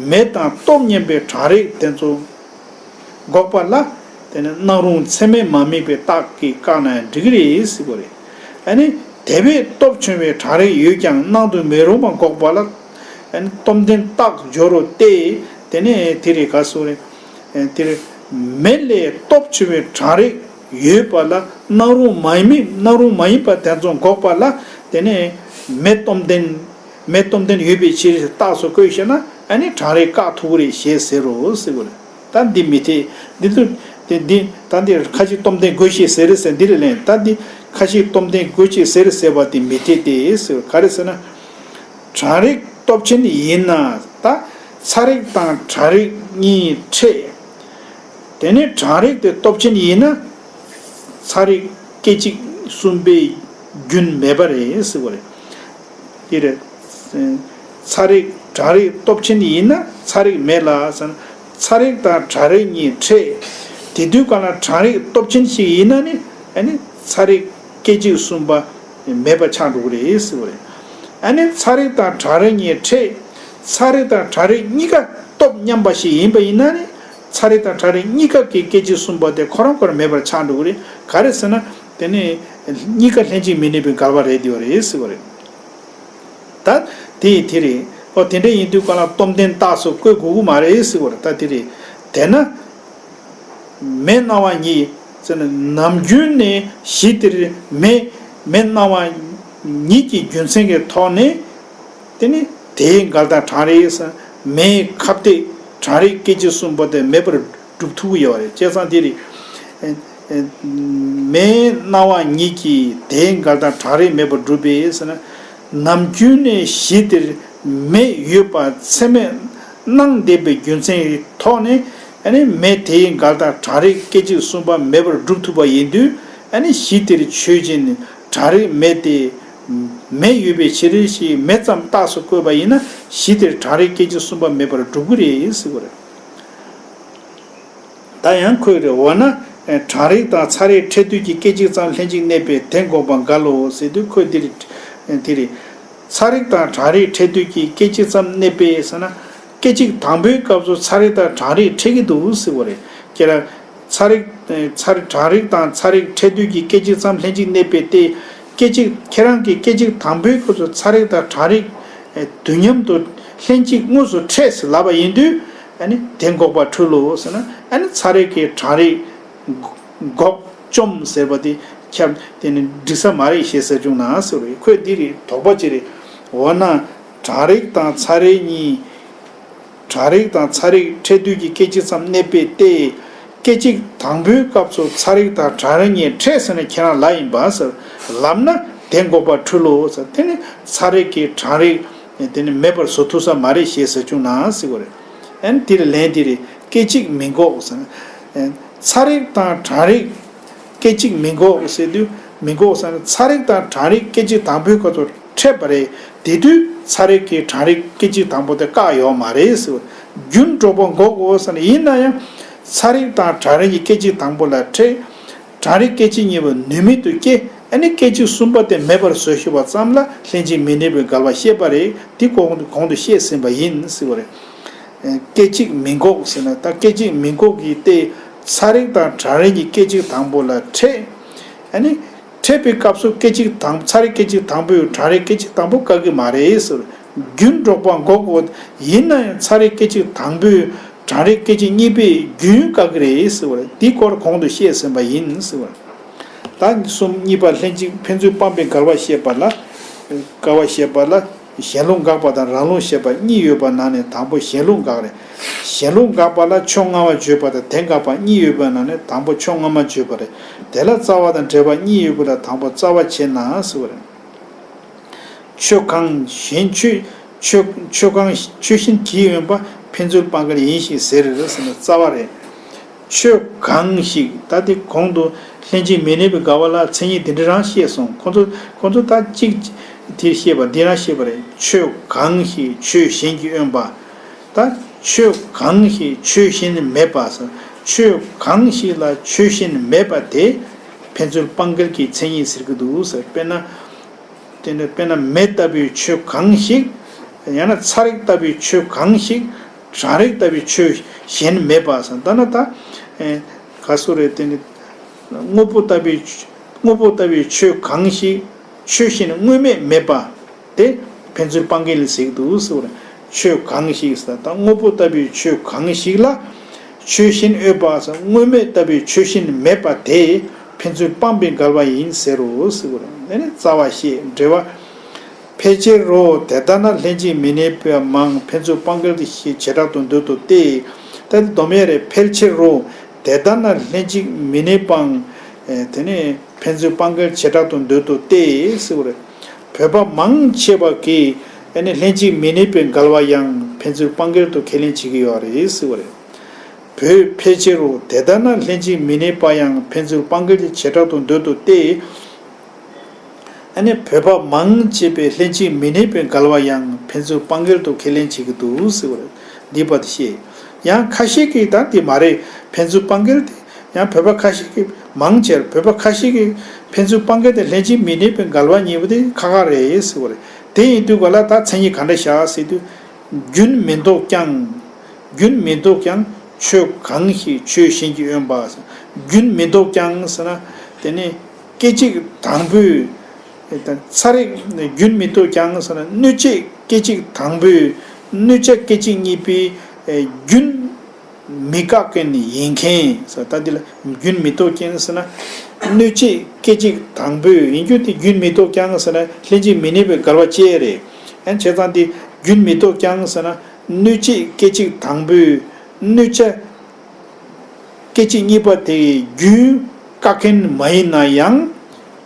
མེ་དང་སྟོབས་མཉམ་པའི་གྲང་རེག་དེ་ཚོ་འགོག་པ་ལ། དེ་ནི་སྣང་རུང་ཚད་མས་མ་དམིགས་པའི་རྟགས་ཀྱིས་བཀག་ན་འགྲིག་གི་རེད་ཟེར་བ་རེད། ཨ་ནི་དེ་བས་སྟོབས་ཆུང་བའི་གྲང་རེག་ཡོད་ཀྱང་སྣང་དུ་མི་རུང་བ་འགོག་པ་ལ། ཨ་ནི་སྟོབས་ལྡན་རྟགས་སྦྱོར་རོ་སྟེ། དེ་ནས་དེ་རེད་ག་སོ་རེད། ཨ་དེ་རེད། མེ་ལས་སྟོབས་ཆུང་བའི་གྲང་རེག་ཡོད་པ་ལ་སྣང་རུང་མ་ཡིན། སྣང་རུང་མ་ཡིན་པ་དེ་ཚོ་འགོག་པ་ལ། དེ་ནས་མེ་སྟོབས་ལྡན། མེ་སྟོབས་ལྡན་ཡོད་པའི་ཕྱིར་རྟགས་སུ་བཀོད་ཤེ་ན། ཨ་ནི་གྲང་རེག་བཀག་ཐུབ་ཀྱི་རེད་ཞེས་ཟེར་རོ་ཟེར་བ་རེད། ད་འདི་མི་འཐད། འདི་ཚོ་དེ་འདི་ད་འདི་ཁ་ཅིག་སྟོབས་ལྡན་དགོས་ཞེས་ཟེར་ཟེར་འདི་ལ་ལན། ད་འདི་ཁ་ཅིག་སྟོབས་ལྡན་དགོས་ཞེས་ཟེར་ཟེར་བ་དེ་མི་འཐད་དེ་ཟེར། ག་རེ་ཟེར་ན། གྲང་རེག་སྟོབས་ཆེན་ཡིན་ན། ད་ཚ་རེག་དང་གྲང་རེག་གཉིས་ཕྲད། དེ་ནས་གྲང་རེག་དེ་སྟོབས་ཆེན་ཡིན་ན། ཚ་རེག་སྐད་ཅིག་གསུམ་པའི་རྒྱུན་མེད་པ་རེད་ཟེར་བ་རེད། འདི་རེད། ཚ་རེག་གྲང་རེག་སྟོབས་ཆེན་ཡིན་ན་ཚ་རེག་མེད་ལ་ཟེར་ན། ཚ་རེག་དང་གྲང་རེག་གཉིས་ཕྲད། དེ་དུས་གང་ལ་གྲང་རེག་སྟོབས་ཆེན་ཞིག་ཡིན་ན་ནི། ཨ་ནི་ཚ་རེག་སྐད་ཅིག་གསུམ་པ་མེད་པ་ཆགས་འགྲོ་གི་རེད་ཟེར་བ་རེད། ཨ་ནི་ཚ་རེག་དང་གྲང་རེག་གཉིས་ཕྲད། ཚ་རེག་དང་གྲང་རེག་གཉིས་ཀ་སྟོབས་མཉམ་པ་ཞིག་ཡིན་པ་ཡིན་ན་ནི། ཚ་རེག་དང་གྲང་རེག་གཉིས་ཀ་གི་སྐད་ཅིག་གསུམ་པ་དེ་ཁོ་རང་ཁོ་རང་མེད་པར་ཆགས་འགྲོ་གི་རེད། ག་རེ་ཟེར་ན། དེ་ནི་གཉིས་ཀ་ལྷན་ཅིག་མི་གནས་པའི་འགལ་བ་རེད་དེ་རེད་ཟེར་བ་རེད། ད་དེ་དེ་རེད། ཨོ་དེ་འདྲ་ཡིན་དུས་གང་ལ་སྟོབས་ལྡན་རྟགས་སུ་བཀོད་དགོས་ཀྱི་མ་རེད་ཟེར་བ་རེད། ད་དེ་རེད། དེས་ན། མེ་སྣང་བ་ཉིད་ཟེར་ན། ནམ་རྒྱུན་ནས་གཞི་དེར་མེ་མེ་སྣང་བ་ཉིད་ཀྱི་རྒྱུ་མཚན་གྱི་ཐོག་ནས། དེ་ནི་དེའི་འགལ་ཟླ་གྲང་རེག་ཟེར། མེའི་ཁ་གཏད་གྲང་རེག་སྐད་ཅིག་གསུམ་པོ་དེ་མེད་པར་སྒྲུབ་ཐུབ་ཀྱི་ཡོད་རེད། བྱས་ཙང་དེ་རེད། ཨེ་ཨེ་མེའི་སྣང་བ་ཉིད་ཀྱིས་དེའི་འགལ་ཟླ་གྲང་རེག་མེད་པར་སྒྲུབ་པས་ཟེར་ན། ནམ་རྒྱུན་ནས་གཞི་དེར་མེ་ཡོད་པ་ཚད་མས་སྣང་བསྡད་པའི་རྒྱུ་མཚན་གྱི་ཐོག་ནས། ཨ་ནི་མེ་དེའི་འགལ་ཟླ་གྲང་རེག་སྐད་ཅིག་གསུམ་པ་མེད་པར་སྒྲུབ་ཐུབ་པ་ཡིན་དུས། ཨ་ནི་གཞི་དེར་ཆོས་ཅན་གྲང་རེག་མེད་དེ། མེ་ཡོད་པའི་ཕྱིར་ཞེས་མེ་ཙམ་རྟགས་སུ་བཀོད་པ་ཡིན་ན། གཞི་དེར་གྲང་རེག་སྐད་ཅིག་གསུམ་པ་མེད་པར་སྒྲུབ་ཀྱི་རེད་ཟེར་བ་རེད། ད་ཡང་ཁོས་རེད། འོ་ན། གྲང་རེག་དང་ཚ་རེག་འཕྲད་དུས་ཀྱི་སྐད་ཅིག་ཙམ་ལྷན་ཅིག་གནས་པས་དེ་འགོག་པ་འགལ་ལོ་ཟེར་དུས་ཁོས་འདིར། འདིར། ཚ་རེག་དང་གྲང་རེག་འཕྲད་དུས་ཀྱི་སྐད་ཅིག་ཙམ་གནས་པས་ཟེར་ན། སྐད་ཅིག་དང་པོའི་སྐབས་སུ་ཚ་རེག་དང་གྲང་རེག་འཕྲད་ཀྱི་འདུག་ཟེར་བ་རེད། ཁྱེད་རང་། ཚ་རེག་ཚ་རེག་གྲང་རེག་དང་ཚ་རེག་འཕྲད་དུས་ཀྱི་སྐད་ཅིག་ཙམ་ལྷན་ཅིག་གནས་པས་ཏེ། སྐད་ཅིག་ཁྱེད་རང་གིས་སྐད་ཅིག་དང་པོའི་སྐབས་སུ་ཚ་རེག་དང་གྲང་རེག་དུས་མཉམ་དུ་ལྷན་ཅིག་དངོས་སུ་འཕྲད་ཟེར་ལབ་པ་ཡིན་དུས། ཨ་ནི་དེ་འགོག་པ་འཁྲུལ་ལོ་ཟེར་ན། ཨ་ནི་ཚ་རེག་གིས་གྲང་རེག་འགོག་བཅོམ་ཟེར་བ་དེ། ཁྱབ་དེ་ནི་འགྲིག་ས་མ་རེད་ཞེས་ཟེར་བྱུང་ན་ཟེར་བ་རེད། ཁོས་འདི་རེད་དོགས་པ་ཅི་རེད། འོ་ན་གྲང་རེག་དང་ཚ་རེག་གཉིས། གྲང་རེག་དང་ཚ་རེག་འཕྲད་དུས་ཀྱི་སྐད་ཅིག་ཙམ་གནས་པས་ཏེ། སྐད་ཅིག་དང་པོའི་སྐབས་སུ་ཚ་རེག་དང་གྲང་རེག་གཉིས་འཕྲད་ཟེར་ན་ཁྱེད་རང་ལབ་ཡིན་པ་ཟེར། ལབ་ན་དེ་འགོག་པར་འཁྲུལ་ལོ་ཟེར། དེ་ནི་ཚ་རེག་གིས་གྲང་རེག་དེ་ནི་མེད་པར་བཟོ་ཐུབ་ས་མ་རེད་ཞེས་ཟེར་བྱུང་ན་ཟེར་བ་རེད། ཨན་དེ་ལ་ལན་དེ་རེད། སྐད་ཅིག་མི་འགོག་ཟེར་ན། ཚ་རེག་དང་གྲང་རེག་སྐད་ཅིག་མི་འགོག་ཟེར་དུས། མི་འགོག་ཟེར་ན་ཚ་རེག་དང་གྲང་རེག་སྐད་ཅིག་དང་པོའི་སྐབས་སུ་འཕྲད་པ་རེད། དེ་དུས་ཚ་རེག་གིས་གྲང་རེག་སྐད་ཅིག་དང་པོ་དེ་བཀག་ཡོད་མ་རེད་ཟེར། རྒྱུན་འགོག་པ་འགོག་དགོས་ཟེར་ན། ཡིན་ན་ཡང་ཚ་རེག་དང་གྲང་རེག་གི་སྐད་ཅིག་དང་པོ་ལ་འཕྲད། གྲང་རེག་སྐད་ཅིག་གཉིས་པ་ནུས་མེད་དུ་སྐྱེ། ཨ་ནི་སྐད་ཅིག་གསུམ་པ་དེ་མེད་པར་བཟོ་ཤེས་པ་ཙམ་ལ་ལྷན་ཅིག་མི་གནས་པའི་འགལ་བ་བཤད་པ་རེད། དེ་གོང་དུ་གོང་དུ་བཤད་ཟིན་པ་ཡིན་ཟེར་བ་རེད། སྐད་ཅིག་མི་འགོག་ཟེར་ན། ད་སྐད་ཅིག་མི་འགོག་གི་སྟེ། ཚ་རེག་དང་གྲང་རེག་གི་སྐད་ཅིག་དང་པོ་ལ་འཕྲད། ཨ་ནི་འཕྲད་པའི་སྐབས་སུ་སྐད་ཅིག་དང་། ཚ་རེག་སྐད་ཅིག་དང་པོས་གྲང་རེག་སྐད་ཅིག་དང་པོ་བཀག་གི་མ་རེད་ཟེར། རྒྱུན་འགོག་པ་འགོག་དགོས། ཡིན་ན་ཡང་ཚ་རེག་སྐད་ཅིག་དང་པོས་གྲང་རེག་སྐད་ཅིག་གཉིས་པས་རྒྱུན་བཀག་གི་རེད་ཟེར་བ་རེད། འདི་སྐོར་གོང་དུ་བཤད་ཟིན་པ་ཡིན་ཟེར་བ་རེད། ད་གསུམ། གཉིས་པ་ལྷན་ཅིག་ཕན་ཚུན་སྤངས་པའི་འགལ་བ་བཤད་པ་ལ། འགལ་བ་བཤད་པ་ལ། གཞན་ལུགས་འགག་པ་དང་རང་ལུགས་བཤད་པ་གཉིས་ཡོད་པ་ནང་ནས་དང་པོ་གཞན་ལུགས་འགག་རེད། གཞན་ལུགས་འགག་པ་ལ་ཕྱོགས་སྔ་མ་བརྗོད་པ་དང་དེ་འགག་པ་གཉིས་ཡོད་པའི་ནང་ནས་དང་པོ་ཕྱོགས་སྔ་མ་བརྗོད་པ་རེད། དེ་ལ་རྩ་བ་དང་འབྲེལ་བ་གཉིས་ཡོད་པ་ལ་དང་པོ་རྩ་བ་བྱས་ན་ཟེར་བ་རེད། ཆོས་གང་གཞན་ཆོས། ཆོས། ཆོས་གང་ཆོས་གཞན་གྱིས་དབེན་པ་ཕན་ཚུན་སྤངས་འགལ་ཡིན་ཞེས་ཟེར་ཟེར་ན་རྩ་བ་རེད། ཆོས་གང་ཞིག་ད་དེ་གོང་དུ་ལྷན་ཅིག་མི་གནས་པའི་འགལ་བ་ལ་མཚན་ཉིད་འདི་འདྲ་རང་བཤད་སོང་། ཁོང་ཚོ་ཁོང་ཚོ་ད་གཅིག་དེ་བཤད་པ་འདི་རང་བཤད་པ་རེད། ཆོས་གང་ཞིག་ཆོས་གཞན་གྱིས་དབེན་པ། ད་ཆོས་གང་ཞིག་ཆོས་གཞན་མེད་པ་ཟེར། ཆོས་གང་ཞིག་ལ་ཆོས་གཞན་མེད་པ་དེ་ཕན་ཚུན་སྤངས་འགལ་གྱི་མཚན་ཉིད་ཟེར་གྱི་འདུག་ཟེར། དཔེར་ན། དེ་ནི་དཔེར་ན་མེ་ལྟ་བུའི་ཆོས་གང་ཞིག་ཡང་ན་ཚ་རེག་ལྟ་བུའི་ཆོས་གང་ཞིག་གྲང་རེག་ལྟ་བུའི་ཆོས་གཞན་མེད་པ་ཟེར། ད་ན་ད། ཨེ། ག་སུ་རེད། དེ་ནི་དངོས་པོ་ལྟ་བུའི་དངོས་པོ་ལྟ་བུའི་ཆོས་གང་ཞིག་ཆོས་གཞན་དངོས་མེད་མེད་པ་དེ་ཕན་ཚུན་སྤངས་འགལ་ཟེར་གྱི་འདུག་ཟེར་བ་རེད། ཆོས་གང་ཞིག་ཟེར། ད་དངོས་པོ་ལྟ་བུའི་ཆོས་གང་ཞིག་ལ་ཆོས་གཞན་དབེན་པ་ཟེར། དངོས་མེད་ལྟ་བུའི་ཆོས་གཞན་མེད་པ་དེ་ཕན་ཚུན་སྤངས་པའི་འགལ་བ་ཡིན་ཟེར་རོ་ཟེར་བ་རེད། དེ་ནི་རྩ་བ་བཤད། འགྲེལ་བ། ཕལ་ཆེར་རོ། དེ་ལྟ་ན་ལྷན་ཅིག་མི་གནས་པ་མང་ཕན་ཚུན་སྤངས་འགལ་དུ་ཞེས་བྱེ་བྲག་ཏུ་འདོད་དོ་སྟེ། ད་སྡོམ་ཡས་རེད། ཕལ་ཆེར་རོ། དེ་ལྟ་ན་ལྷན་ཅིག་མི་གནས་པའང་དེ་ནི་ཕན་ཚུན་སྤངས་འགལ་བྱེ་བྲག་ཏུ་འདོད་དོ་སྟེ་ཟེར་བ་རེད། བོད་པ་མང་ཆེ་བ་གིས་ཨ་ནི་ལྷན་ཅིག་མི་གནས་པའི་འགལ་བ་ཡང་ཕན་ཚུན་སྤངས་འགལ་དུ་ཁས་ལེན་བྱེད་ཀྱི་ཡོད་རེད་ཟེར་བ་རེད། བོད་ཕལ་ཆེར་རོ། དེ་ལྟ་ན་ལྷན་ཅིག་མི་གནས་པ་ཡང་ཕན་ཚུན་སྤངས་འགལ་གྱི་བྱེ་བྲག་ཏུ་འདོད་དོ་སྟེ། ཨ་ནི་བོད་པ་མང་ཆེ་བས་ལྷན་ཅིག་མི་གནས་པའི་འགལ་བ་ཡང་ཕན་ཚུན་སྤངས་འགལ་དུ་ཁས་ལེན་བྱེད་ཀྱི་འདུག་ཟེར་བ་རེད། འདི་བར་དུ་བཤད། ཡང་ཁ་ཤས་ཀྱིས་ད་དེ་མ་རེད། ཕན་ཚུན་སྤངས་འགལ་དེ་ཡང་བོད་པ་ཁ་ཤས་ཀྱིས་མང་ཆེར་བོད་པ་ཁ་ཤས་ཀྱིས་ཕན་ཚུན་སྤངས་འགལ་དེ་ལྷན་ཅིག་མི་གནས་པའི་འགལ་བ་ཉེ་བོ་དེ་ཁག་ཁག་རེད་ཟེར་བ་རེད། དེ་ཡིན་དུས་ག་ལ་ད་མཚན་ཉིད་ག་འདྲ་བཞག་ཟེར་དུས། རྒྱུན་མི་ལྡོག་ཀྱང་། རྒྱུན་མི་ལྡོག་ཀྱང་ཆོས་གང་ཞིག་ཆོས་གཞན་གྱིས་དབེན་པ། རྒྱུན་མི་ལྡོག་ཀྱང་ཟེར་ན། དེ་ནི་སྐད་ཅིག་དང་པོའི་ཚ་རེག་རྒྱུན་མི་ལྡོག་ཀྱང་ཟེར་ན། སྣོད་བཅུད་སྐད་ཅིག་དང་པོའི་སྣོད་བཅུད་སྐད་ཅིག་གཉིས་པའི་རྒྱུན་མི་བཀག་མཁན་ཡིན་མཁན་ཟེར། ད་འདི་ལ་རྒྱུན་མི་ལྡོག་ཀྱང་ཟེར་ན། སྣོད་བཅུད་སྐད་ཅིག་དང་པོའི་ཡིན་རྒྱུ་དེ་རྒྱུན་མི་ལྡོག་ཀྱང་ཟེར་ན་ལྷན་ཅིག་མི་གནས་པའི་འགལ་བ་བཅས་རེད། ཨ་ནི་བྱས་ཙང་དེ་རྒྱུན་མི་ལྡོག་ཀྱང་ཟེར་ན། སྣོད་བཅུད་སྐད་ཅིག་དང་པོའི་སྣོད་བཅུད་སྐད་ཅིག་གཉིས་པ་དེ་ཡི་རྒྱུན་བཀག་མཁན་མ་ཡིན་ན་ཡང་།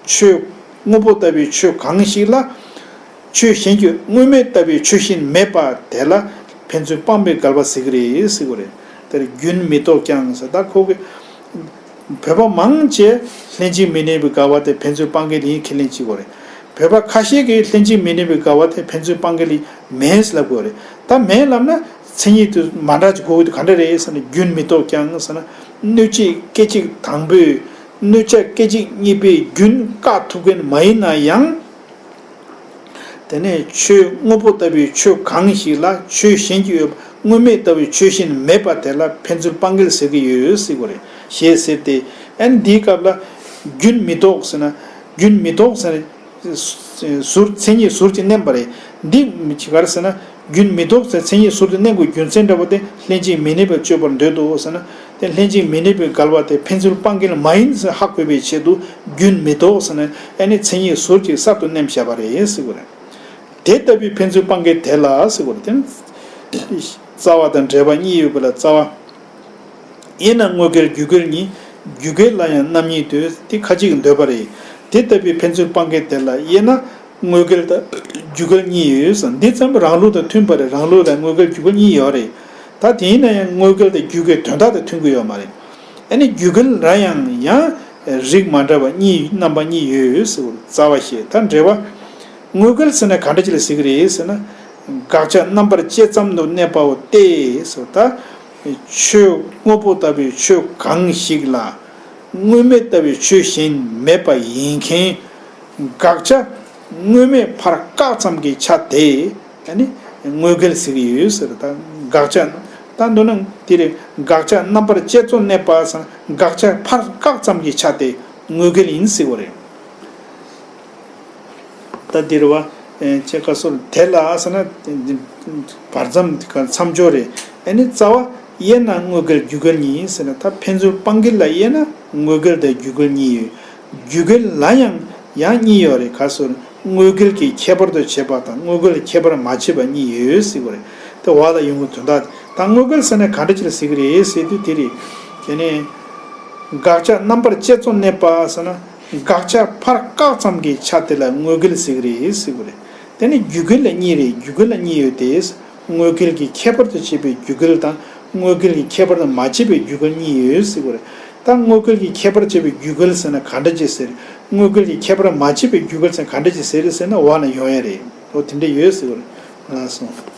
ཆོས་དངོས་པོ་ལྟ་བུའི་ཆོས་གང་ཞིག་ལ་ཆོས་གཞན་གྱི་དངོས་མེད་ལྟ་བུའི་ཆོས་གཞན་མེད་པ་དེ་ལ་ཕན་ཚུན་སྤངས་པའི་འགལ་བ་ཟེར་གྱི་རེད་ཟེར་གྱི་རེད། དེར་རྒྱུན་མི་ལྡོག་ཀྱང་ཟེར། ད་ཁོ་གི་བོད་པ་མང་ཆེ་ལྷན་ཅིག་མི་གནས་པའི་འགལ་བ་དེ་ཕན་ཚུན་སྤངས་འགལ་ཡིན་ཁས་ལེན་བྱེད་ཀྱི་རེད། བོད་པ་ཁ་ཤས་ཀྱིས་ལྷན་ཅིག་མི་གནས་པའི་འགལ་བ་དེ་ཕན་ཚུན་སྤངས་འགལ་ཡིན་མིན་ལབ་ཀྱི་རེད། ད་མིན་ལབ་ན་མཚན་ཉིད་དུ་མ་འདྲ་ཅིག་གོ་གི་འདུག་ག་འདྲ་རེད་ཟེར་ན། རྒྱུན་མི་ལྡོག་ཀྱང་ཟེར་ན། སྣོད་བཅུད་སྐད་ཅིག་དང་པོའི་སྣོད་བཅུད་སྐད་ཅིག་གཉིས་པའི་རྒྱུན་བཀག་ཐུབ་མཁན་མ་ཡིན་ན་ཡང་། དེ་ནས་ཆོས་དངོས་པོ་ལྟ་བུའི་ཆོས་གང་ཞིག་ལ་ཆོས་གཞན་གྱི་དངོས་མེད་ལྟ་བུའི་ཆོས་གཞན་མེད་པ་དེ་ལ་ཕན་ཚུན་སྤངས་འགལ་ཟེར་གྱི་ཡོད་ཟེར་གྱི་རེད། ཞེས་ཟེར་ཏེ། ཨ་ནི་འདིའི་སྐབས་ལ་རྒྱུན་མི་ལྡོག་ཟེར་ན། རྒྱུན་མི་ལྡོག་ཟེར་ན་ཟུར་མཚན་ཉིད་ཟུར་གྱིས་བསྣན་པ་རེད། འདི་ཅི་ག་རེ་ཟེར་ན། རྒྱུན་མི་ལྡོག་ཟེར་མཚན་ཉིད་ཟུར་དུ་གནས་དགོས་རྒྱུ་མཚན་འདྲ་པོ་དེ་ལྷན་ཅིག་མི་གནས་པའི་དཔྱོད་པར་འདོད་དོ་ཟེར་ན། དེ་ལྷན་ཅིག་མི་གནས་པའི་འགལ་བ་དེ་ཕན་ཚུན་སྤང་འགལ་མ་ཡིན་ཟེར་ཧ་གོ་བའི་ཆེད་དུ་རྒྱུན་མི་ལྡོག་ཟེར་ན་ཨ་ནི་མཚན་ཉིད་ཟུར་གྱིས་གསར་དུ་གནས་བཞག་པ་རེད་ཟེར་དགོས་རེད། དེ་ལྟ་བུའི་ཕན་ཚུན་སྤང་འགལ་དེ་ལ་ཟེར་དགོས་རེད། དེ་ནི་རྩ་བ་དང་འབྲེལ་བ་གཉིས་ཡོད་པ་ལ་རྩ་བ། དབྱེ་ན་དངོས་འགལ་རྒྱུ་འགལ་གཉིས། རྒྱུ་འགལ་ལ་ཡང་རྣམ་གཉིས་འདོད། དེ་ཁ་ཅིག་གིས་འདོད་པ་རེད། དེ་ལྟ་བུའི་ཕན་ཚུན་སྤང་འགལ་དེ་ལ་དབྱེ་ན་དངོས་འགལ་དང་རྒྱུ་འགལ་གཉིས་ཡོད་ཟེར། འདི་ཙམ་རང་ལུགས་དང་མཐུན་པ་རེད། རང་ལུགས་ལ་དངོས་འགལ་རྒྱུ་འགལ་གཉིས་ཡོད་རེད། ད་དེ་ཡིན་ན་ཡང་དངོས་འགལ་དང་རྒྱུ་འགལ་དོན་དག་དང་མཐུན་གྱི་ཡོད་མ་རེད། ཨ་ནི་རྒྱུ་འགལ་ར་ཡང་ཡང་རིགས་མ་འདྲ་བ་གཉིས་རྣམ་པ་གཉིས་ཡོད་ཟེར་བ་རྩ་བ་བཤད། ད་འགྲེལ་བ། དངོས་འགལ་ཟེར་ན་ག་འདྲ་ཅིག་ལ་ཟེར་གྱི་རེད་ཟེར་ན། དགག་བྱ་རྣམ་པར་དཔྱད་ཙམ་དུ་གནས་པའོ་སྟེ་ཟེར། ད་ཆོས་དངོས་པོ་ལྟ་བུའི་ཆོས་གང་ཞིག་ལ་དངོས་མེད་ལྟ་བུའི་ཆོས་གཞན་མེད་པ་ཡིན་མཁན། དགག་བྱ་དངོས་མེད་ཕར་བཀག་ཙམ་གྱི་ཆ་དེ་ཨ་ནི་དངོས་འགལ་ཟེར་གྱི་ཡོད་ཟེར། ད་དགག་བྱ་ད་མདོར་ན་དེ་རེད། དགག་བྱ་རྣམ་པར་དཔྱད་ཙམ་གནས་པ་ཟེར་ན་དགག་བྱ་ཕར་བཀག་ཙམ་གྱི་ཆ་དེ་དངོས་འགལ་ཡིན་ཟེར་བ་རེད། ད་འདིར་བ། ཨེ་ཅེས་ཀ་སོར་དེ་ལ་ཟེར་ན། བར་མཚམས་མཚམས་སྦྱོར་རེད། ཨ་ནི་རྩ་བ། དབྱེ་ན་དངོས་འགལ་རྒྱུ་འགལ་གཉིས་ཟེར་ན། ད་ཕན་ཚུན་སྤང་འགལ་ལ་དབྱེ་ན་དངོས་འགལ་དང་རྒྱུ་འགལ་གཉིས་ཡོད། རྒྱུ་འགལ་ལ་ཡང་ཡང་གཉིས་ཡོད་རེད། ག་སོར་དངོས་འགལ་གྱི་ཁྱད་པར་དུ་བྱེད་པ་དང་དངོས་འགལ་ཁྱད་པར་མ་བྱེད་པ་གཉིས་ཡོད་ཟེར་བ་རེད། དེ་བ་ལ་ཡོང་གི་དོན་དག་ད་དངོས་འགལ་ཟེར་ན་ག་འདྲ་ཅིག་ལ་ཟེར་གི་རེད་ཟེར་དུས་དེ་རེད། དེ་ནས། དགག་བྱ་རྣམ་པར་དཔྱད་ཙམ་གནས་པ་ཟེར་ན། དགག་བྱ་ཕར་བཀག་ཙམ་གྱི་ཆ་དེ་ལ་དངོས་འགལ་ཟེར་གི་རེད་ཟེར་གི་རེད། དེ་ནི་རྒྱུ་འགལ་ལ་གཉིས་རེད། རྒྱུ་འགལ་ལ་གཉིས་ཡོད་དེ། དངོས་འགལ་གྱི་ཁྱད་པར་དུ་བྱེད་པའི་རྒྱུ་འགལ་དང་དངོས་འགལ་གྱི་ཁྱད་པར་དུ་མ་བྱེད་པའི་རྒྱུ་འགལ་གཉིས་ཡོད་ཟེར་གི་རེད། ད་དངོས་འགལ་གྱི་ཁྱད་པར་བྱེད་པའི་རྒྱུ་འགལ་ཟེར་ན་ག་འདྲ་ཅིག་ཟེར། དངོས་འགལ་གྱི་ཁྱད་པར་མ་བྱེད་པའི་རྒྱུ་འགལ་ཟེར་ན་ག་འདྲ་ཅིག་ཟེར་ཟེར་ན་འོ་ན་ཡོང་ཡ་རེད། འོ་དེ་འདྲ་ཡོད་ཟེར་གི་རེད། ལགས་སོ།